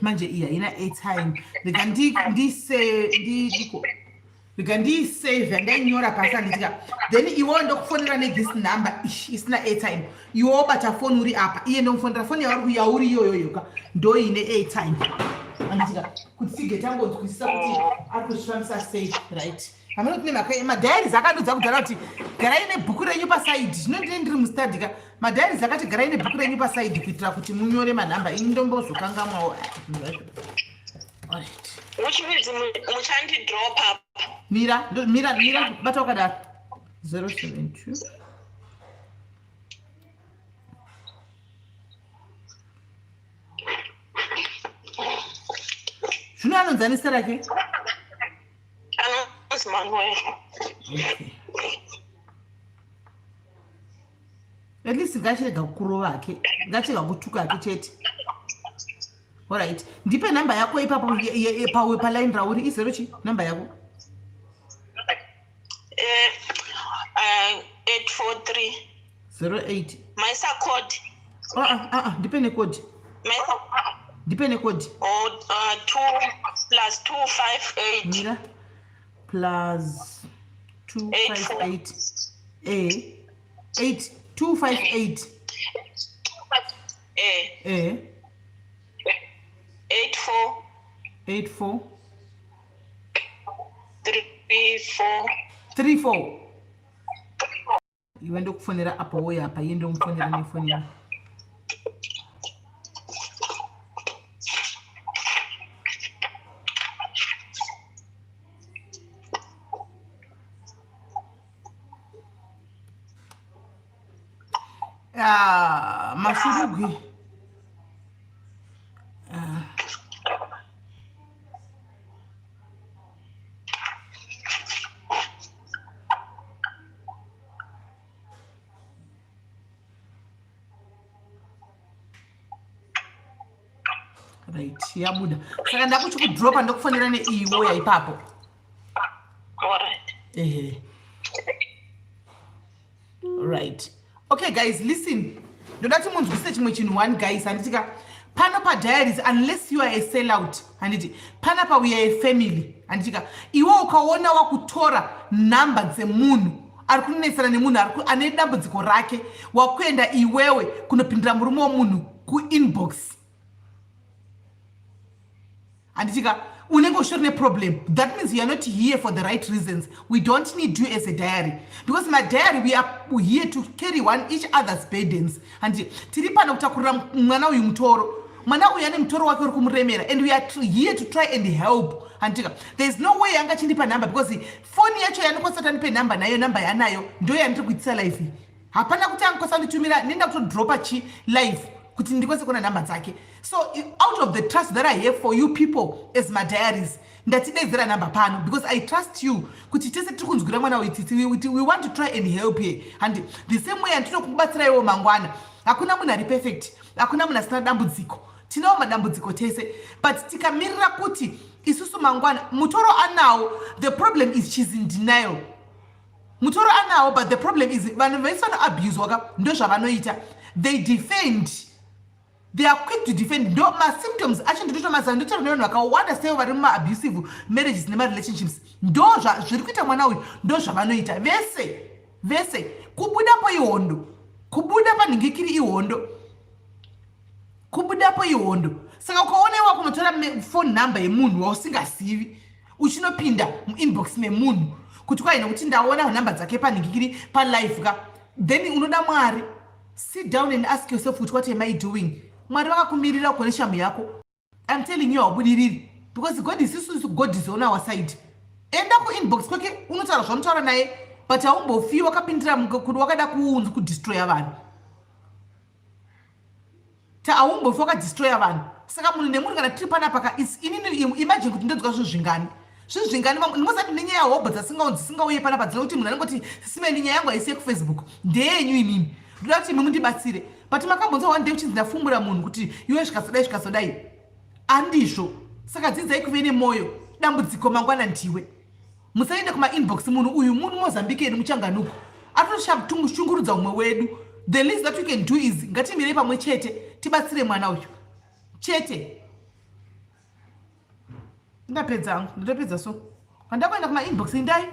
Manje iya haina airtime, rega ndise ndiko. Rega ndiisave yandainyora pasi handitika then iwewo ndokufonera nethis number isina airtime iwe wobata foni uri apa iye ndomufonera foni yauri yauri iyoyo yoka ndoine airtime handitika kuti tige tangonzwisisa kuti ari kuzvifambisa sei right hameno tine mhaka madiaries akandudza kudhara kuti garai nebhuku renyu pasaidi zvino ndine ndiri mustadi ka madiaries akati garai nebhuku renyu pasaidi kuitira kuti munyore manhamba ini ndombozokangamwawo Which means muchandidrop up. Mira, mira, mira, bata wakadaro. 072 Zvino anonzi ani zita rake? Anonzi Manuel. Okay. At least ngachirega kukurova hake, ngachirega kutuka hake chete. Alright. Ndipe namba yako ipapo pawe paline rauri izero chi namba yako? Eh, 843 08 maisa code. Ah ah ah, ah ndipe necode. Maisa ndipe necode. Oh, 2 plus 258. Mira plus 258 eh 8 258 eh eh 84 84 34 34 iwe ndokufonera apa woya apa iye ndomufonera nefoni yangu Ah, mashurugwi ah. Right, yabuda saka ndakuchikudropa ndokufonera neiyi woya ipapo. Alright. Ehe. Right. Okay guys, listen. Ndoda kuti munzwisise chimwe chinhu one guys, handiti ka pano pa diaries unless you are a sellout, handiti panapa we are a family, handiti ka iwe ukaona wakutora number dzemunhu ari kunetsana nemunhu ane dambudziko rake wakuenda iwewe kunopindira murume wemunhu kuinbox handitika unenge uchitori neproblem that means you are not here for the right reasons we don't need you as a diary because madiary we are here to carry one each other's burdens handiti tiri pano kutakurira mwana uyu mutoro mwana uyu ane mutoro wake uri kumuremera and we are here to try and help handitika there is no way anga chindipa number because foni yacho yanokwanisa kuti andipe number nayo number yanayo ndo yandiri kuitisa live hapana kuti angakwanisa kunditumira nenda kutodropa chi live kuti ndikwanise kuona number dzake so out of the trust that i have for you people as my diaries ndatidedzera number pano because i trust you kuti tese tiri kunzwira mwana uyu tsitsi we want to try and help here and the same way andinokubatsira iwo mangwana hakuna munhu ari perfect hakuna munhu asina dambudziko tinawo madambudziko tese but tikamirira kuti isusu mangwana mutoro anawo the problem is she's in denial mutoro anawo but the problem is vanhu vese vanoabuswa ka ndozvavanoita they defend they are quick to defend ndo masymptoms acho ndinotomaziva ndotaura nevanhu vakawanda sei vari mumaabusive marriages nemarelationships ndo zviri kuita mwana uyu ndo zvavanoita vese vese kubudapo ihondo kubuda panhingikiri ihondo kubudapo ihondo saka ukaona iwa kunotora phone number yemunhu wausingazivi uchinopinda muinbox memunhu kuti kwai nekuti ndaona number dzake panhingikiri palife ka then unoda mwari sit down and ask yourself kuti what am i doing mwari vakakumirira kune shamu yako im telling you haubudiriri because god is isusu god is on our side enda kuinbox kwake unotaura zvaunotaura naye but haumbofi wakapindira wakada kuunzi kudestroya vanhu haumbofi wakadestroya vanhu saka munhu nemunhu kana tiri panapa ka inini imagine kuti ndonzwa zvinhu zvingani zvinhu zvingani ndingosati nenyaya hobho dzisingauye panapa dzinokuti munhu anongoti simeni nyaya yangu haisi yekufacebook ndeyenyu imimi ndoda kuti imi mundibatsire but makambonzwa one day uchinzi ndafumbura munhu kuti iwe zvikazodai zvikazodai andizvo saka dzidzai kuve nemwoyo dambudziko mangwana ndiwe musaende kumainbox munhu uyu munhu mozambique yedu muchanganuko aritoshungurudza umwe wedu the least that we can do is ngatimirei pamwe chete tibatsire mwana uyu chete ndapedza hangu ndotopedza so. Pandakuenda kuma inbox indai.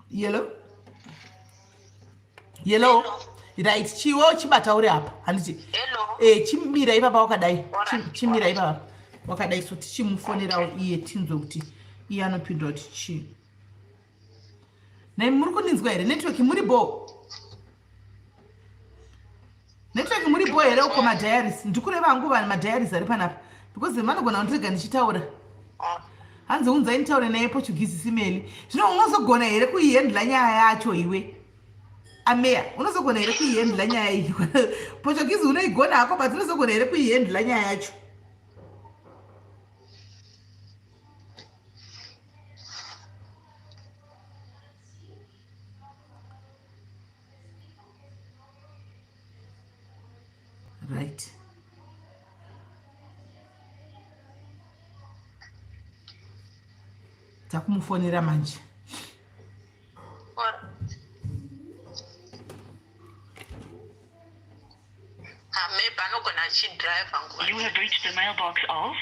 Yellow. Yellow. Right, chiwo chibata uri apa. Handiti. Eh, chimira ipapa wakadai. Chimira ipapa. Wakadai so tichimufonerawo iye tinzwe kuti iye anopindura kuti chii. Nhai muri kundinzwa here? Network muri bho. Network muri bho here uko madiaries? Ndikureva hangu vanhu madiaries ari panapa because vanogona kundirega ndichitaura. Hanzi unzai nditaure naye Portuguese simeli. Zvino unozogona here kuihandla nyaya yacho iwe? Ameya, unozogona here kuihandla nyaya iyi? Portuguese unoigona hako but unozogona here kuihandla nyaya yacho? Right. Takumufonera manje. Maybe anogona achidriver nguva. You have reached the mailbox of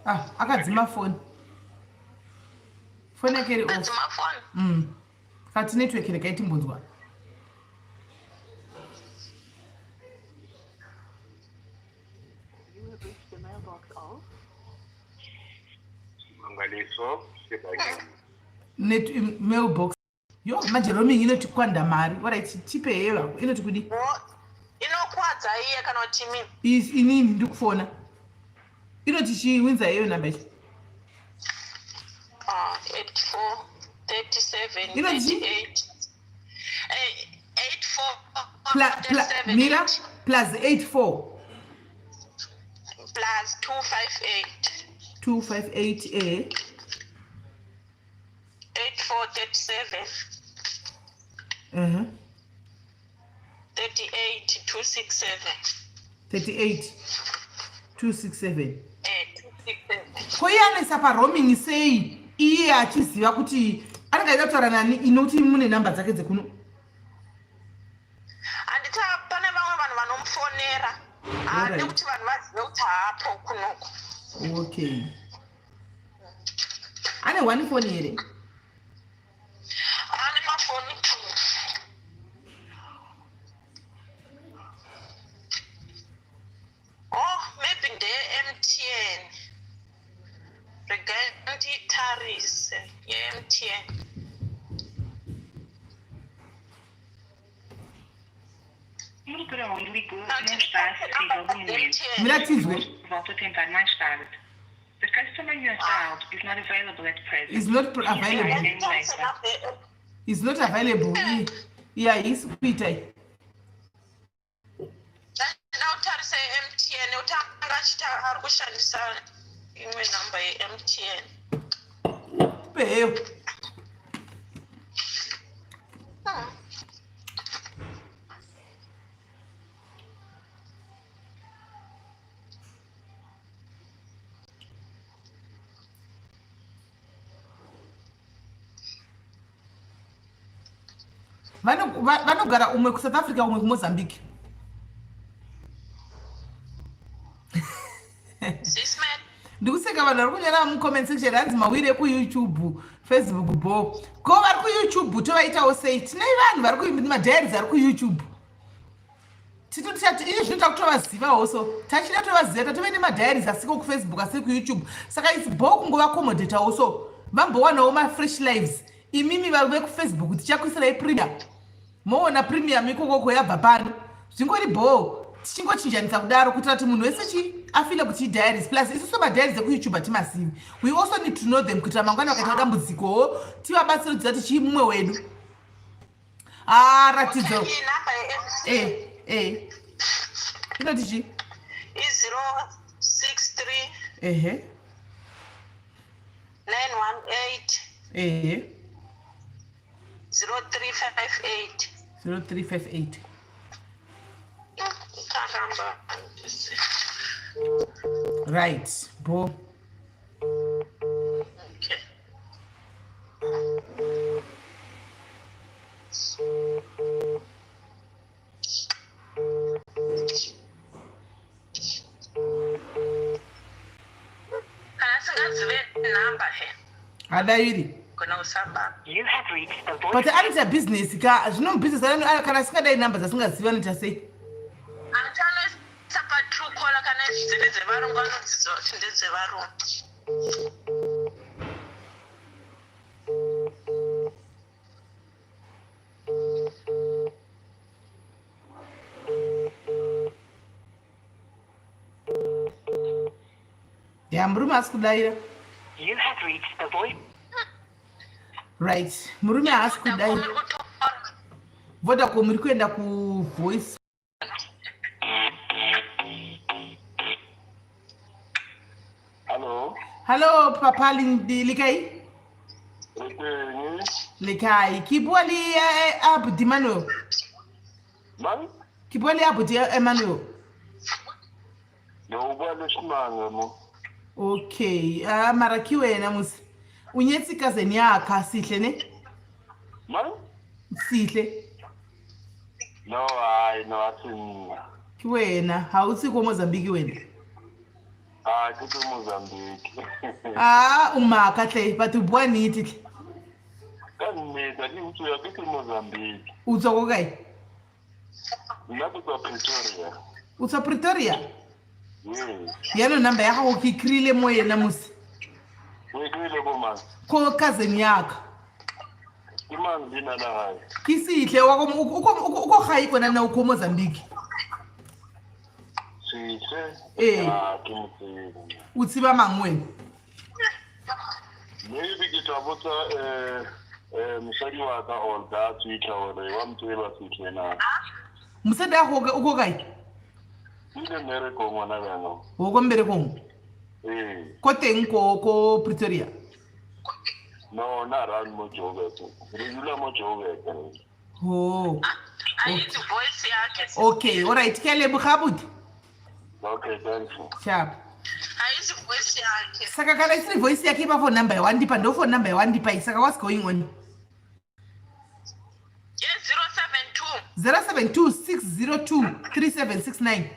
Ah, akadzima foni. Foni yake iri off. Akadzima foni. Kati network regai timbonzwa. You have reached the mailbox of Mangaliso Sibanyoni. Net mailbox. Yo, manje roaming inoti kwanda mari. Alright, tipe heyo hako. Inoti kudi? Inokwadza iye kana kuti imi? Inini ndikufona. Inoti chiwinza heyo namba ichi. 84 37 Inoti? 38. 84 Pla, 37 mira plus 84 plus 258 258 a 84 37 38 267. 38 267. 267. Ko iye anoisa paroaming sei iye achiziva kuti anenge aida kutaura nani inoti mune namba dzake dzekuno? Handiti pane vamwe vanhu vanomufonera. Haadi kuti vanhu vazive kuti haapo kunoko. Okay. Ane one phone here? Ane mafoni 2. Oh, maybe ndeye MTN. Regai nditarise yeMTN. Número para onde ligou não está acessível no momento. Mira tizwe. Volte a tentar mais tarde. The customer you have dialed is not available at present. Is not available. Please try again later. Is not available. Iya, haisi kuita iyi. Ndachida kutarisa yeMTN nekuti anga achiti ari kushandisa imwe namba yeMTN. Peyo. Vanogara umwe kuSouth Africa umwe kuMozambique. Ndikuseka vanhu vari kunyora mucomment section hanzi mawiri ekuYouTube, Facebook bo. Ko vari kuYouTube tovaitawo sei? Tine vanhu vari kumadiaries ari kuYouTube. Titotati izvi zvinoita kutovazivawo so. Tachida tovaziva tatove nemadiaries asiko kuFacebook asiri kuYouTube. Saka it's bo kungovaaccommodatawo so. Vambowanawo mafresh lives. Imimi vari vekuFacebook tichakuisirai premium. Moona premium ikokoko yabva pano. Zvingori bo tichingochinjanisa kudaro kuitira kuti munhu wese chi afile kuti diaries plus isusu madiaries ekuYouTube hatimazivi. We also need to know them kuitira mangwana vakaita dambudzikowo tivabatsire kuziva kuti chii mumwe wedu. Ah, ratidzo. Okay, namba yeMTN. Inoti chii? I-063 918 0358. 0358. Karamba. Right. Bo. Okay. number here. Hadairi. Kona usababa. You have reached the voice. But anoita business ka zvino business kana asingadai number dzasingazivi anoita sei? Anoisa pa true caller kana dziri dzevarungu anodziziva kuti ndedzevarungu. Ya murume haasi kudaira. You have reached the voice. Right, murume haasi kudaira. Vodacom iri kuenda kuvoice. Hello. Hello papa le kae? Le teng. Le kae? Ke bua le abuti Emmanuel. Mang? Ke bua le abuti Emmanuel. No, o bua le Shimanga mo. Okay, ah mara ke wena mos. O nyetse cousin ya ka Sihle ne? Mang? Sihle. No, ai, no, a se nna. Ke wena, ha o tse ko Mozambique wena. Ah, ke tswe Mozambique. Ah, o maka tle, batho bua nnete tle. Ka nnete, ha ke utlwe ke tswe Mozambique. O tswa ko kae? Nna ke tswa Pretoria. O tswa Pretoria? Yes. Yaanong number ya gago ke kry-ile mo yena mose. O e kry-ile ko mang? Ko cousin yaka. Ke mang leina la gae? Ke Sihle wa ko o ko gae kona nna o ko Mozambique. Sihle? Ee. Ah, ke mo tsebe. O tseba mang wena? Maybe ke tla botsa mosadi wa ka or ka Twitter gore wa mo tseba Sihle na. Mosadi a go o ko kae? Ile mmerekong gona jaanong. O ko mmerekong? Ee. Ko teng ko Pretoria? No, na around mo Joburg. Re dula mo Joburg. Oh. Ayithi voice yakhe. Okay, all right. Ke a leboga abuti. Okay, thanks. Sharp. Ayithi voice yakhe. Saka kana isiri voice yake ipa phone number yawandipa ndo phone number yawandipa iyi saka what's going on? Ye 072 072 602 3769.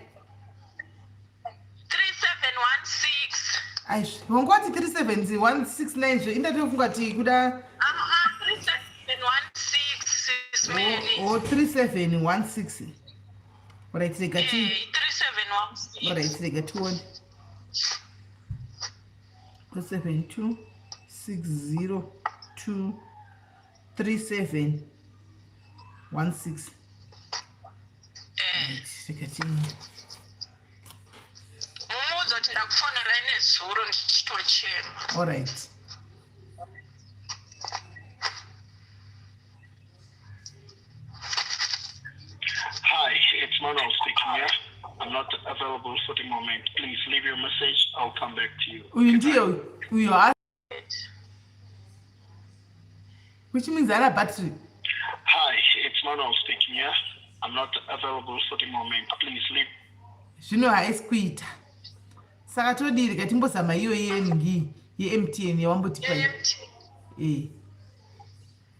3716. Aizvi, wanga wati 37169 zve indatofunga kuti kuda Ah, 3716 Simeli. o 3716. Alright, rega ti. Eh, 3716. Alright, rega tione. 072 602 3716. Eh, Rega ti. mumuudza kuti ndakufonera nezuro ndichitochema. Alright. Hi, it's Manuel speaking here. I'm not available for the moment. Please leave your message. I'll come back to you. Uyu ndiye uyu. Uyu ha which means haana battery. Hi, it's Manuel speaking here. I'm not available for the moment. Please leave. Zvino haisi kuita. Saka todii rega timbozama iyoyi yenhingi yeMTN yawambotipa iyi. Eh.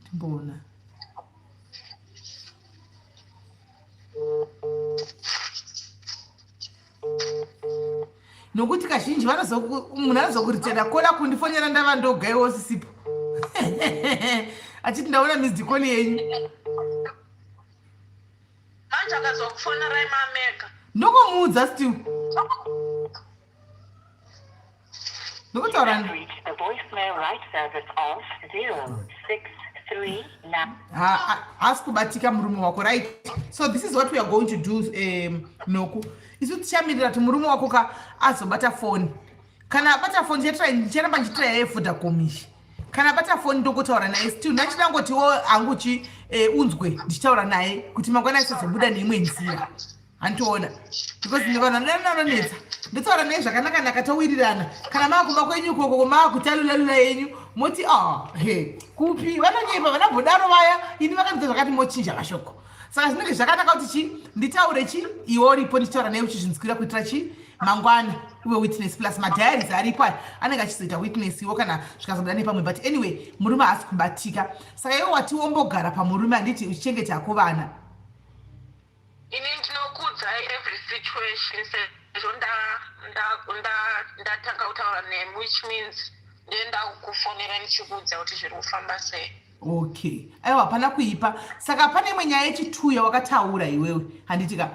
Timboona. Nokuti kazhinji munhu anozokuritenda kola kundifonera ndava ndoga iwe usisipo. Achiti ndaona missed call yenyu. Manje akazokufonerai mamega. Ndokomuudza still. Ndokutaura You have reached the voicemail right service of 0639. Haasi kubatika murume wako right. So this is what we are going to do Noku. Isu tichamirira kuti murume wako ka azobata foni. Kana abata foni ndicharamba ndichitry yeVodacom iyi. Kana abata foni ndokotaura naye still ndachida ngotiwo hangu chi unzwe ndichitaura naye kuti mangwana asazobuda neimwe nzira. Handiona because vanhu vanonetsa ndotaura naye zvakanaka naka towirirana. Kana maakumba kwenyu ikoko maakutalula yenyu moti ah he kupi vanonyepa vanambodaro vaya ini vakandiita zvakati mochinja mashoko. Saka zvinenge zvakanaka kuti chi nditaure chi iwe uripo ndichitaura naye uchizvinzwira kuitira chi mangwana uve witness plus madiaries aripo aya anenge achizoita witness iwo kana zvikazobuda nepamwe. But anyway murume haasi kubatika saka iwe wati wombogara pamurume handiti uchichengeta hako vana. Ini ndinokuudzai every situation sezvo ndatanga kutaura nemi which means Ndenda kukufonera ndichikuudza kuti zviri kufamba sei. Okay, aiwa, hapana kuipa. Saka pane imwe nyaya yechi2 yawakataura iwewe, handiti ka?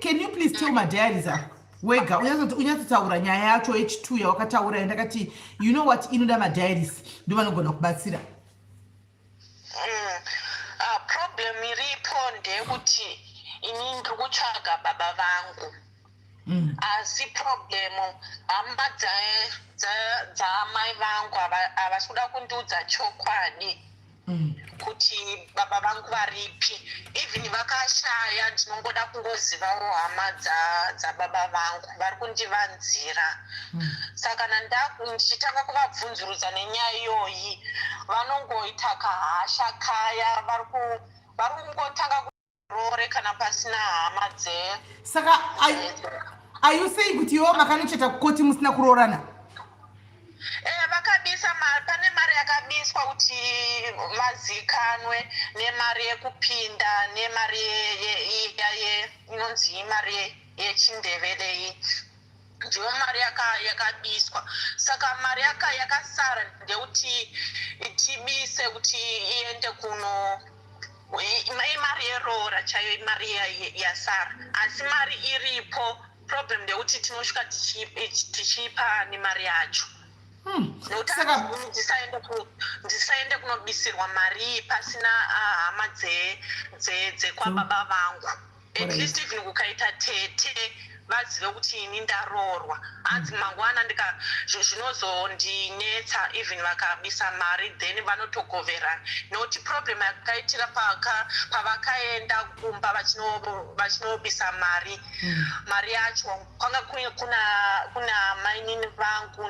Can you please tell madiaries ako wega, unyatsotaura nyaya yacho yechi2 yawakataura, yandakati, you know what, inoda madiaries, ndo vanogona kubatsira. Problem iripo ndeyekuti ini ndiri kutsvaga baba vangu. Asi problem, hama dzaamai vangu havasi kuda kundiudza chokwadi kuti baba vangu varipi. Even vakashaya, ndinongoda kungozivawo hama dzababa vangu. Vari kundivanzira. Saka kana ndichitanga kuvabvunzurudza nenyaya iyoyi, vanongoita kahasha kaya. Vari kungotanga kurore kana pasina hama dze Saka are you saying kuti iwo makanocheta kukoti musina kuroorana? Vakabisa mari. Pane mari yakabiswa kuti vazikanwe, nemari yekupinda, nemari iya inonzi imari yechindevere iyi. Ndiyo mari yakabiswa. Saka mari yakasara ndeyekuti tibise kuti iende kuno imari yeroora chaiyo, imari yasara. Asi mari iripo. Problem ndeyekuti tinosvika tichipa nemari yacho, nekuti ndisaende kunobisirwa mari iyi pasina hama dzekwababa vangu. At least even kukaita tete vazive kuti ini ndaroorwa. Hanzi mangwana zvinozondinetsa even vakabisa mari, then vanotogoverana, nokuti problem yakaitira pavakaenda kumba vachinobisa mari, mari yacho kwanga kuna mainini vangu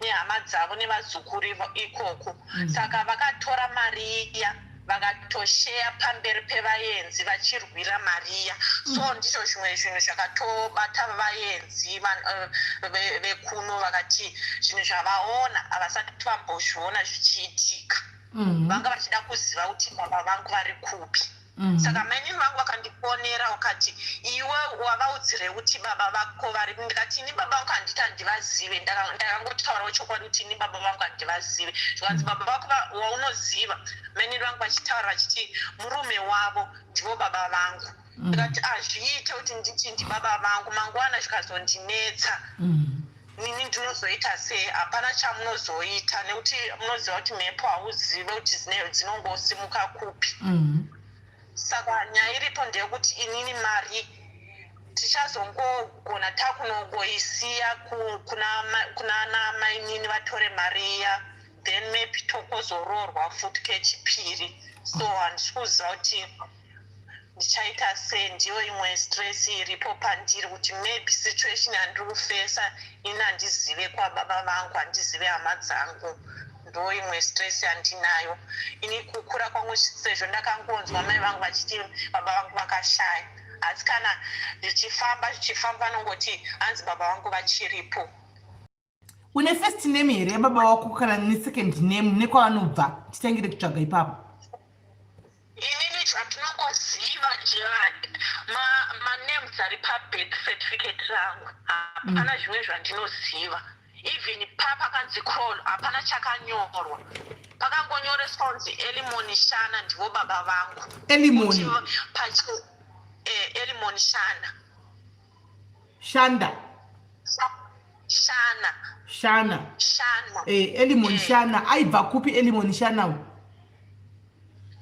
nehama dzavo nevazukuru ikoko. Saka vakatora mari iya, vakatosheya pamberi pevaenzi vachirwira mariya. So ndizvo zvimwe zvinhu zvakatobata vaenzi vekuno. Vakati zvinhu zvavaona havasati vambozviona zvichiitika. Vanga vachida kuziva kuti baba vangu vari kupi. Saka mainini vangu vakandifonera, ukati, "Iwe wavaudzire kuti baba vako vari?" Ndikati, "Ini baba vangu handiti handivazive." Ndakangotaurawo chokwadi kuti ini baba vangu handivazive. Zvikanzi, "Baba vako waunoziva?" Mainini vangu vachitaura vachiti murume wavo ndivo baba vangu. Ndikati, "Hazviite kuti nditi ndibaba vangu. Mangwana zvikazondinetsa, nini ndinozoita sei?" "Hapana chamunozoita, nekuti munoziva kuti mhepo hauzive kuti dzinongosimuka kupi." Saka nyaya iripo ndeyekuti inini mari tichazongogona takunongoisiya kuna namainini vatore mari iya, then maybe tokozoroorwa futi kechipiri. So handisi kuziva kuti ndichaita sei. Ndiyo imwe stress iripo pandiri, kuti maybe situation yandiri kufesa ini, handizive kwababa vangu, handizive hama dzangu. Ndo imwe stress yandinayo ini. Kukura kwangu, sezvo ndakangonzwa mai vangu vachiti baba vangu vakashaya, asi kana zvichifamba zvichifamba, vanongoti hanzi baba vangu vachiripo. Une first name here yababa wako, kana nesecond name, nekwavanobva, titangire kutsvaga ipapo? Inini zvatinongoziva nje manames ari pabirth certificate rangu. Hapana zvimwe zvandinoziva. Even pakanzi crawl, hapana chakanyorwa. Pakangonyoreswa kunzi Elimoni Shana, ndivo baba vangu. Elimoni? Elimoni Shana. Shanda? Shana. Shana. Shana. Elimoni Shana. Aibva kupi Elimoni Shana?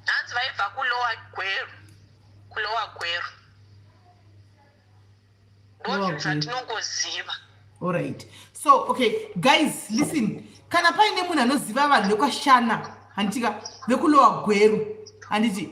Hanzi vaibva kuLower Gweru, kuLower Gweru. Ndo zvinhu zvatinongoziva. Alright, so okay guys, listen, kana paine munhu anoziva vanhu vekwashana, handitika, vekuLower Gweru, handiti,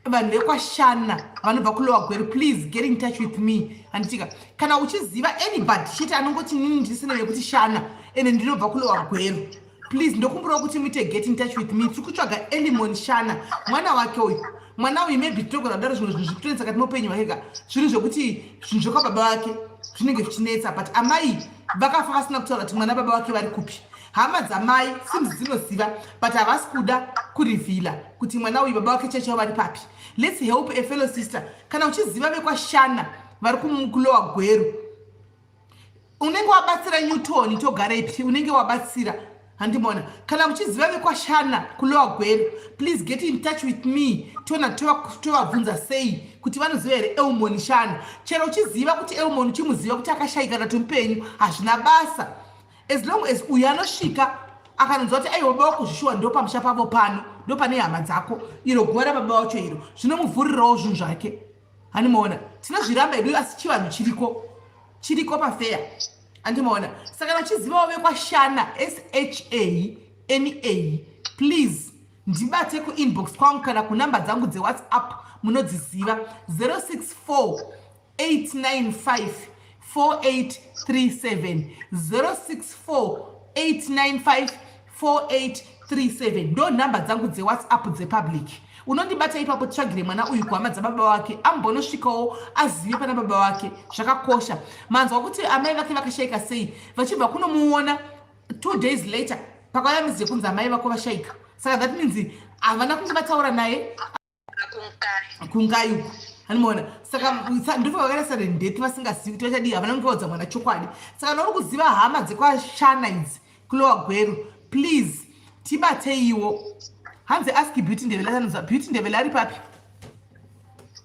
vanhu vekwashana vanobva kuLower Gweru, please get in touch with me, handitika. Kana uchiziva anybody chete anongoti, "Nini ndisina yekuti Shana ende ndinobva kuLower Gweru," please ndokumbirawo kuti muite get in touch with me. Tiri kutsvaga Elimon Shana, mwana wake uyu. Mwana uyu maybe tinogona kudaro zvimwe zvinhu zvikutonetsa kati muupenyu hwake ka, zvinhu zvekuti zvinhu zvekwababa vake zvinenge zvichinetsa, but amai vakafa vasina kutaura kuti mwana baba vake vari kupi. Hama dzamai seems dzinoziva, but havasi kuda kureveala kuti mwana uyu baba vake chaichavo vari papi. Let's help a fellow sister. Kana uchiziva vekwashana vari kuLower Gweru, unenge wabatsira. Newton Togarepi, unenge wabatsira. Handimona kana muchiziva vekwashana kulowa Gweru, please get in touch with me, tiona tovabvunza sei kuti vanoziva here Elmon Shana. Chero uchiziva kuti Elmon, uchimuziva kuti akashayika kana kuti mupenyu, hazvina basa, as long as uyu anosvika akanonzwa kuti aiwa, baba wako zvishuwa ndo pamusha pavo pano, ndo pane hama dzako, iro guva rababa wacho iro, zvinomuvhurirawo zvinhu zvake. Handimaona tinozviramba hedu, asi chivanhu chiriko, chiriko pafeya. Andimaona. Saka kana uchizivawo vekwashana, Shana, please ndibate kuinbox kwangu kana kunhamba dzangu dzeWhatsApp, munodziziva, 064 895 4837, 064 895 4837, ndo nhamba dzangu dzeWhatsApp dzepublic. Unondibata ipapo, titsvagire mwana uyu kuhama dzababa wake, ambonosvikawo azive pana baba wake. Zvakakosha. Manzwa kuti amai vake vakashayika sei, vachibva kunomuona 2 days later pakauya mizi yekunzi amai vako vashayika. Saka that means havana kunge vataura naye. Kunkai. Kungai uku, handimaona. Saka ndobva vakaita sudden death, vasingazivi kuti vachadii. Havana kunge vaudza mwana chokwadi. Saka kana uri kuziva hama dzekwashana idzi kuLower Gweru, please tibateiwo. Hanzi ask Beauty Ndevele. Atanonza Beauty Ndevele ari papi?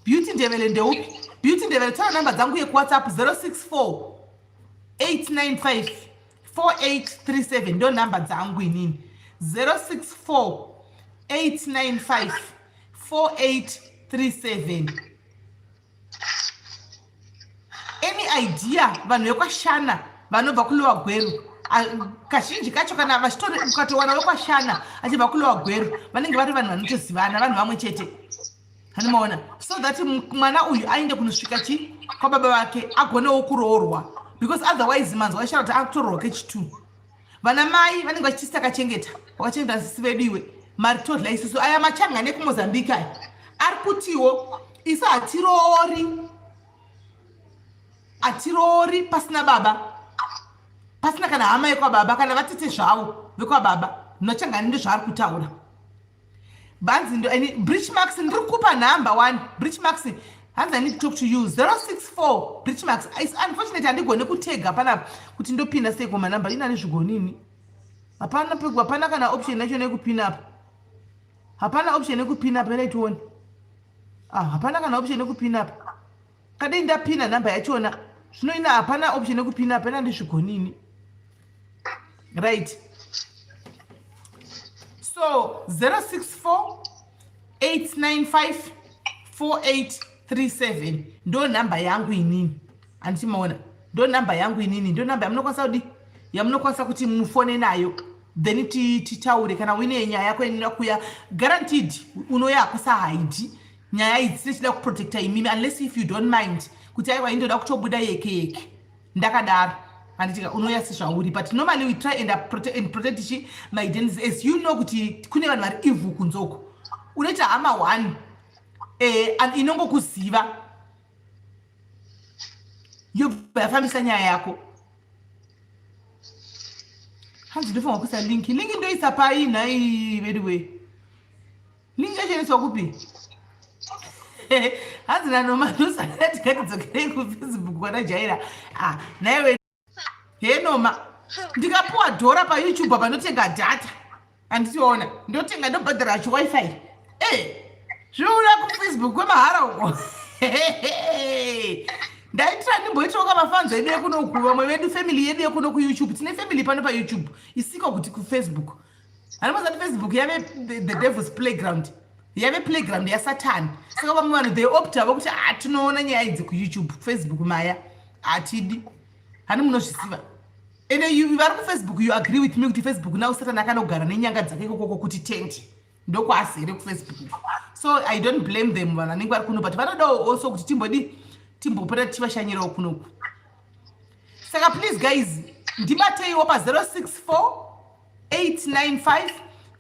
Beauty Ndevele ndeupi? Beauty Ndevele, tora namba dzangu yekuWhatsApp, 064 895 4837, ndo nhamba dzangu inini, 064 895 4837. Any idea, vanhu vekwashana vanobva kuLower Gweru? Kazhinji kacho kana vachitori, ukatowana vekwashana achibva kuLower Gweru, vanenge vari vanhu vanotozivana, vanhu vamwe chete. Handimaona. So that mwana uyu aende kunosvika chi kwababa vake, agonewo kuroorwa, because otherwise manzwa achitaura kuti akutoroorwa kechi2. Vana mai vanenge vachitisi takachengeta, wakachengeta sisi vedu iwe, mari todla isusu. Aya machangane ekuMozambique aya ari kutiwo isu hatiroori, hatiroori pasina baba, pasina kana hama yekwababa kana vatete zvavo vekwababa. Nochangani ndozvaari kutaura. Banzi ndo Bridge Max, ndiri kupa nhamba one. Bridge Max, hanzi I need to talk to you, 064. Bridge Max, is unfortunate handigone kutega panapa kuti ndopinda sei kumanhamba ina nezvigonini. Hapana, hapana kana option yacho nekupina apa. Hapana option yekupina apa. Iraitione. Ah, hapana kana option yekupina apa. Kadai ndapina nhamba yachona zvino ina, hapana option yekupina apa, ina ndizvigonini. Right, so 064 895 4837 ndo nhamba yangu inini. Handichimaona, ndo nhamba yangu inini, ndo nhamba yamunokwanisa kudi, yamunokwanisa kuti mufone nayo, then titaure. Kana uine nyaya yako inoda kuya, guaranteed unoya kusahaidi nyaya idzi. Tichida kuprotecta imimi, unless if you don't mind kuti aiwa, indoda kutobuda yeke yeke ndakadaro, handitika unoya sezvauri. But normally we try and protect chi my identity, as you know kuti kune vanhu vari evil kunzoko. Unoita hama one and inongokuziva, yobva yafambisa nyaya yako. Hanzi ndofanwa kuisa link. Link ndoisa pai nhai veduwe? Link yacho inoiswa kupi? Hanzi nanoma ndosaka tikatidzokerei kuFacebook kwatajaira. Ah, naiwe henoma, ndikapuwa dhora paYouTube apa, ndotenga data. Handitiona, ndotenga, ndobhadhara chiWiFi. E zvinouya kuFacebook kwemahara uko. Ndaitira ndimboitirawo kamafanzo edu ekunoku, vamwe vedu, family yedu yekuno kuYouTube. Tine family pano paYouTube, isiko kuti kuFacebook. Hanimazati Facebook yave the devil's playground, yave playground yaSatani. Saka vamwe vanhu they opt avo kuti ah, tinoona nyaya idzi kuYouTube, Facebook maya hatidi. Hani munozviziva? Ende vari kuFacebook, you agree with me kuti Facebook now Satani akanogara nenyanga dzake ikokoko kuti tendi ndokwazere kuFacebook. So I don't blame them, vanhu vanenge vari kuno, but vanodawo also kuti timbodi, timbopota tichivashanyirawo kunoku. Saka please guys, ndibateiwo pa064 895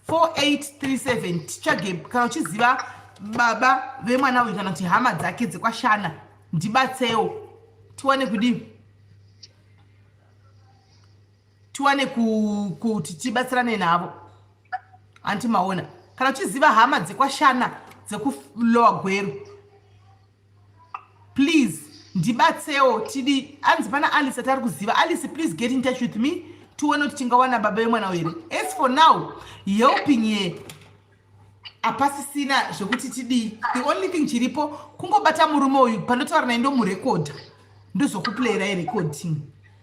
4837, titsvage. Kana uchiziva baba vemwana uyu kana kuti hama dzake dzekwashana, ndibatsewo tiwane kudii, tiwane kuti tibatsirane navo. Anti maona, kana uchiziva hama dzekwashana dzekuLower Gweru, please ndibatsewo tidi. Anzi pana Alice atari kuziva. Alice, please get in touch with me. Tione kuti tingawana baba vemwana here. As for now, helping here hapasisina zvekuti tidii. The only thing chiripo kungobata murume uyu pandotaura naye ndomurekodha ndozokuplayera irecording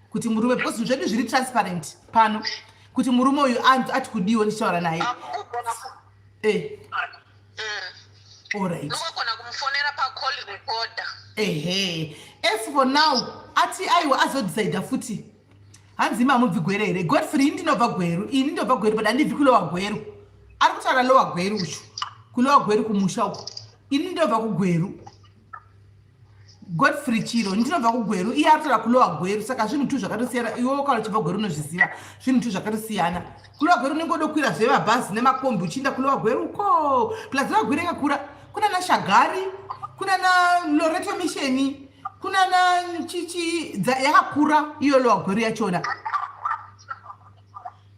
kuti murume, because zvinhu zvedu zviri transparent pano, kuti murume uyu ati kudiwo ndichitaura naye. Alright. Unogona kumufonera pacall recorder. Ehe, as for now ati aiwa, azodecida futi. Hanzi mamubvi Gwere here, Godfrey? Ini ndinobva Gweru, ini ndinobva Gweru, but handibvi kuLower Gweru. Ari kutaura Lower Gweru uchu, kuLower Gweru kumusha uku. Ini ndinobva kuGweru, Godfrey Chiro, ndinobva kuGweru. Iye ari kutaura kuLower Gweru, saka zvinhu tu zvakatosiyana. Iwewo kana uchibva Gweru unozviziva, zvinhu tu zvakatosiyana. KuLower Gweru unenge udokwira zvemabhazi nemakombi uchiinda kuLower Gweru uko. Plus Lower Gweru yakakura, kuna naShagari, kuna naLoreto Mission, kuna nachichi, yakakura iyo Lower Gweru yachona,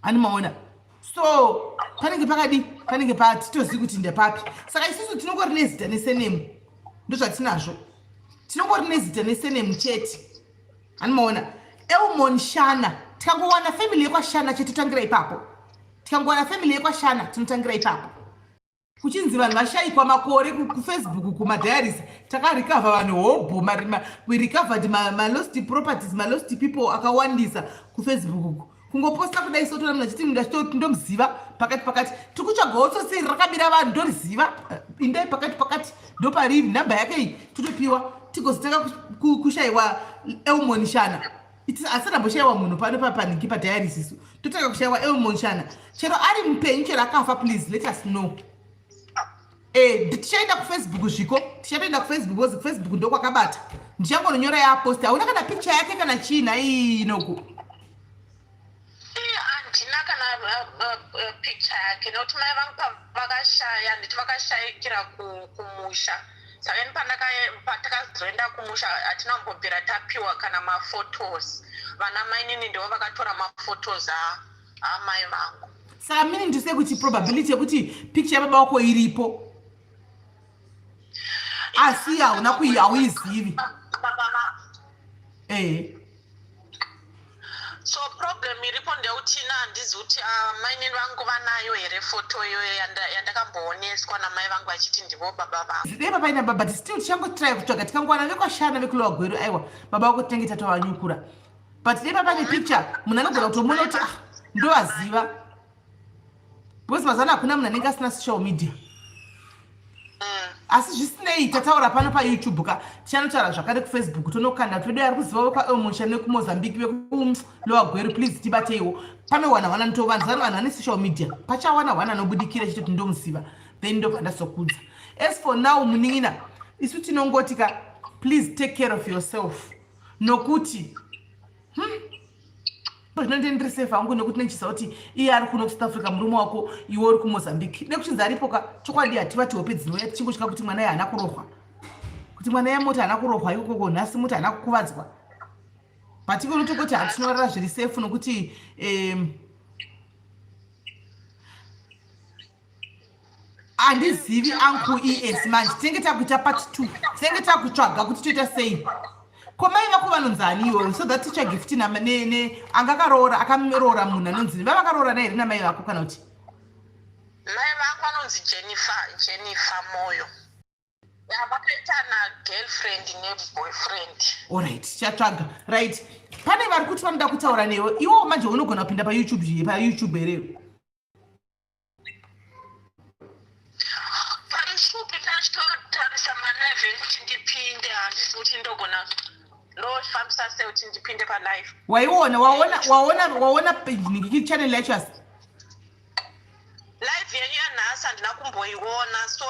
ani maona? So panenge pakadi, panenge patitozivi kuti ndepapi. Saka isusu tinongori nezita nesurname, ndozvatinazvo. Tinongori nezita nesurname chete, ani maona? Elmon Shana, tikangowana family yekwaShana chete, totangira ipapo. Tikangowana family yekwaShana, tinotangira ipapo. Kuchinzi vanhu vashayikwa makore kuFacebook, kumadiaries takarecover vanhu hobho. We recovered malost properties, malost people akawandisa kuFacebook. Kungoposta kudai sotoona munhu achiti ndomuziva pakati pakati. Tiri kutsvagawo tsotsi rakabira vanhu, ndoriziva. Indai pakati pakati, ndopariri nhamba yake iyi, totopiwa. Tigozotanga kushayiwa Elmon Shana. Asati amboshayiwa munhu pano papanhingi padiaries, isu totanga kushayiwa Elmon Shana. Chero ari mupenyu, chero akafa, please let us know. Tichaenda kuFacebook zviko, tichatoenda kuFacebook because kuFacebook ndokwakabata. Ndichangononyora yapost. Hauna kana picture yake kana chii nhainoku? Handina kana picture yake, nekuti mai vangu pavakashaya, handiti vakashayikira kumusha. Saka ini patakazoenda kumusha hatina kumbobvira tapiwa kana maphotos. Vana mainini ndivo vakatora maphotos amai vangu. Saka meaning to say kuti probability yekuti picture yababa wako iripo, asi hauna kui, hauizivi. Ehe. So problem iripo ndeuti ina handizi kuti mainini vangu vanayo here foto iyoyo yandakambooneswa namai vangu vachiti ndivo baba vangu. Dai papaina baba, but still tichangotry kutsvaga. Tikangowana vekwaShana, vekuLower Gweru, aiwa, baba vako tinenge tatovanyukura. But dai papane picture, munhu anogona kutomuona kuti, ah, ndovaziva, because mazuva ano hakuna munhu anenge asina social media. Asi zvisinei, tataura pano paYouTube ka, tichanotaura zvakare kuFacebook, tonokanda kuti vedu ari kuziva vekwaElmon Shana nekuMozambique, vekuLower Gweru, please tibateiwo. Panowana wana ndovanhu vanhu vane social media, pachawana wana anobudikira chitoti ndomuziva, then ndobva ndazokudza. As for now, munin'ina, isu tinongoti ka, please take care of yourself, nokuti zvinonde ndiri safe hangu, nekuti nechisa kuti iye ari kuno kuSouth Africa, murume wako, iwe uri kuMozambique. Nekuchinzi aripo ka, chokwadi hativati hope dzinouya tichingosvika kuti mwana iye haana kurohwa, kuti mwana yamoti haana kurohwa ikokoko nhasi, moti haana kukuvadzwa, but iko notongoti hatinorara zviri safe, nokuti handizivi uncle es. Manje tinenge takuita part two, tinenge takutsvaga kuti toita sei. Ko mai vako vanonzi ani iwewe, so that titsvage futi anga akaroora, akaroora munhu anonzi vavakaroora naye here namai vako, kana kuti? Mai vangu vanonzi Jennifer, Jennifer Moyo. Vakaita nagirlfriend neboyfriend. Alright, tichatsvaga. Right, pane vari kuti vanoda kutaura newe. Iwewo manje unogona kupinda paYouTube, paYouTube here? Parishupi tachitotarisa malive kuti ndipinde, handisi kuti ndogona, ndofambisa sei kuti ndipinde palive? Waiona, waona, waona, waona channel yacho asi? Live yenyu yanhasi handina kumboiona, so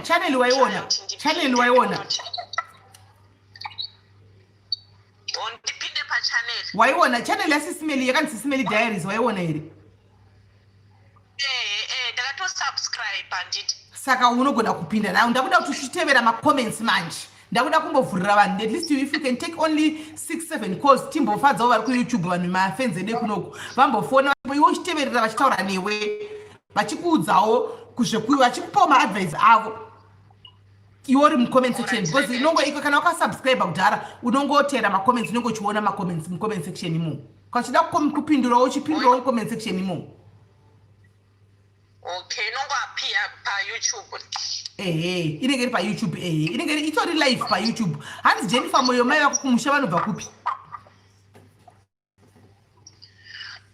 Channel waiona? Channel waiona? Ndipinde pachannel? Waiona channel yaSis Melly yakanzi Sis Melly Diaries, waiona here? Ehe, ndakatosubscribe, handiti? Saka unogona kupinda nayo. Ndakuda kuti uchitevera macomments manje. Ndakuda kumbovhurira vanhu, at least if you can take only 6 7 calls, timbofadzawo vari kuYouTube, vanhu mafans edu ekunoku vambofona, iwe uchiteverera vachitaura newe, vachikuudzawo kuzvekuiwa, vachikupawo maadvice avo, iwe uri mucomment section, because inongo iko kana wakasubscribe kudhara, unongotera macomments, unenge uchiona macomments mucomment section imomo. Kachida kupindurawo uchipindurawo mucomment section imomo. Okay, inongoappear paYouTube. Ehe, inenge iri paYouTube, ehe, inenge iri itori live paYouTube. Hanzi Jennifer Moyo, mai vako kumusha vanobva kupi?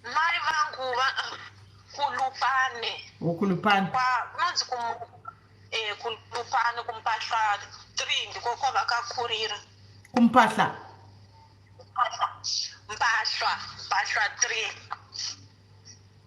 Mai vangu kuLupane. WokuLupane. Kunonzi kuLupane kuMpahla 3 ndiko kwavakakurira. KuMpahla? Mpahlwa, Mpahlwa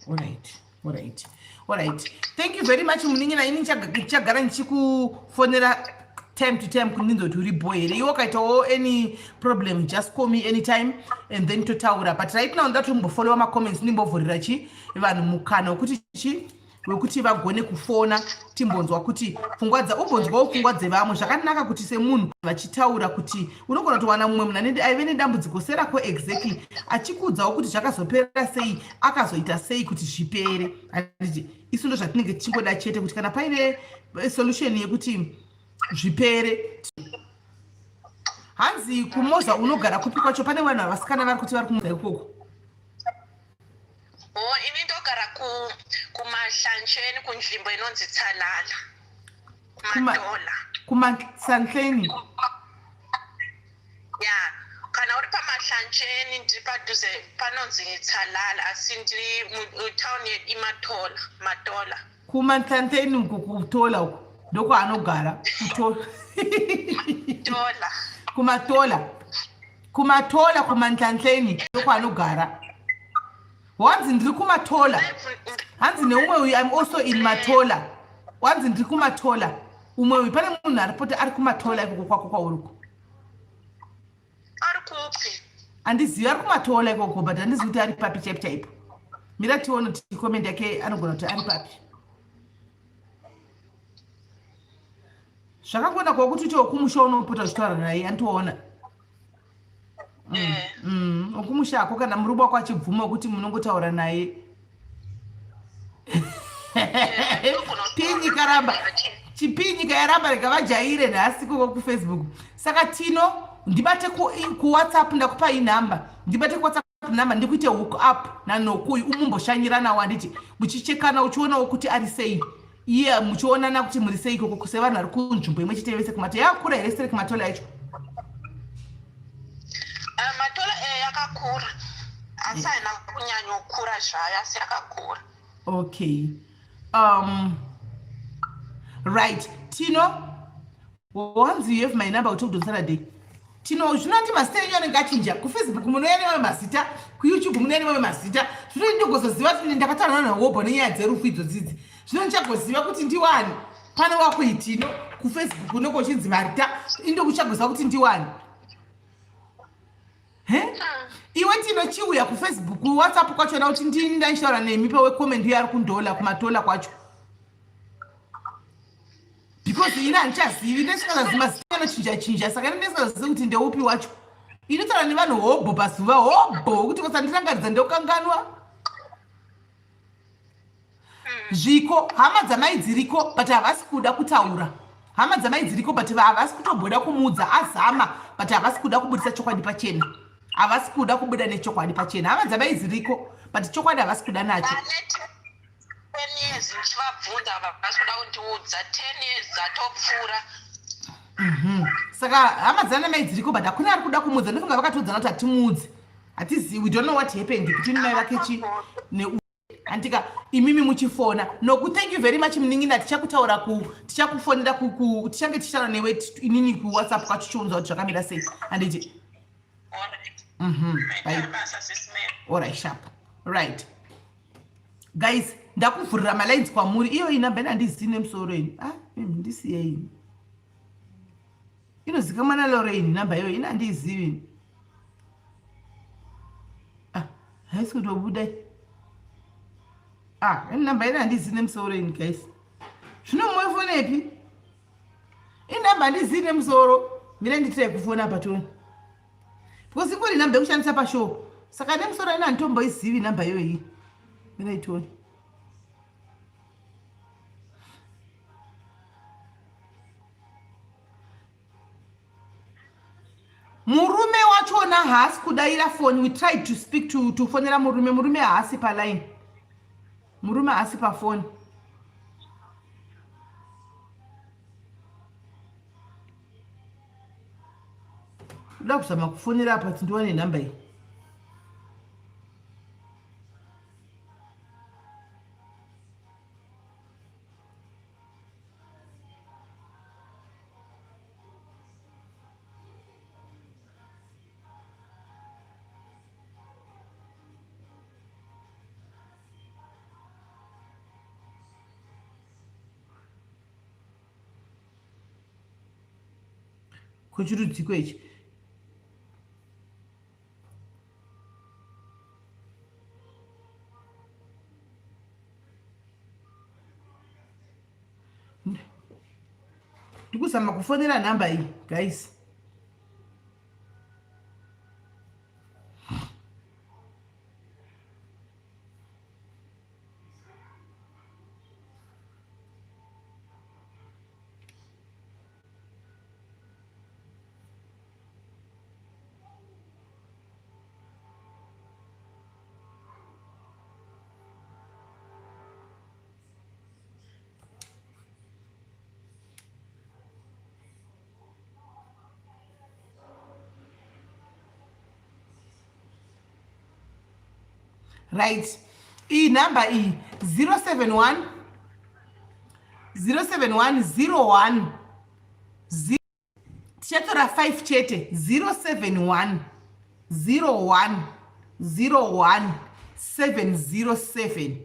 3. Alright, alright, alright. Thank you very much munin'ina. Ini ndichagara ndichikufonera time to time kundinzwa kuti uri bho here. Iwe ukaitawo any problem, just call me anytime and then totaura. But right now ndoda tombofollowa macomments, ndimbovhurira chi vanhu mukana wekuti chi wekuti vagone kufona, timbonzwa kuti pfungwa dza umbonzwawo pfungwa dzevamwe. Zvakanaka kuti semunhu vachitaura kuti unogona kutowana mumwe munhu anenge aive nedambudziko serako exactly, achikuudzawo kuti zvakazopera sei, akazoita sei kuti zvipere. Handiti isu ndo zvatinenge tichingoda chete, kuti kana paine solution yekuti zvipere. Hanzi kuMoza unogara kupi kwacho? Pane vanhu vasikana vari kuti vari kuMoza ikoko. O, ini ndogara kuMahlanjeni, kunzvimbo inonzi Tsalala, kuMatola. KuMahlanhleni? Ya, kana uri paMahlanjeni, ndiri padhuze panonzi Tsalala, asi ndiri mutauni yeImatola, Matola. KuMahlanhleni uko, kuTola uko ndokwaanogara, kuTola. Tola. KuMatola, kuMatola, kuManhlanhleni ndokwaanogara. Wanzi ndiri kuMatola. Hanzi neumwe uyu, I'm also in Matola. Wanzi ndiri kuMatola. Umwe uyu, pane munhu aripoti ari kuMatola ikoko kwako kwauriko. Ari kupi? Handizivi, ari kuMatola ikoko, but handizivi kuti ari papi chaipo chaipo. Mira tione kuti comment yake anogona kuti ari papi. Zvakangona kwakuti uti wekumusha unopota uchitaura naye, anditoona. Wekumusha ako, kana murume wako achibvuma kuti munongotaura naye. Pinyika ramba chipinyika yaramba, rega vajaire nhasi koko kuFacebook. Saka Tino, ndibate kuWhatsApp, ndakupa inhamba, ndibate kuWhatsApp namba, ndikuite hook up naNokuyu, umumboshanyiranawo, handiti muchichekana, uchionawo kuti ari sei iye, muchionana kuti muri sei ikoko sevanhu vari kunzvimbo imwe chete vese kuMato. Yakakura here sere kuMatola yacho? Matola yakakura, asi haina kunyanyokura zvayo, asi yakakura. Okay, right. Tino, once you have my number, we talked on Saturday. Tino, zvinoti mazita enyu anenge achinja. KuFacebook munouya nemamwe mazita, kuYouTube munouya nemamwe mazita. Zvino ndingozoziva kuti ndakataura naHobho nenyaya dzerufu idzodzidzi. Zvino ndichagoziva kuti ndiwani pane wakuitino kuFacebook unenge uchinzi Marita, indokuchagoziva kuti ndiwani he. Iwe Tino, chiuya kuFacebook, WhatsApp kwachona, kuti ndini ndaichitaura nemi pawecomment uyo ari kundola kuMatola kwacho, because ini handichazivi, ndisikazazi mazita anochinja chinja, saka ini ndisikazazivi kuti ndeupi wacho. Inotaura nevanhu hobho pazuva, hobho, kuti vasandirangaridza, ndokanganwa zviko. Hama dzamai dziriko, but havasi kuda kutaura. Hama dzamai dziriko, but havasi kutomboda kumuudza. Azama, but havasi kuda kubudisa chokwadi pachena, havasi kuda kubuda nechokwadi pachena. Hama dzamai dziriko, but chokwadi havasi kuda nacho. 10 years ndichivabvunza, havasi kuda kundiudza. 10 years dzatopfuura. Saka hama dzana mai dziriko, but hakuna ari kuda kumuudza. Ndofunga vakatiudzana kuti hatimuudzi, hatizivi, we don't know what happened between mai vake chi ne andika. Imimi muchifona Noku, thank you very much munin'ina. Tichakutaura ku tichakufonera tichange tichitaura newe inini kuWhatsApp kwacho, chiunza kuti zvakamira sei, handiti? Bye. Alright, sharp. Right guys, ndakuvhurira malines kwamuri. Iyo inamba ina handizivi nemusoro ini. Ah, ndisiyei, inozikamwa naLorraine namba iyoyo, ina handiizivi. Ah, haisi kutobuda. Ah, ini namba ina handizivi nemusoro ini guys. Zvino moifonepi? Inamba handizivi nemusoro. Mira nditirai kufona patoni, because ingori namba yekushandisa pashow, saka nemusoro ina handitomboizivi namba iyoyi. Mira itoni. Murume wachona. Tafona haasi kudaira foni. We tried to speak to tofonera murume, murume haasi paline, murume haasi pafoni. Kuda kuzama kufonera apa kuti ndiwane nhamba iyi. Kuchirudziko ichi ndikuzama kufonera nhamba iyi guys. Right, iyi nhamba iyi 071 071 01, tichatora 5 chete, 071 01 01 707.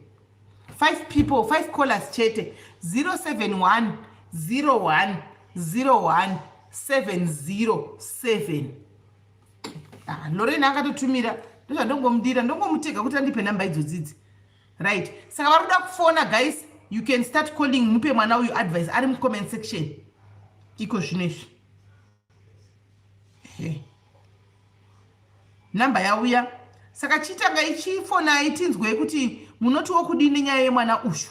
5 people, 5 callers chete. 071 01 01 707. Ah, Lorena akatotumira, ndozvandongomudira, ndongomutega kuti andipe nhamba idzodzidzi. Right, saka vari kuda kufona guys, you can start calling, mupe mwana uyu advice ari mucomment section iko zvino izvi. Nhamba yauya, saka chitanga ichifonai tinzwe kuti munotiwo kudini nyaya yemwana uyu,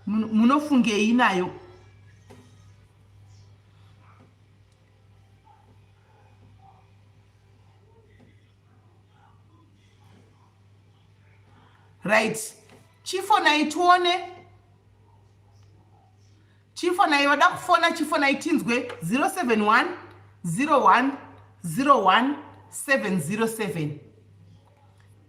munofungei nayo. Right, chifonai tione, chifonai vada kufona, chifonai tinzwe. 071 01 01 707,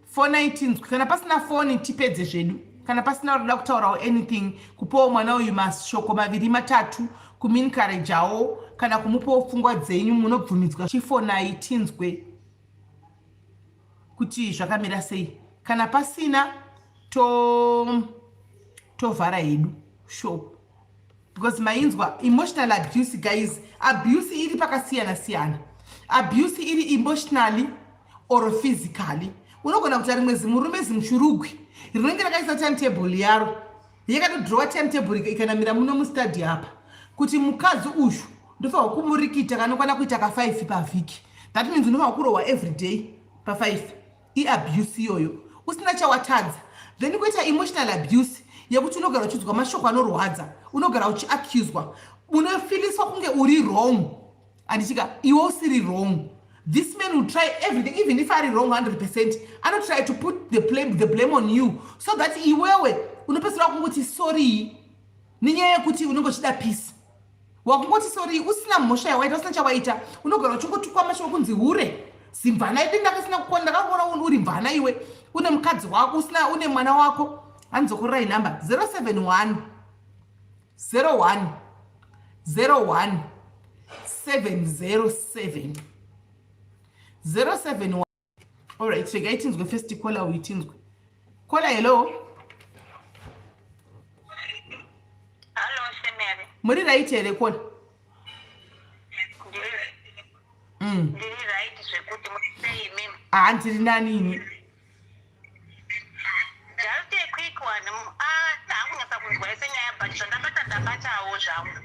fonai tinzwe. Kana pasina foni tipedze zvedu. Kana pasina ruda kutaurawo anything, kupawo mwana uyu mashoko maviri matatu, kuminkarejawo kana kumupawo pfungwa dzenyu, munobvumidzwa. Chifonai tinzwe kuti zvakamira sei. Kana pasina to tovhara hedu shop, because mainzwa emotional abuse guys. Abuse iri pakasiyana siyana, abuse iri emotionally or physically. Unogona kuita rimwe zimurume zimushurugwi rinenge rakaisa timetable yaro, yakatodrowa timetable ikanamira muno mustadi apa kuti mukadzi uyu ndofanirwa kumurikita kanokwana kuita ka5 pavhiki. That means unofanirwa kurohwa every day pa5. Iabuse iyoyo usina chawatadza. Then kuita emotional abuse yekuti unogara uchidzwa mashoko anorwadza, unogara uchiaccuswa, unofiliswa kunge uri wrong, andichika iwe usiri wrong. This man will try everything, even if ari wrong 100%, anotry to put the blame on you so that iwewe unopedzisira kungoti sorry nenyaya yekuti unenge uchida peace. Wakungoti sorry usina mhosva yawaita, usina chawaita. Unogara uchingotukwa mashoko kunzi hure, zimvana idi, ndakasina kukona, ndakakuona uri mvana iwe une mukadzi wako, usina une mwana wako. Handizokurai nhamba 071 01 01 707, 071. Alright, regai tinzwe first caller uyu, tinzwe caller. Hello. Hello, Semere. Muri right here, caller? Ndiri right zvekuti, musei imimi? Ah, ndiri nani ini. Just a quick one. Ah, hakunyatsa kunzwa ese nyaya, but zvandabata ndabatawo zvangu.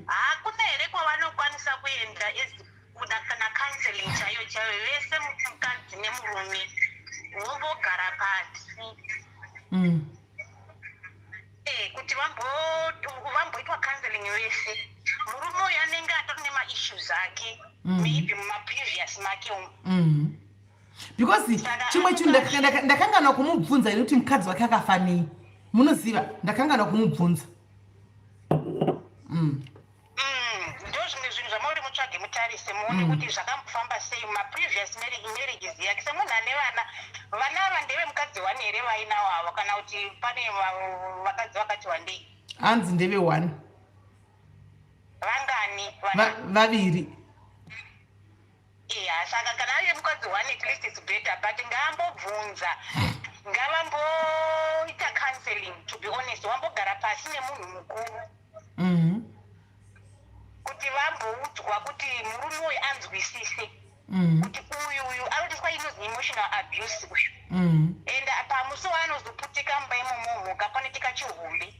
Hakuna here kwavanokwanisa kuenda as kuda kana counseling chaiyo chaiyo, vese mukadzi nemurume vombogara pasi? Kuti vamboitwa counseling vese. Murume uyu anenge atori nemaissues ake. Maybe mumaprevious make umu. Because chimwe chinhu ndakanganwa kumubvunza ini kuti mukadzi wake akafanei. Munoziva, ndakanganwa kumubvunza. Ndo zvimwe zvinhu zvamauri mutsvage, mutarise, muone kuti zvakambofamba sei mumaprevious marriages yake semunhu ane vana. Vana ava ndeve mukadzi wani here vainawo avo, kana kuti pane vakadzi vakati wandei? Hanzi ndeve one. Vangani vana? Vaviri. Iya, saka kana ari mukadzi one, at least it's better, but ngaambobvunza, ngavamboita counseling, to be honest, wambogara pasi nemunhu mukuru kuti vamboudzwa kuti murume uyu anzwisise kuti uyu anotiswa inonzi emotional abuse uyu. And pamusi waanozoputika mumba imomo, mhuka panoitika chihombe.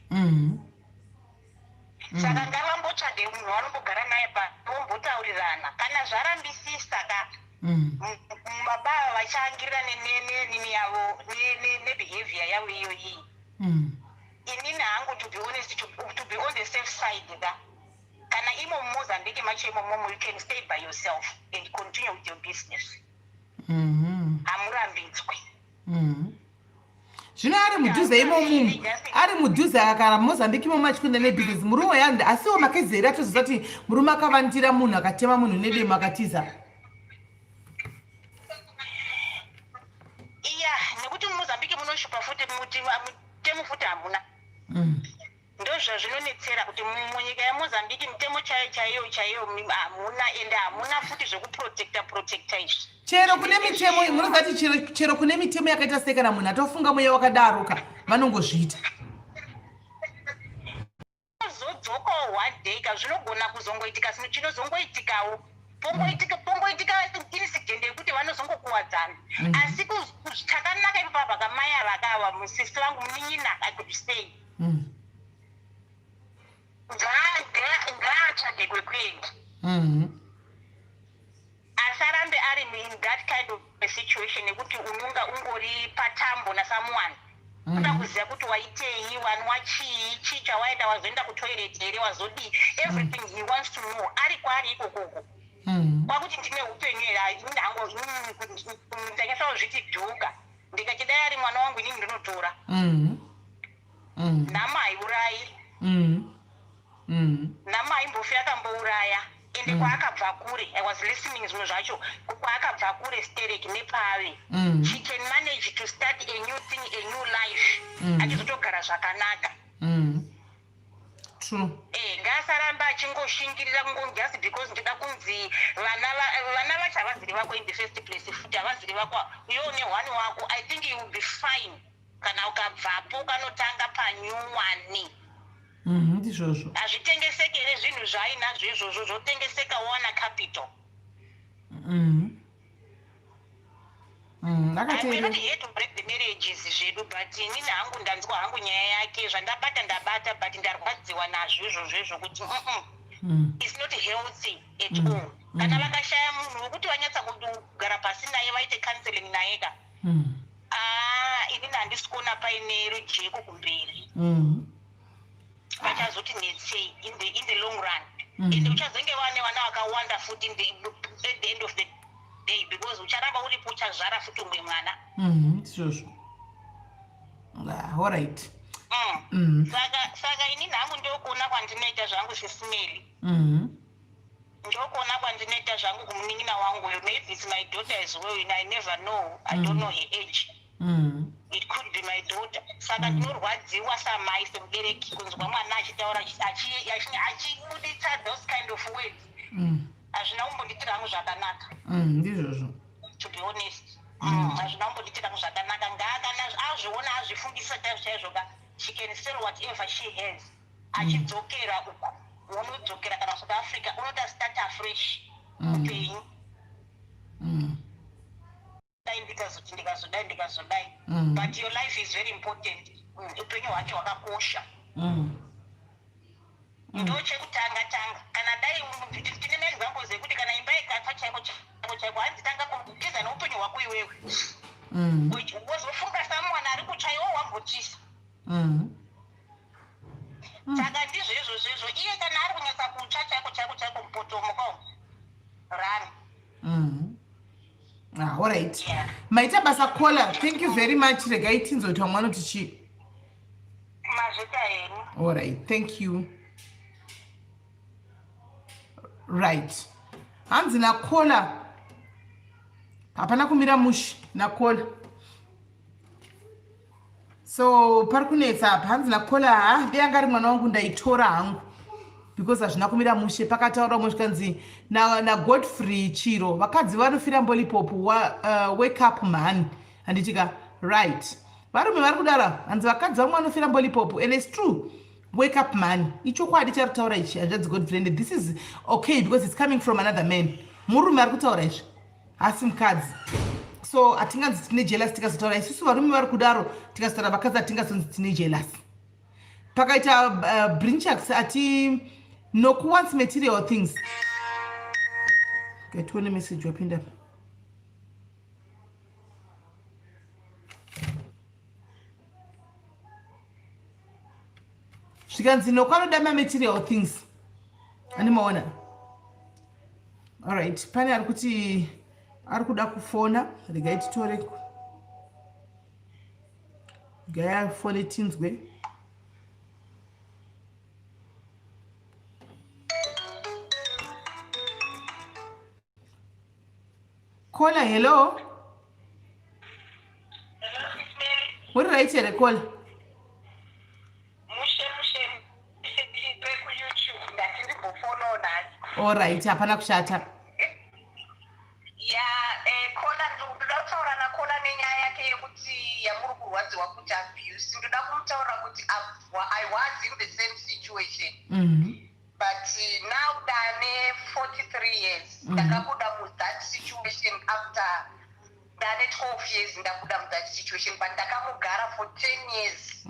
Saka ngavambotsvage munhu wanombogara naye pa vombotaurirana. Kana zvarambisisa ka, baba ava vachaangirira nenini yavo nebehavior yavo iyo iyi. Inini hangu, to be honest, to be on the safe side ka, kana imo muMozambique macho imomomo, you can stay by yourself and continue with your business. Hamurambidzwe. Zvino ari mudhuze imomumu, ari mudhuze, akagara muMozambique imomo achikuenda nebhizinesi, murume yandi asiwo makezi here atoziva kuti murume akavandira munhu, akatema munhu nedemo, akatiza? Iya, nekuti muMozambique munoshupa futi, muti mutemo futi hamuna. Ndo zvazvinonetsera kuti munyika yeMozambique mitemo chaiyo chaiyo chaiyo hamuna, ende hamuna futi zvekuprotecta protecta izvi. Chero kune mitemo, munoziva kuti chero kune mitemo yakaita sei, kana munhu atofunga mweya wakadaroka, vanongozviita. Zodzokawo one day ka, zvinogona kuzongoitika, chinozongoitikawo, pongoitika incident yekuti vanozongokuwadzana. Asi chakanaka ipapa kamai ava kava musisi vangu, munin'ina, I could say, ngaatsvage kwekuenda, asarambe ari in that kind of a situation yekuti unonga ungori patambo nasomeone kuda kuziva kuti waitei, wanwa chii, chii chawaita, wazoenda kutoilet here, wazodii. Everything he wants to know ari kwaari ikokoko. Kwakuti ndine upenyu here? Hangu ndanyatsa zviti dhuka, ndikati dai ari mwana wangu inini ndinotora. Nhamo haiurayi. Nhamo haimbofi akambouraya. Ende kwaakabva kure, I was listening zvimwe zvacho, kwaakabva kure sterek nepave, she can manage to start a new thing, a new life, achizotogara zvakanaka. True. Ngaasaramba achingoshingirira kungo just because ndida kunzi vana vacho havaziri vako in the first place futi, havaziri vako. Iwe une one wako. I think you will be fine kana ukabvapo ukanotanga panyuwani. Ndizvozvo. Hazvitengeseke here zvinhu zvaainazvo izvozvo? Zvotengeseka, wowana capital. I'm Akateerera. not here to break the marriages zvedu, but inini hangu ndanzwa hangu nyaya yake, zvandabata ndabata, but ndarwadziwa nazvo izvozvo izvo kuti it's not healthy at all. Kana vakashaya munhu wekuti vanyatsa kugara pasi naye, vaite counseling naye ka, ah, inini handisi kuona paine rujeko kumberi. Vachazoti netsei in the long run. Ende uchazenge wane vana vakawanda futi at the end of the day, because ucharamba uripo, uchazvara futi umwe mwana. Ndizvozvo. Ah, alright. Saka inini hangu ndokuona kwandinoita zvangu, sisimeli. Ndokuona kwandinoita zvangu kumunin'ina wangu uyo. Maybe it's my daughter as well, and I never know, I don't know her age. It could be my daughter. Saka ndinorwadziwa samai, semubereki, kunzwa mwana achitaura achibuditsa those kind of words. Hazvina kumbonditira hangu zvakanaka. Ndizvozvo. To be honest, hazvina kumbonditira hangu zvakanaka. Ngaakana azviona, azvifungisa chaizvo chaizvo ka, she can sell whatever she has, achidzokera uko unodzokera kana South Africa, unoita start afresh upenyu. Dai ndikazoti ndikazodai, ndikazodai, but your life is very important. Upenyu hwacho hwakakosha. Ndo chekutanga tanga. Kana dai tine maexamples ekuti kana imba ikatsva chaiko chaiko chaiko, hanzi tanga kutiza neupenyu hwako iwewe. Wozofunga someone ari kutsva, iwo wambotisa. Saka ndizvo izvozvo izvo. Iye kana ari kunyatsa kutsva chaiko chaiko chaiko mupotomo kao, run. Alright, maita basa caller, thank you very much. Regai tinzoita mwana kuti chii. Mazvita henyu. Alright, thank you. Right, hanzi nacaller hapana kumira mushe nacaller, so pari kunetsa apa. Hanzi nacaller, ha, dei anga ari mwana wangu ndaitora hangu because hazvina kumira mushe. Pakataura umwe zvikanzi naGodfrey Chiro, vakadzi vanofira mbolipop wake up man, handitika? Right, varume vari kudaro. Hanzi vakadzi vamwe vanofira mbolipop, and it's true. Wake up man, ichokwadi chari kutaura ichi hanzvadzi Godfrey, and this is okay because it's coming from another man. Murume ari kutaura izvi, hasi mukadzi, so hatinganzi tine jealous. Tikazotaura isusu varume vari kudaro, tikazotaura vakadzi, hatingazonzi tine jealous. Pakaita brinchaks ati Noku wants material things. Ngatione message wapinda. Zvikanzi Noku anoda mamaterial things, andimaona. Alright, pane ari kuti ari kuda kufona, regai titore, regai afone tinzwe. Caller, hello, uri right here, caller? Mushe mushe, kuYouTube ndati ndimbofonawo nhasi. Alright, hapana kushata. Ya, caller, ndoda kutaura nacaller nenyaya yake yekuti yamuri kurwadziwa kuti abuse. Ndoda kumutaurira kuti I was in the same situation, but now ndane 43 years. Ndakabuda muthat situation after ndane 12 years ndabuda muthat situation, but ndakamugara for 10 years,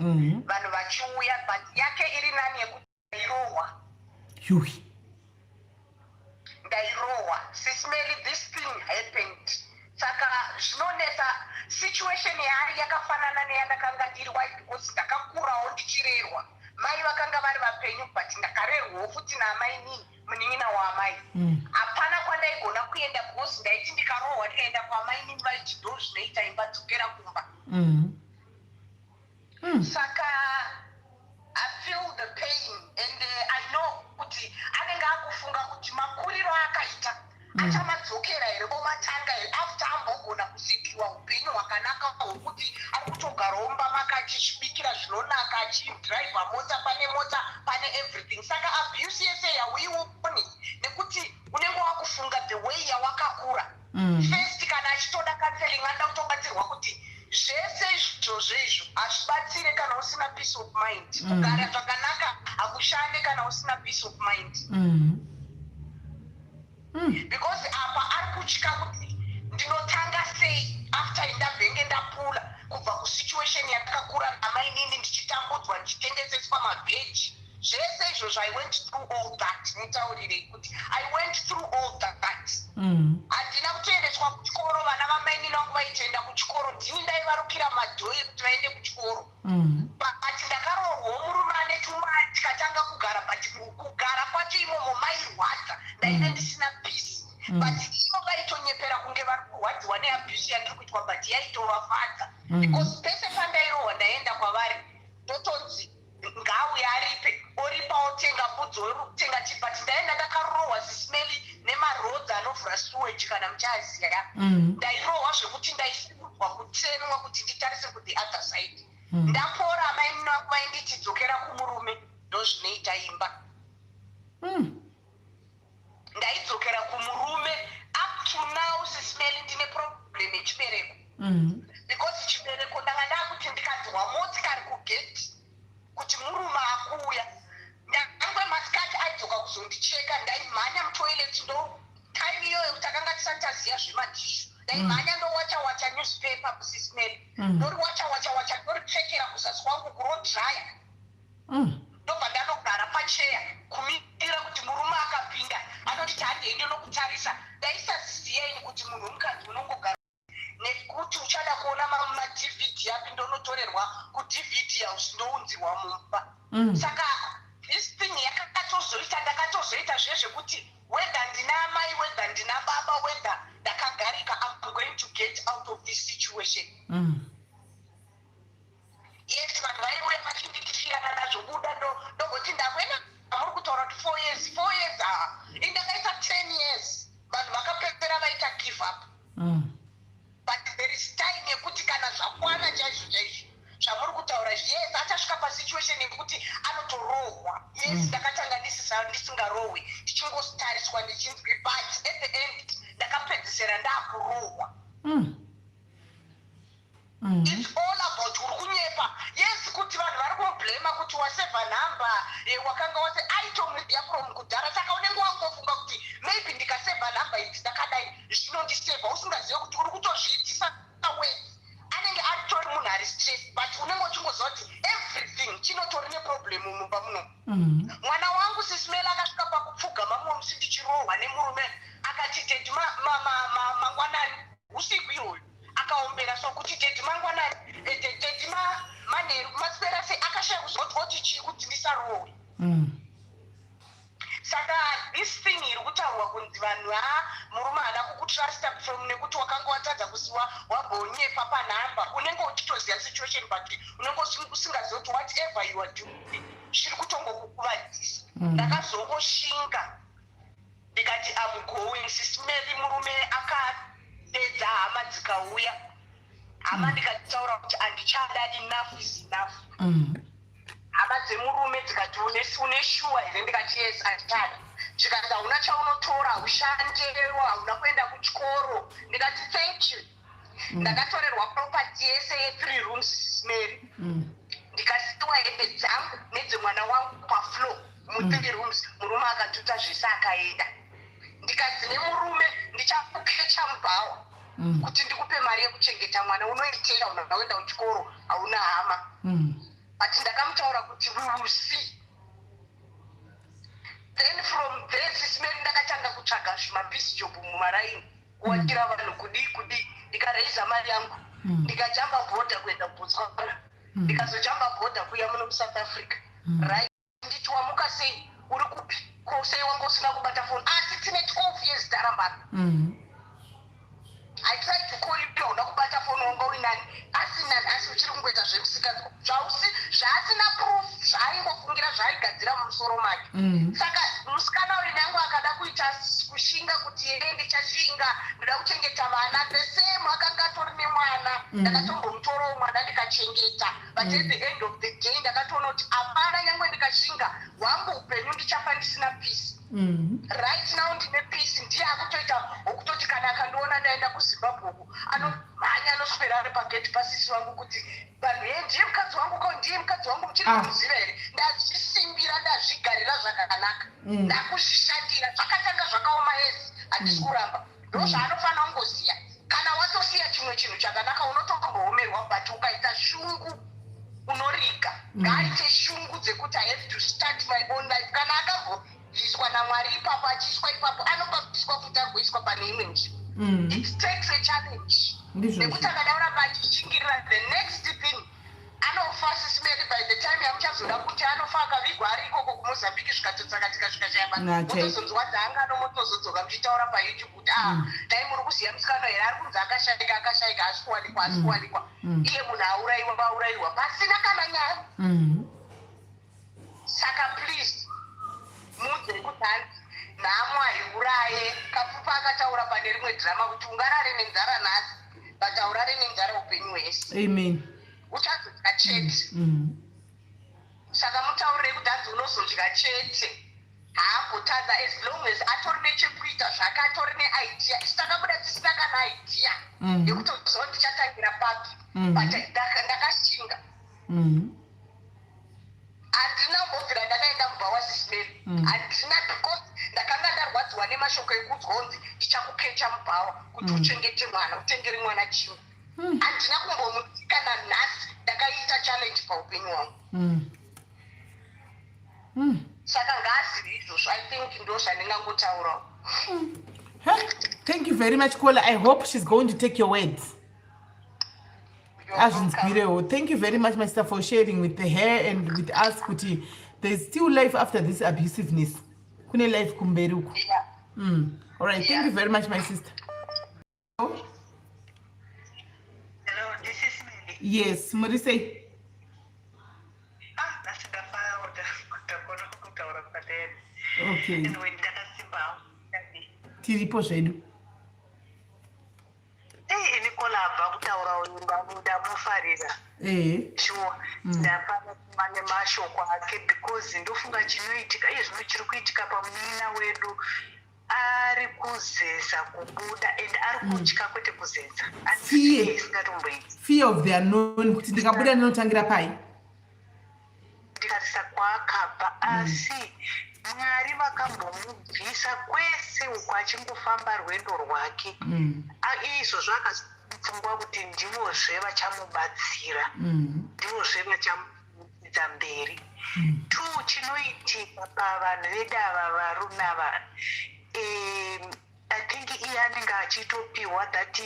vanhu vachiuya, but yake iri nani yekuti ndairohwa. Yuhi. Ndairohwa, Sis Melly. This thing happened, saka zvinonetsa. Situation yaari yakafanana neyandakanga ndiri. Why? Because ndakakurawo ndichirerwa, mai vakanga vari vapenyu, but ndakarerwawo futi naamainini, munin'ina waamai. Hapana kwandaigona kuenda because ndaiti ndikarohwa ndikaenda kwaamainini, vaiti ndo zvinoita imba, dzokera kumba. Saka I feel the pain and I know kuti anenge akufunga kuti makuriro akaita achamadzokera here, omatanga here after ambogona kusekiwa upenyu hwakanaka hwokuti ari kutogarawo mumba make achizvibikira zvinonaka, achidhiraivha mota, pane mota, pane everything. Saka abuse yese yauioni nekuti unenge wakufunga the way yawakakura. First, kana achitoda counseling, anoda kutobatsirwa kuti zvese izvozvo izvo hazvibatsire kana usina peace of mind. Kugara zvakanaka hakushande kana usina peace of mind, because apa ari kutya kuti ndinotanga sei after ndabvenge ndapula kubva kusituation yandakakura namainini, ndichitambudzwa, ndichitengeseswa mavheji, zvese izvozvo. I went through all that. Mutaurirei kuti I went through all that. Handina kutoendeswa kuchikoro. Vana vamainini vangu vaitoenda kuchikoro, ndini ndaivarukira madhoi ekuti vaende kuchikoro. But ndakaroorwawo murume ane tumari, tikatanga kugara, but kugara kwacho imomo mairwadza, ndaive ndisina peace. But ivo vaitonyepera kunge vari kurwadziwa neabuse yandiri kuitwa, but yaitovafadza because pese pandairohwa ndaienda kwavari, ndotonzi ngauye aripe, oripa, otenga mbudzi, otenga chi. But ndaenda ndakarohwa, Sis Melly, nemarodzi anovhura sewage, kana muchaziya. Ndairohwa zvekuti ndaisimudzwa kutenwa kuti nditarise kuthe other side. Ndapora, amai vangu vainditi dzokera kumurume, ndozvinoita imba. Ndaidzokera kumurume. Up to now, Sis Melly, ndine problem yechibereko because chibereko ndanga ndakuti ndikanzwa motikari kugate kuti murume akuuya, ndangwe masikati aidzoka kuzondicheka, ndaimhanya mutoilet. Ndo time iyoyo takanga tisati taziva zvematissue. Ndaimhanya ndowacha wacha newspaper, Sis Melly, ndoriwacha wacha wacha, ndoripfekera kuzasi kwangu kurodhaya, ndobva ndanogara pacheya kumirira kuti murume akapinda anonditi handei nokutarisa. Ndaisaziva ini kuti munhu wemukadzi unongogara nekuti uchada kuona maDVD api, ndonotorerwa kuDVD house, ndounzirwa mumba. Saka this thing yakatozoita, ndakatozoita zvezvekuti whether ndina amai, whether ndina baba, whether ndakanga Ndakagarika. I'm going to get out of this situation. Yes, vanhu vaiuya vachindisiyana nazvo, buda. Ndogoti ndakuenda. Muri kutaura kuti 4 years, 4 years, aa, indakaita 10 years. Vanhu vakapedzera vaita give up. But there is time yekuti kana zvakwana chaizvo chaizvo zvamuri kutaura izvi, yes, achasvika pasituation yekuti anotorohwa. Yes. Ndakatanga ndisingarohwi, ndichingotariswa, ndichinzwi, but at the end ndakapedzisira ndaakurohwa. It's all about uri kunyepa. Yes, kuti vanhu vari kumublema kuti wasevha nhamba, wakanga wase aitomuziya from kudhara, saka unenge wangofunga kuti maybe ndikasevha nhamba idzi ndakadai zvinondisevha, usingazive kuti uri kutozviitisa wet. Anenge aritori munhu ari stress, but unenge uchingoziva kuti everything chinotori neproblem mumba muno. Mwana wangu Sis Melly akasvika pakupfugama mumwe musi ndichirohwa nemurume, akati, "Daddy, mangwanani." Usiku iyoyo akaombera sokuti, "Daddy, mangwanani. Daddy, manheru, maswera sei?" Akashaya kuzoti oti chii kuti ndisarohwe. Saka this thing iri kutaurwa kunzi vanhu, ha, murume haana kukutrusta from nekuti wakanga watadza kuziwa, wambonyepa panhamba, unenge uchitoziva situation, but unenge usingazivi kuti whatever you are doing zviri kutongokukuvadzisa. Ndakazongoshinga ndikati, "Am going, Sis Melly." Murume akadedza hama dzikauya, hama ndikataura kuti handichada, enough is enough. Hama dzemurume dzikati, "Une shuwa here?" Ndikati, "Yes, handichada." Zvikanzi, "Hauna chaunotora, haushandewo, hauna kuenda kuchikoro." Ndikati, "Thank you." Ndakatorerwa property yese ye3 rooms, Sis Melly. Ndikasiwa hembe dzangu nedzemwana wangu pafloor mu3 rooms. Murume akatuta zvese akaenda. Ndikanzi nemurume, "Ndichakukecha mubhawa kuti ndikupe mari yekuchengeta mwana. Unoitera unaenda kuchikoro, hauna hama." But ndakamutaura kuti we will see. Then from there, Sis Melly, ndakatanga kutsvaga zvimapiece job mumaraini, kuwakira vanhu, kudii kudii. Ndikareisa mari yangu. Ndikajamba bhodha kuenda kuBotswana. Ndikazojamba bhodha kuuya muno muSouth Africa. Right, nditi, "Wamuka sei? Uri kupi? Ko sei wanga usina kubata foni?" Asi tine 12 years tarambana. "I tried to call you, hauna kubata foni, wanga uri nani?" Asi nanhasi uchiri kungoita zvemusikadzi zvaasina proof, zvaaingofungira, zvaaigadzira mumusoro make. Saka musikana uyu nangu akada kuita kushinga kuti yee, ndichashinga, ndoda kuchengeta vana, the same akanga atori nemwana. Ndakatombomutorawo mwana ndikachengeta, but at the end of the day ndakatoona kuti hapana, nyangwe ndikashinga hwangu upenyu ndichafa ndisina peace. Right now ndine peace. Ndiye akutoita wokutoti kana akandiona ndaenda kuZimbabwe uku, anomhanya, anoswera ari pageti pasisi vangu kuti vanhu, "Ye, ndiye mukadzi wangu ko, ndiye mukadzi wangu, muchiri kumuziva here?" Ndazvisimbira, ndazvigarira zvakanaka. Ndakuzvishandira. Zvakatanga zvakaoma, yes, handisi kuramba. Ndo zvaanofanira kungoziya, kana watosiya chimwe chinhu chakanaka unotomboomerwa, but ukaita shungu unoriga. Ngaaite shungu dzekuti I have to start my own life. Kana akambobviswa naMwari ipapo, achiiswa ipapo, anopabviswa futi agoiswa pane imwe nzvimbo. It takes a challenge. Ndizvozvo. Nekuti akada kuramba achishingirira, the next thing anofa, Sis Melly. By the time yamuchazoda kuti anofa akavigwa ari ikoko kuMozambique, zvikatotsakatika, zvikashaya. Motozonzwa dzangano, motozodzoka muchitaura paYouTube kuti, "Ah, dai muri kuziva musikana here ari kunzi akashaika, akashaika, asi kuwanikwa, asi kuwanikwa." Iye munhu aurayiwa, aurayiwa pasina kana nyaya. Saka please mudze kuti hanzi nhamo haiuraye. Kapfupa akataura pane rimwe dhirama kuti ungarare nenzara nhasi, but haurare nenzara upenyu hwese. Amen. Uchazodya chete. Saka mutaurire kuti hanzi unozodya chete, haambotadza as long as atori nechekuita zvake, atori neidea. Isu takabuda tisina kana idea yekutoziva kuti ndichatangira papi. But ndakashinga. Handina kumbobvira ndakaenda mubhawa, Sis Melly. Handina, because ndakanga ndarwadziwa nemashoko ekuudzwa kunzi ndichakukecha mubhawa kuti uchengete mwana, utengere mwana chimwe. Handina kumbomutsika nanhasi. Ndakaita challenge paupenyu hwangu. Saka ngaazive izvozvo. I think ndo zvandingangotaurawo. Huh? Thank you very much, caller. I hope she's going to take your words. You're welcome. Azvinzwirewo. Thank you very much, my sister, for sharing with her and with us kuti there's still life after this abusiveness. Kune life kumberi uku. All right, thank you very much, my sister. Hello, this is Mary. Yes, muri sei? Ah, nhasi ndafara kutagona kutaura padeni. Anyway, ndakasimba. Tiripo zvedu. Ei, ini caller abva kutaura uyu ndamufarira. Sure. Ndafara mane mashoko ake because ndofunga chinoitika iye zvino chiri kuitika pamunina wedu, ari kuzeza kubuda and ari kutya, kwete kuzeza. Fear. Isingatomboiti. Fear of the unknown, kuti ndikabuda ndinotangira pai. Ndikarisa kwaakabva, asi Mwari vakambomubvisa kwese uko achingofamba rwendo rwake. Izvozvo akapfungwa kuti ndivozve vachamubatsira, ndivozve vachamudza mberi. Two, chinoitika pavanhu vedu ava, varume ava, I think iye anenge achitopiwa that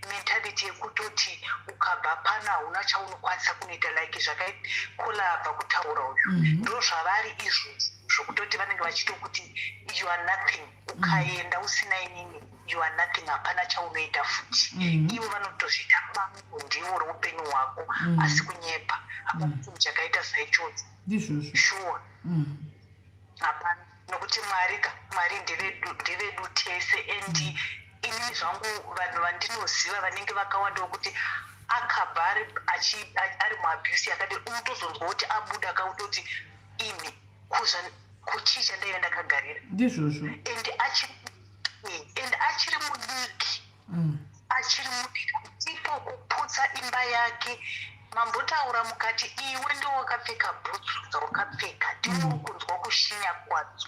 mentality yekutoti ukabva pano hauna chaunokwanisa kunoita, like zvakacaller abva kutaura uyu. Ndo zvavari izvozvo, zvokutoti vanenge vachitokuti you are nothing ukaenda usina inini, you are nothing, hapana chaunoita futi. Ivo vanotozviita bango ndiwo reupenyu hwako, asi kunyepa, hapana chinhu chakaita saichocho. Ndizvozvo. Sure. Hapana, nokuti Mwari ka, Mwari ndevedu, ndevedu tese. And inini zvangu vanhu vandinoziva vanenge vakawanda wokuti akabva ari muabuse yakadai, unotozonzwa kuti abuda akautoti imi kuchii chandaiva ndakagarira. Ndizvozvo. And achiri mudiki. Achiri mudiki, ipo kuputsa imba yake. Mambotaura mukati iwe ndiwo wakapfeka bhutsu dzawakapfeka, ndiwe uri kunzwa kushinya kwadzo.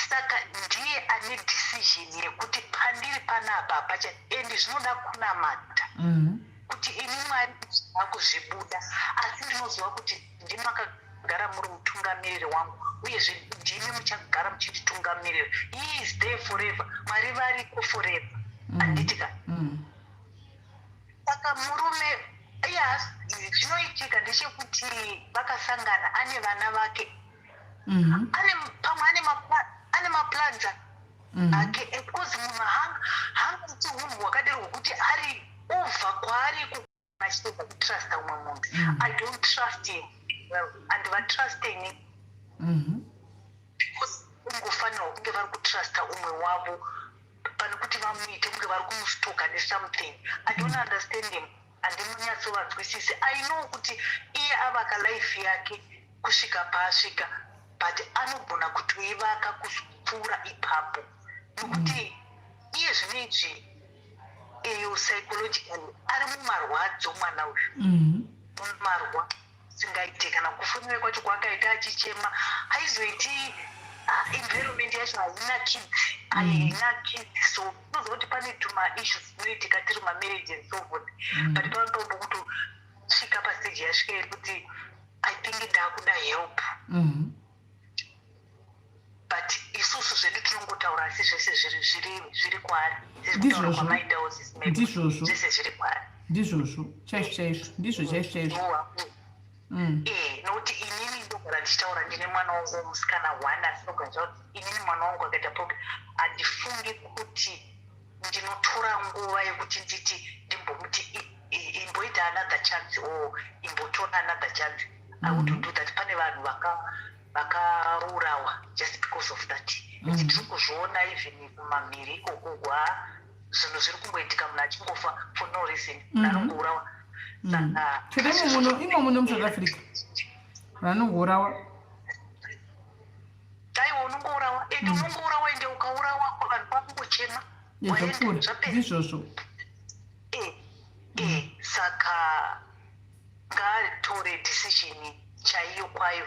Saka ndiye ane decision yekuti pandiri panapa hapacha, and zvinoda kunamata kuti ini Mwari akuzvibuda, asi ndinoziva kuti ndimakagara muri mutungamiriri wangu, uyezve ndimi muchagara muchinditungamirira. He is there forever. Mwari variko forever, handiti ka? Saka murume iya, zvinoitika ndechekuti vakasangana, ane vana vake, ane pamwe ane maplans ake, because munhu hangaiti unhu hwakadero hwekuti ari over kwaari achitobva kutrusta umwe munhu. I don't trust him well, handivatrust ini, because ungofanirwa kunge vari kutrusta umwe wavo pane kuti vamuite kunge vari kumustoka nesomething. I don't understand him, handimunyatsovanzwisisi. I know kuti iye avaka life yake kusvika paasvika, but anogona kutoivaka kupfuura ipapo, nokuti iye zvino izvi iyo psychologically ari mumarwadzo mwana uyu. Mumarwa singaite, kana kufonera kwacho kwaakaita achichema haizoiti. Ah, environment yacho haina kids, haina kids, so unoziva kuti pane tuma issues dzinoitika tiri mamarriage and so forth, but panotombo kutosvika pastage yasvika yekuti I think ndaakuda help. But isusu zvedu tinongotaura, asi zvese zviri kwaari. Zviri kutaura Ndizvozvo. kwamaitawo sisi Mabel. Ndizvozvo. Zvese zviri kwaari. Ndizvozvo chaizvo chaizvo, ndizvo chaizvo chaizvo. Nokuti inini ndogara ndichitaura, ndine mwana wangu womusikana one, asi ndogara ndichitaura kuti inini mwana wangu akaita problem, handifungi kuti ndinotora nguva yekuti nditi ndimbomuti imboita another chance or imbotora another chance. I wouldn't do that. Pane vanhu vakaurawa just because of that. Tiri kuzviona even kumamhiri ikoko gwa, zvinhu zviri kungoitika, munhu achingofa for no reason, munhu anongourawa. Saka Chero imo muno, imo muno muSouth Africa vanongourawa. Aiwa, unongourawa, ende unongourawa, ende ukaurawa vanhu vakungochema. Zvapfuura. Zvapera. Ndizvozvo. Saka ngaatore decision chaiyo kwayo.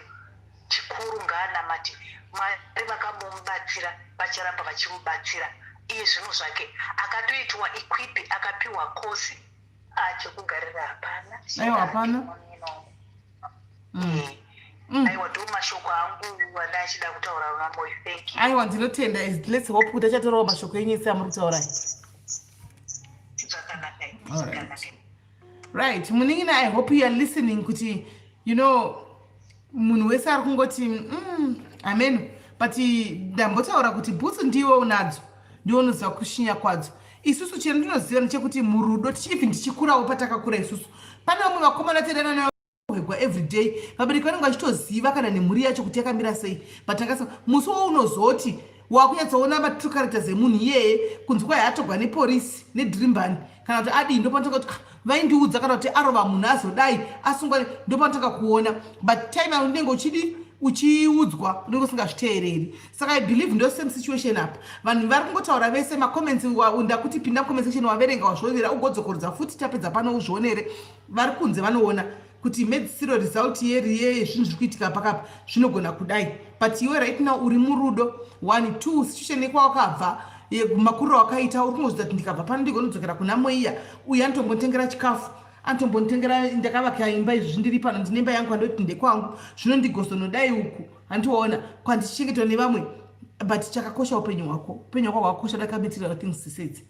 Chikuru ngaanamate. Mwari vakambomubatsira, vacharamba vachimubatsira. Iye zvino zvake akatoitwa equip, akapiwa kosi, chekugarira hapana. Aiwa, hapana. Aiwa, ndo mashoko angu anda achida kutaura mamoyo. Thank you. Aiwa, ndinotenda. Let's hope kuti achatorawo mashoko enyu ese amuri kutaurai. Zvakanaka. All right. Zvakanaka. Right, munin'ina, I hope you are listening, kuti munhu wese ari kungoti amen, but ndambotaura kuti bhutsu ndiwe unadzo. Ndiwe unoziva kushinya kwadzo. Isusu chero ndinoziva ndechekuti murudo, even tichikurawo patakakura isusu, pane vamwe vakomana tedana navo hwegwa everyday, vabereki vanenge vachitoziva kana nemhuri yacho kuti yakamira sei, but takasa musi waunozoti wakunyatsoona matrue characters emunhu iyeye, kunzi kwai atogwa neporisi nedrimbani kana kuti adii, ndopanotanga kuti, "Ah, vaindiudza," kana kuti arova munhu, azodai, asungwa, ndopanotanga kuona. But time yaunenge uchidi uchiudzwa, unenge usingazviteereri. Saka I believe ndo same situation apa. Vanhu vari kungotaura vese macomments. Ndakuti pinda mucomment section, waverenga, wazvionera, ugodzokorodza futi. Tapedza pano uzvionere. Vari kunze vanoona kuti medzisiro, result yezvinhu zviri kuitika pakapa zvinogona kudai. But iwe right now uri murudo, one, two, situation yekwawakabva, makuriro wakaita, uri kungozvidza kuti ndikabva pano ndigonodzokera kuna moiya uyu anotombonditengera chikafu, anotombonditengera, ndakavaka imba, izvi ndiri pano, ndine imba yangu, andoti ndekwangu, zvino ndigozonodai uku, handiona kwandichengetwa nevamwe. But chakakosha upenyu hwako. Upenyu hwako hwakakosha. Dakabitirira things sisedzi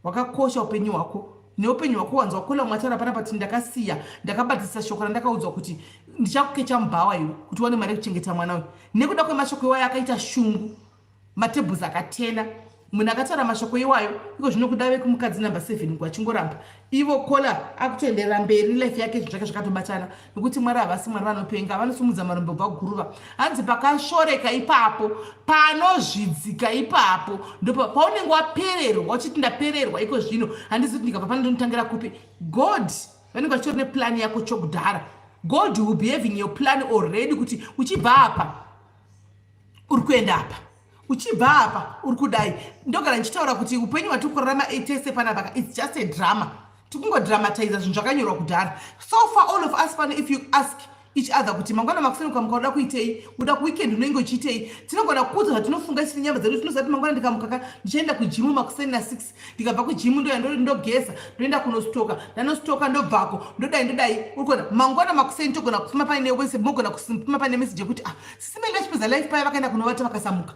hwakakosha upenyu hwako neupenyu hwako. Wanzwa kola mwataura panapa kuti ndakasiya, ndakabatisa shoko randakaudzwa kuti ndichakukecha mubhawa iwe kuti uwane mari yekuchengeta mwana uyu. Nekuda kwemashoko iwayo akaita shungu, matebhuzi akatena. Munhu akataura mashoko iwayo iko zvino kuda vekumukadzi number 7 kwachingoramba ivo kola akutoenderera mberi life yake, zvinhu zvake zvakatobatana, nekuti Mwari havasi Mwari vanopenga, vanosumudza marombe kubva kuguruva. Hanzi pakashoreka ipapo, panozvidzika ipapo, ndopa paunenge wapererwa uchiti ndapererwa iko zvino, handizi kuti ndikabva pano ndinotangira kupi. God vanenge vachitori neplani yako chokudhara. God will be having your plan already kuti uchibva apa uri kuenda apa, uchibva apa uri kudai. Ndogara ndichitaura kuti upenyu hwatiri kurarama tese panapa, it's just a drama. Tikungodramatiza zvinhu zvakanyorwa kudhara. So far all of us pano, if you ask each other kuti mangwana makuseni ukamuka uda kuitei, uda kuweekend unenge uchiitei, tinogona kuudza zvatinofunga isiri nyama dzedu. Tinoziva kuti mangwana ndikamukaka ndichaenda kugym makuseni na6, ndikabva kugym ndoya ndogeza, ndoenda kunostoka, ndanostoka ndobvako, ndodai, ndodai. Uri kuona mangwana makuseni togona kufuma paine wese, mogona kufuma paine message yekuti, "Ah, Sisi Melly vachipedza live paya vakaenda kunovata, vakasamuka,"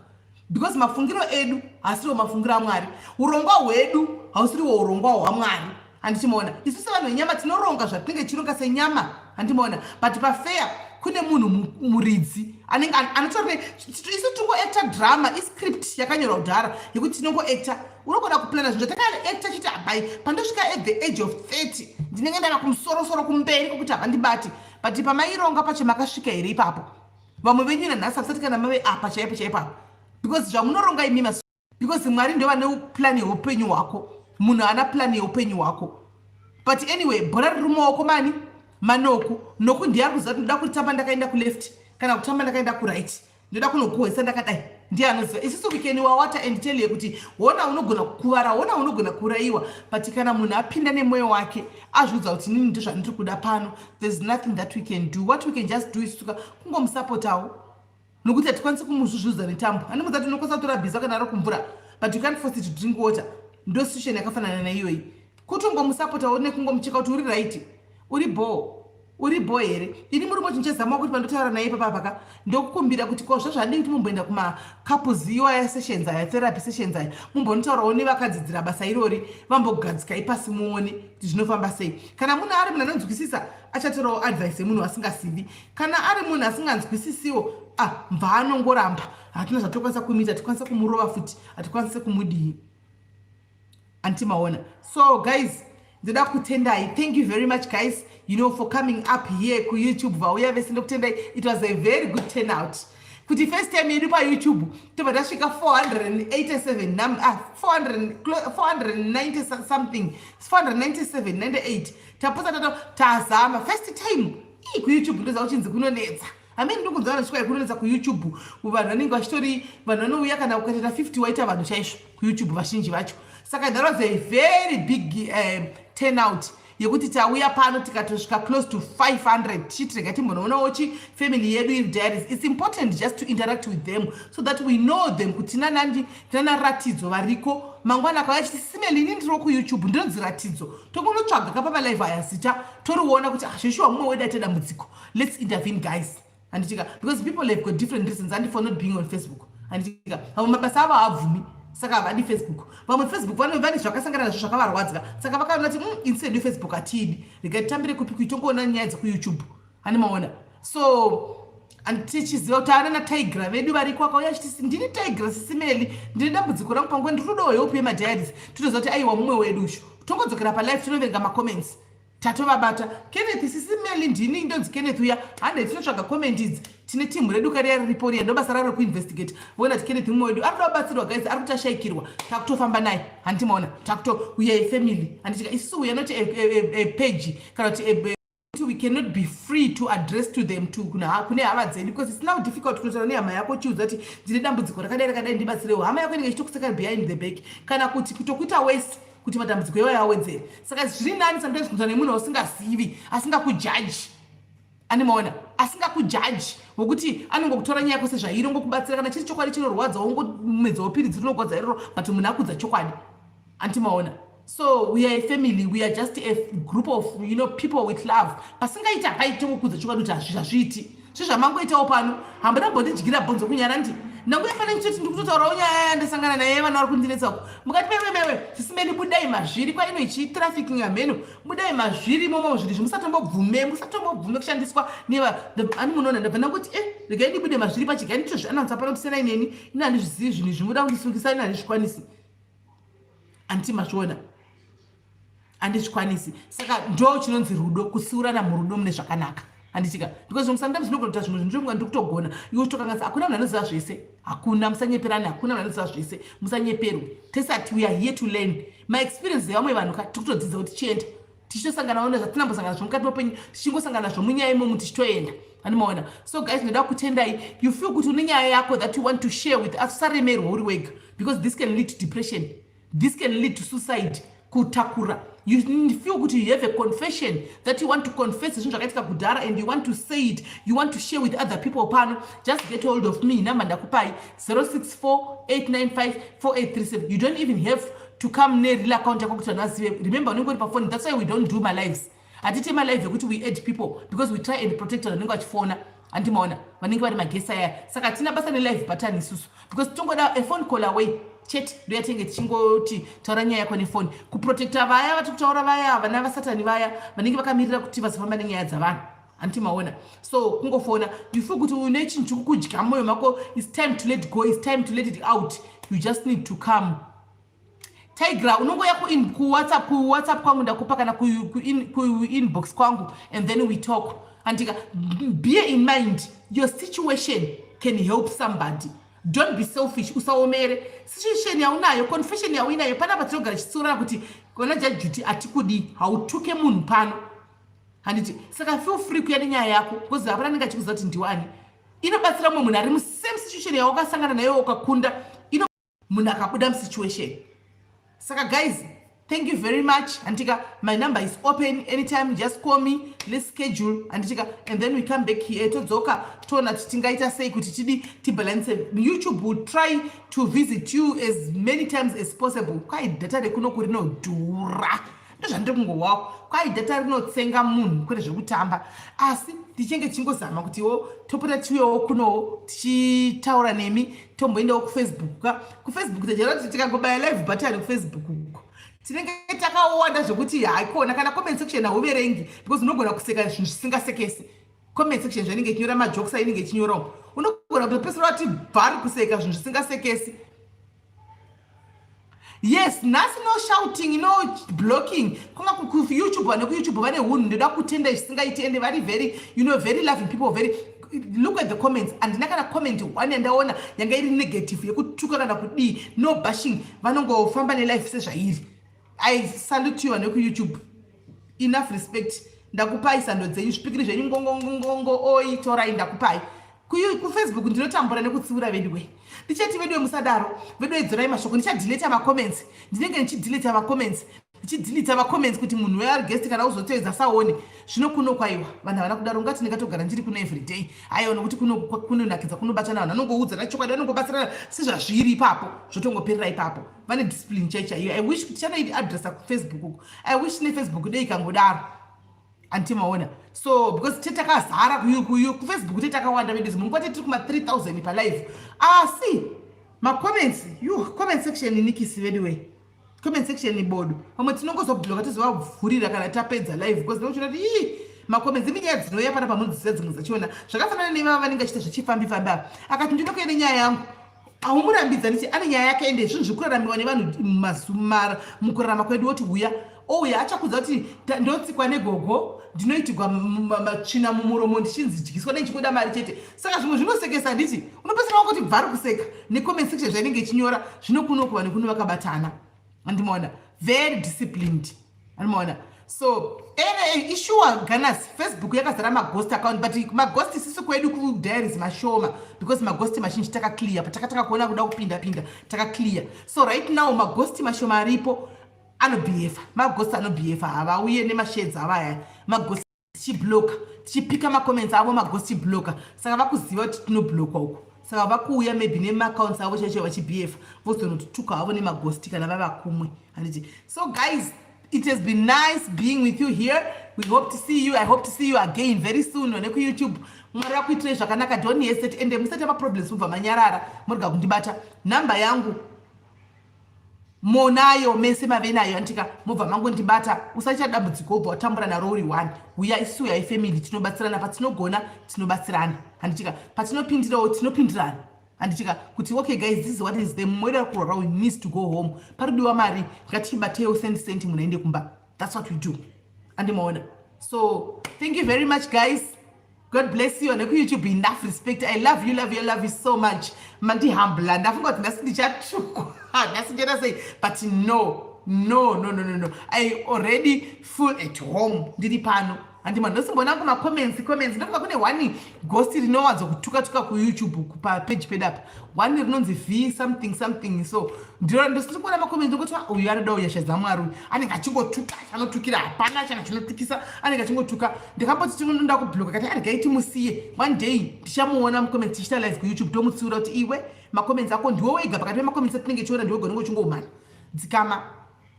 because mafungiro edu haasiriwo mafungiro aMwari. Urongwa hwedu hausiriwo urongwa hwaMwari, handichimaona? Isu sevanhu venyama tinoronga zvatinenge tichironga senyama, handimaona? But pafair kune munhu muridzi anenge anotori. Isu tingoacta drama, iscript yakanyorwa kudhara yekuti tinongoacta. Unogona kuplana zvinhu zvatakaacta chiti abai pandosvika at the age of 30 ndinenge ndava kumusorosoro kumberi kwokuti havandibati. But pamaironga pacho makasvika here ipapo? Vamwe venyu nanhasi hamusati kana mave apa chaipo chaipo apa, because zvamunoronga imima, because Mwari ndo vane plani yeupenyu hwako, munhu haana plani yeupenyu hwako. But anyway, bhora riri mumaoko mani manoku noku ndiye ari kuziva kuti ndoda kutamba ndakaenda kuleft kana kutamba ndakaenda kuright, ndoda kunogohwesa ndakadai, ndiye anoziva. Isusu we can wawata and tell you kuti hona unogona kukuvara, hona unogona kuurayiwa. But kana munhu apinda nemwoyo wake, azviudza kuti inini ndozvandiri kuda pano, there's nothing that we can do. What we can just do is tuka kungomusapotawo, nokuti hatikwanisi kumuzvuzvudza netambo. Handimudza kuti unokwanisa kutora bhiza kana ari kumvura, but you can't force it to drink water. Ndo situation yakafanana naiyoyi, kutongomusapotawo nekungomucheka kuti uri right, uri bho, uri bho here. Ini murume chinchezama kuti pandotaura naye papapaka, ndokukumbira kuti ko zvazvadii kuti mumboenda kumacouples iwaya sessions aya, therapy sessions aya, mumbonotaurawo nevakadzidzira basa irori, vambogadzikai pasi muone kuti zvinofamba sei. Kana munhu ari munhu anonzwisisa, achatorawo advice yemunhu asingazivi. Kana ari munhu asinganzwisisiwo, ah, mbva anongoramba. Hatina zvatokwanisa kumuita, tikwanisa kumurova futi, hatikwanisi kumudii, antimaona? So guys, ndoda kutendai. Thank you very much guys for coming up here kuYouTube. Vauya vese ndokutendai. It was a very good turnout kuti first time yedu paYouTube tobva tasvika 487 ah, 490 something, 497, 98. Tapotsa tato tazama first time ii kuYouTube. Ndoziva kuchinzi kunonetsa hamene, ndokunzwa vanhu kunonetsa kuYouTube. Vanhu vanenge vachitori, vanhu vanouya kana ukatoita 50 waita vanhu chaizvo kuYouTube vazhinji vacho. Saka that was a very big turnout yekuti tauya pano tikatosvika close to 500, tichiti rega timbonoonawo chifamily yedu iri diaries. It's important just to interact with them so that we know them, kuti tinanandi, tinana Ratidzo variko. Mangwana akauya achiti, "Sisi Melly, ini ndiriwo kuYouTube, ndinonzi Ratidzo," tongonotsvaga kapa malive aya zita, toriona kuti, ah, zveshuwa mumwe wedu aite dambudziko, let's intervene guys, handitika? Because people have got different reasons and for not being on Facebook, handitika? Vamwe mabasa avo haabvumi, saka havadi Facebook. Vamwe Facebook vane zvakasangana nazvo zvakavarwadza, saka vakaona kuti instead yeFacebook hatiidi, regai titambire kupi, kuitongoona nyaya dzekuYouTube, hani maona? So And tichiziva kuti ana natigra vedu variko, akauya achiti, "Ndini Tigra, Sisi Melly, ndine dambudziko rangu panguva, ndiri kudawo help yemadiaries," totoziva kuti aiwa, mumwe wedu ushu. Tongodzokera palive, tinoverenga macomments, tatovabata. "Kenneth, Sisi Melly, ndini ndonzi Kenneth uya." Hande tinotsvaga comment idzi. Tine timu redu kariya riripo riya, ndo basa raro rekuinvestigate. Voona kuti Kenneth mumwe wedu, ari kuda kubatsirwa. Guys, ari kuti ashayikirwa, takutofamba naye. Handimaona takuto, we are a family, handitika? Isusu we are not a page kana kuti we cannot be free to address to them, to kune hama dzedu, because it's now difficult kunotaura nehama yako uchiudza kuti ndine dambudziko rakadai rakadai, ndibatsirewo. Hama yako inenge ichitokuseka behind the back, kana kuti kutokuita wese kuti matambudziko iwayo awedzere. Saka zviri nani sometimes kunotaura nemunhu usingazivi, asingakujaji, animaona, asingakujaji, wokuti anongokutora nyaya yako sezvairi, ongokubatsira. Kana chiri chokwadi chinorwadza, wongomedzawo piritsi rinogwadza iroro, but munhu akudza chokwadi, antimaona? So we are a family. We are just a group of people with love. Pasingaiti hapaiti, ngokudza chokwadi kuti hazviiti. Zvezvamangoitawo pano, hambona mbondidyira bhonzo kunyara. Ndi ndanguya pane ndichoti ndiri kutotaurawo nyaya yandasangana naye, vana vari kundinetsa. Mukati mememewe, "Sisi Melly, budai mazviri kwaino ichitrafficking hameno, budai mazviri imomo zvinhu izvi, musatombobvume, musatombobvume kushandiswa neva ani." Munoona, ndabva ndangoti, "E, regai ndibude mazviri pachigai." Nditozvianansa pano kusenai neni. Ina handizvizivi zvinhu izvi, muda kundisungisa, ina handizvikwanisi. Handiti mazviona? Handizvikwanisi. Saka ndo chinonzi rudo, kutsiurana murudo mune zvakanaka, handitika? Because sometimes ndinogona kuita zvimwe zvinhu, ndiri kutogona, iwe uchitokanganisa. Hakuna munhu anoziva zvese, hakuna. Musanyeperani, hakuna munhu anoziva zvese, musanyeperwe. Tesati we are here to learn maexperience evamwe vanhu ka. Tiri kutodzidza kuti tichienda, tichitosangana ona zvatinambosangana zvo mukati meupenyu, tichingosangana nazvo munyaya imomo tichitoenda, animaona? So guys, ndinoda kutendai. You feel kuti une nyaya yako that you want to share with us, usaremerwa uri wega, because this can lead to depression, this can lead to suicide, kutakura. You feel kuti you have a confession that you want to confess, zvinhu zvakaitika kudhara, and you want to say it, you want to share with other people pano, just get hold of me. Namba ndakupai, 064 895 4837. You don't even have to come nereal account yako kuti vanhu vazive. Remember, unenge uri pafoni. That's why we don't do malives. Hatite malive ekuti we add people, because we try and protect vanhu vanenge vachifona, handimaona, vanenge vari maguests aya. Saka hatina basa nelive button isusu, because tongoda a phone call away chete. Ndo yatinge tichingoti taura nyaya yako nefoni, kuprotecta vaya vari kutaura vaya, vana vasatani vaya vanenge vakamirira kuti vasafamba nenyaya dzavanhu, handiti maona? So kungofona. You feel kuti une chinhu chikukudya mumwoyo mako, it's time to let go, it's time to let it out, you just need to come. Tigra, unongoya kuWhatsApp kwangu, ndakupa, kana kuinbox kwangu, and then we talk, andika? Bear in mind, your situation can help somebody. Don't be selfish, usaomere. Situation yaunayo, confession yauinayo panapa, tinogara chitsiurana kuti kona jajuti hatikudi, hautuke munhu pano, handiti? Saka feel free kuya nenyaya yako, because hapana anenge achikuziva kuti ndiwani. Inobatsira mumwe munhu ari musame situation yawakasangana nayo ukakunda, ino munhu akabuda musituation. Saka guys, thank you very much, handitika? My number is open anytime, just call me, let's schedule, handitika? And then we come back here, todzoka, toona kuti tingaita sei kuti tidi tibalance. YouTube will try to visit you as many times as possible. Kwai data rekunoku rinodhura, ndozvandiri kungowawo. Kwai data rinotsenga munhu, kwete zvekutamba. Asi tichinge tichingozama kutiwo topota tiuyewo kunowo tichitaura nemi. Tomboendawo kuFacebook ka. KuFacebook tajaira kuti tikangobaya live button kuFacebook uko, tinenge takawanda zvekuti haikona. Kana comment section hauverengi, because unogona kuseka zvinhu zvisingasekesi. Comment section zvainenge ichinyora, majokes ainenge ichinyorawo, unogona kutopesera wati bhari kuseka zvinhu zvisingasekesi. Yes, nhasi no shouting, no blocking. Kwanga kuYouTube, vane kuYouTube vane hunhu, ndoda kutenda zvisingaiti, ende vari very very loving people, very. Look at the comments. Handina kana comment one yandaona yanga iri negative, yekutuka kana kudii. No bashing, vanongofamba nelife sezvairi. I salute you, vane kuYouTube. Enough respect. Ndakupai sando dzenyu, zvipikiri zvenyu, ngongongongongo, oi, torai, ndakupai. KuFacebook ndinotambura nekutsiura vedu we. Ndichati, "Vedu musadaro, vedu, edzorai mashoko." Ndichadeleta macomments, ndinenge ndichideleta macomments, ndichideleta macomments, kuti munhu weari guest kana uzoteedza saone. Zvino kuno kwaiwa vanhu havana kudaro. Ungati ndingatogara ndiri kuno everyday? Aiwa, nokuti kuno kunonakidza, kunobatana vanhu, vanongoudzana chokwadi, vanongobatsirana sezvazviri ipapo, zvotongoperera ipapo. Vane discipline chai chaiyo. I wish kuti chanoiadressa kuFacebook uku. I wish neFacebook dei ikangodaro, antimaona? So because tetakazara kuFacebook, tetakawanda vedu, munguva tetiri kuma 3000 palive, asi macomments, you comment section nikisi vedu we, comment section bodo. Vamwe tinongozobloka, tozovavhurira kana tapedza live, because tinochiona kuti ii. Macomments iminyaya dzinouya pana pamunodziziva dzimwe dzachiona zvakafanana nevava vanenge achiita zvechifambi fambi ava. Akati ndinokuya nenyaya yangu, haumurambidza ndichi ane nyaya yake, ende zvinhu zviri kuraramiwa nevanhu mumazumara mukurarama kwedu. Woti uya, ouya, achakudza kuti ndotsikwa negogo, ndinoitigwa matsvina mumuromo, ndichinzi dyiswa nechingoda mari chete. Saka zvimwe zvinosekesa, handiti? Unopesera wangoti bvari kuseka necomment section zvainenge ichinyora. Zvino kuno kuvanhu kuno vakabatana, andimaona, very disciplined, andimaona. So ene isure ganas Facebook yakazara maghost account, but maghost isisu kwedu kudiaries mashoma, because maghost mazhinji takaclear patakatanga kuona kuda kupinda pinda, takaclear. So right now maghost mashoma aripo anobehava, maghost anobehava, havauye nemasheds avo aya. Maghost tichibloka, tichipika macomments avo, maghost blocker. Saka vakuziva kuti tinoblokwa uko, saka vakuuya maybe nemaaccounts avo chaicho vachibehava, vozonotuka havo nemaghost kana vava kumwe, handiti? So guys, it has been nice being with you here. We hope to see you, I hope to see you again very soon nekuYouTube. Mwari vakuitirai zvakanaka. Don't hesitate, ende musati maproblems mubva manyarara, murega kundibata. Nhamba yangu monayo mese, mave nayo antika. Mobva mangondibata, usaita dambudziko wobva watambura naro uri one. Uya, isu yai family, tinobatsirana patinogona, tinobatsirana, handitika? Patinopindirawo tinopindirana, handitika? Kuti okay guys, this is what is the mweda kurwara, we needs to go home, paridiwa mari, ngatichibatewo cent cent, munhu aende kumba. That's what we do, andimaona? So thank you very much, guys. God bless you. NekuYouTube, enough respect. I love you, love you, love you so much. Mandihambula, ndafunga kuti nhasi ndichatukwa, nhasi ndichaita sei, but no, no, no, no, no, no, I already feel at home ndiri pano, handima? Ndosimbona kumacomments, comments, ndofunga kune one ghost rinowanza kutuka-tuka kuYouTube papeji pedu apa, one rinonzi V something something. So ndiro ndosiri kuona macomments, ndongoti uyu anoda unyasha dzaMwari, uyu anenge achingotuka, chanotukira hapana, chana chinotukisa, anenge achingotuka. Ndikamboti tinonoda kubloka, kati aregai timusiye, one day tichamuona mucomments tichiita live kuYouTube, tomutsiura kuti iwe, macomments ako ndiwe wega pakati pemacomments atinenge tichiona, ndiwe gonenge uchingomana, dzikama.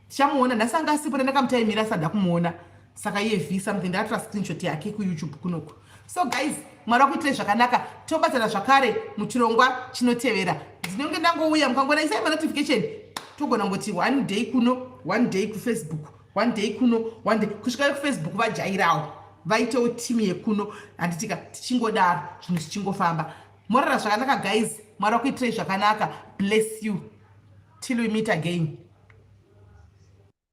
Tichamuona. Nhasi anga asipo, ndandakamutaimira asada kumuona. Saka iye V something, ndakatora screenshot yake kuYouTube kunoku. So guys, Mwari wakuitirai zvakanaka. Tobatsana zvakare muchirongwa chinotevera. Ndinonge ndangouya, mukangona isai manotification, togona ngoti one day kuno, one day kuFacebook, one day kuno, one day kusvika kuFacebook vajairawo, vaitewo timu yekuno, handitika? Tichingodaro zvinhu zvichingofamba. Morara zvakanaka guys. Mwari wakuitirai zvakanaka. Bless you till we meet again.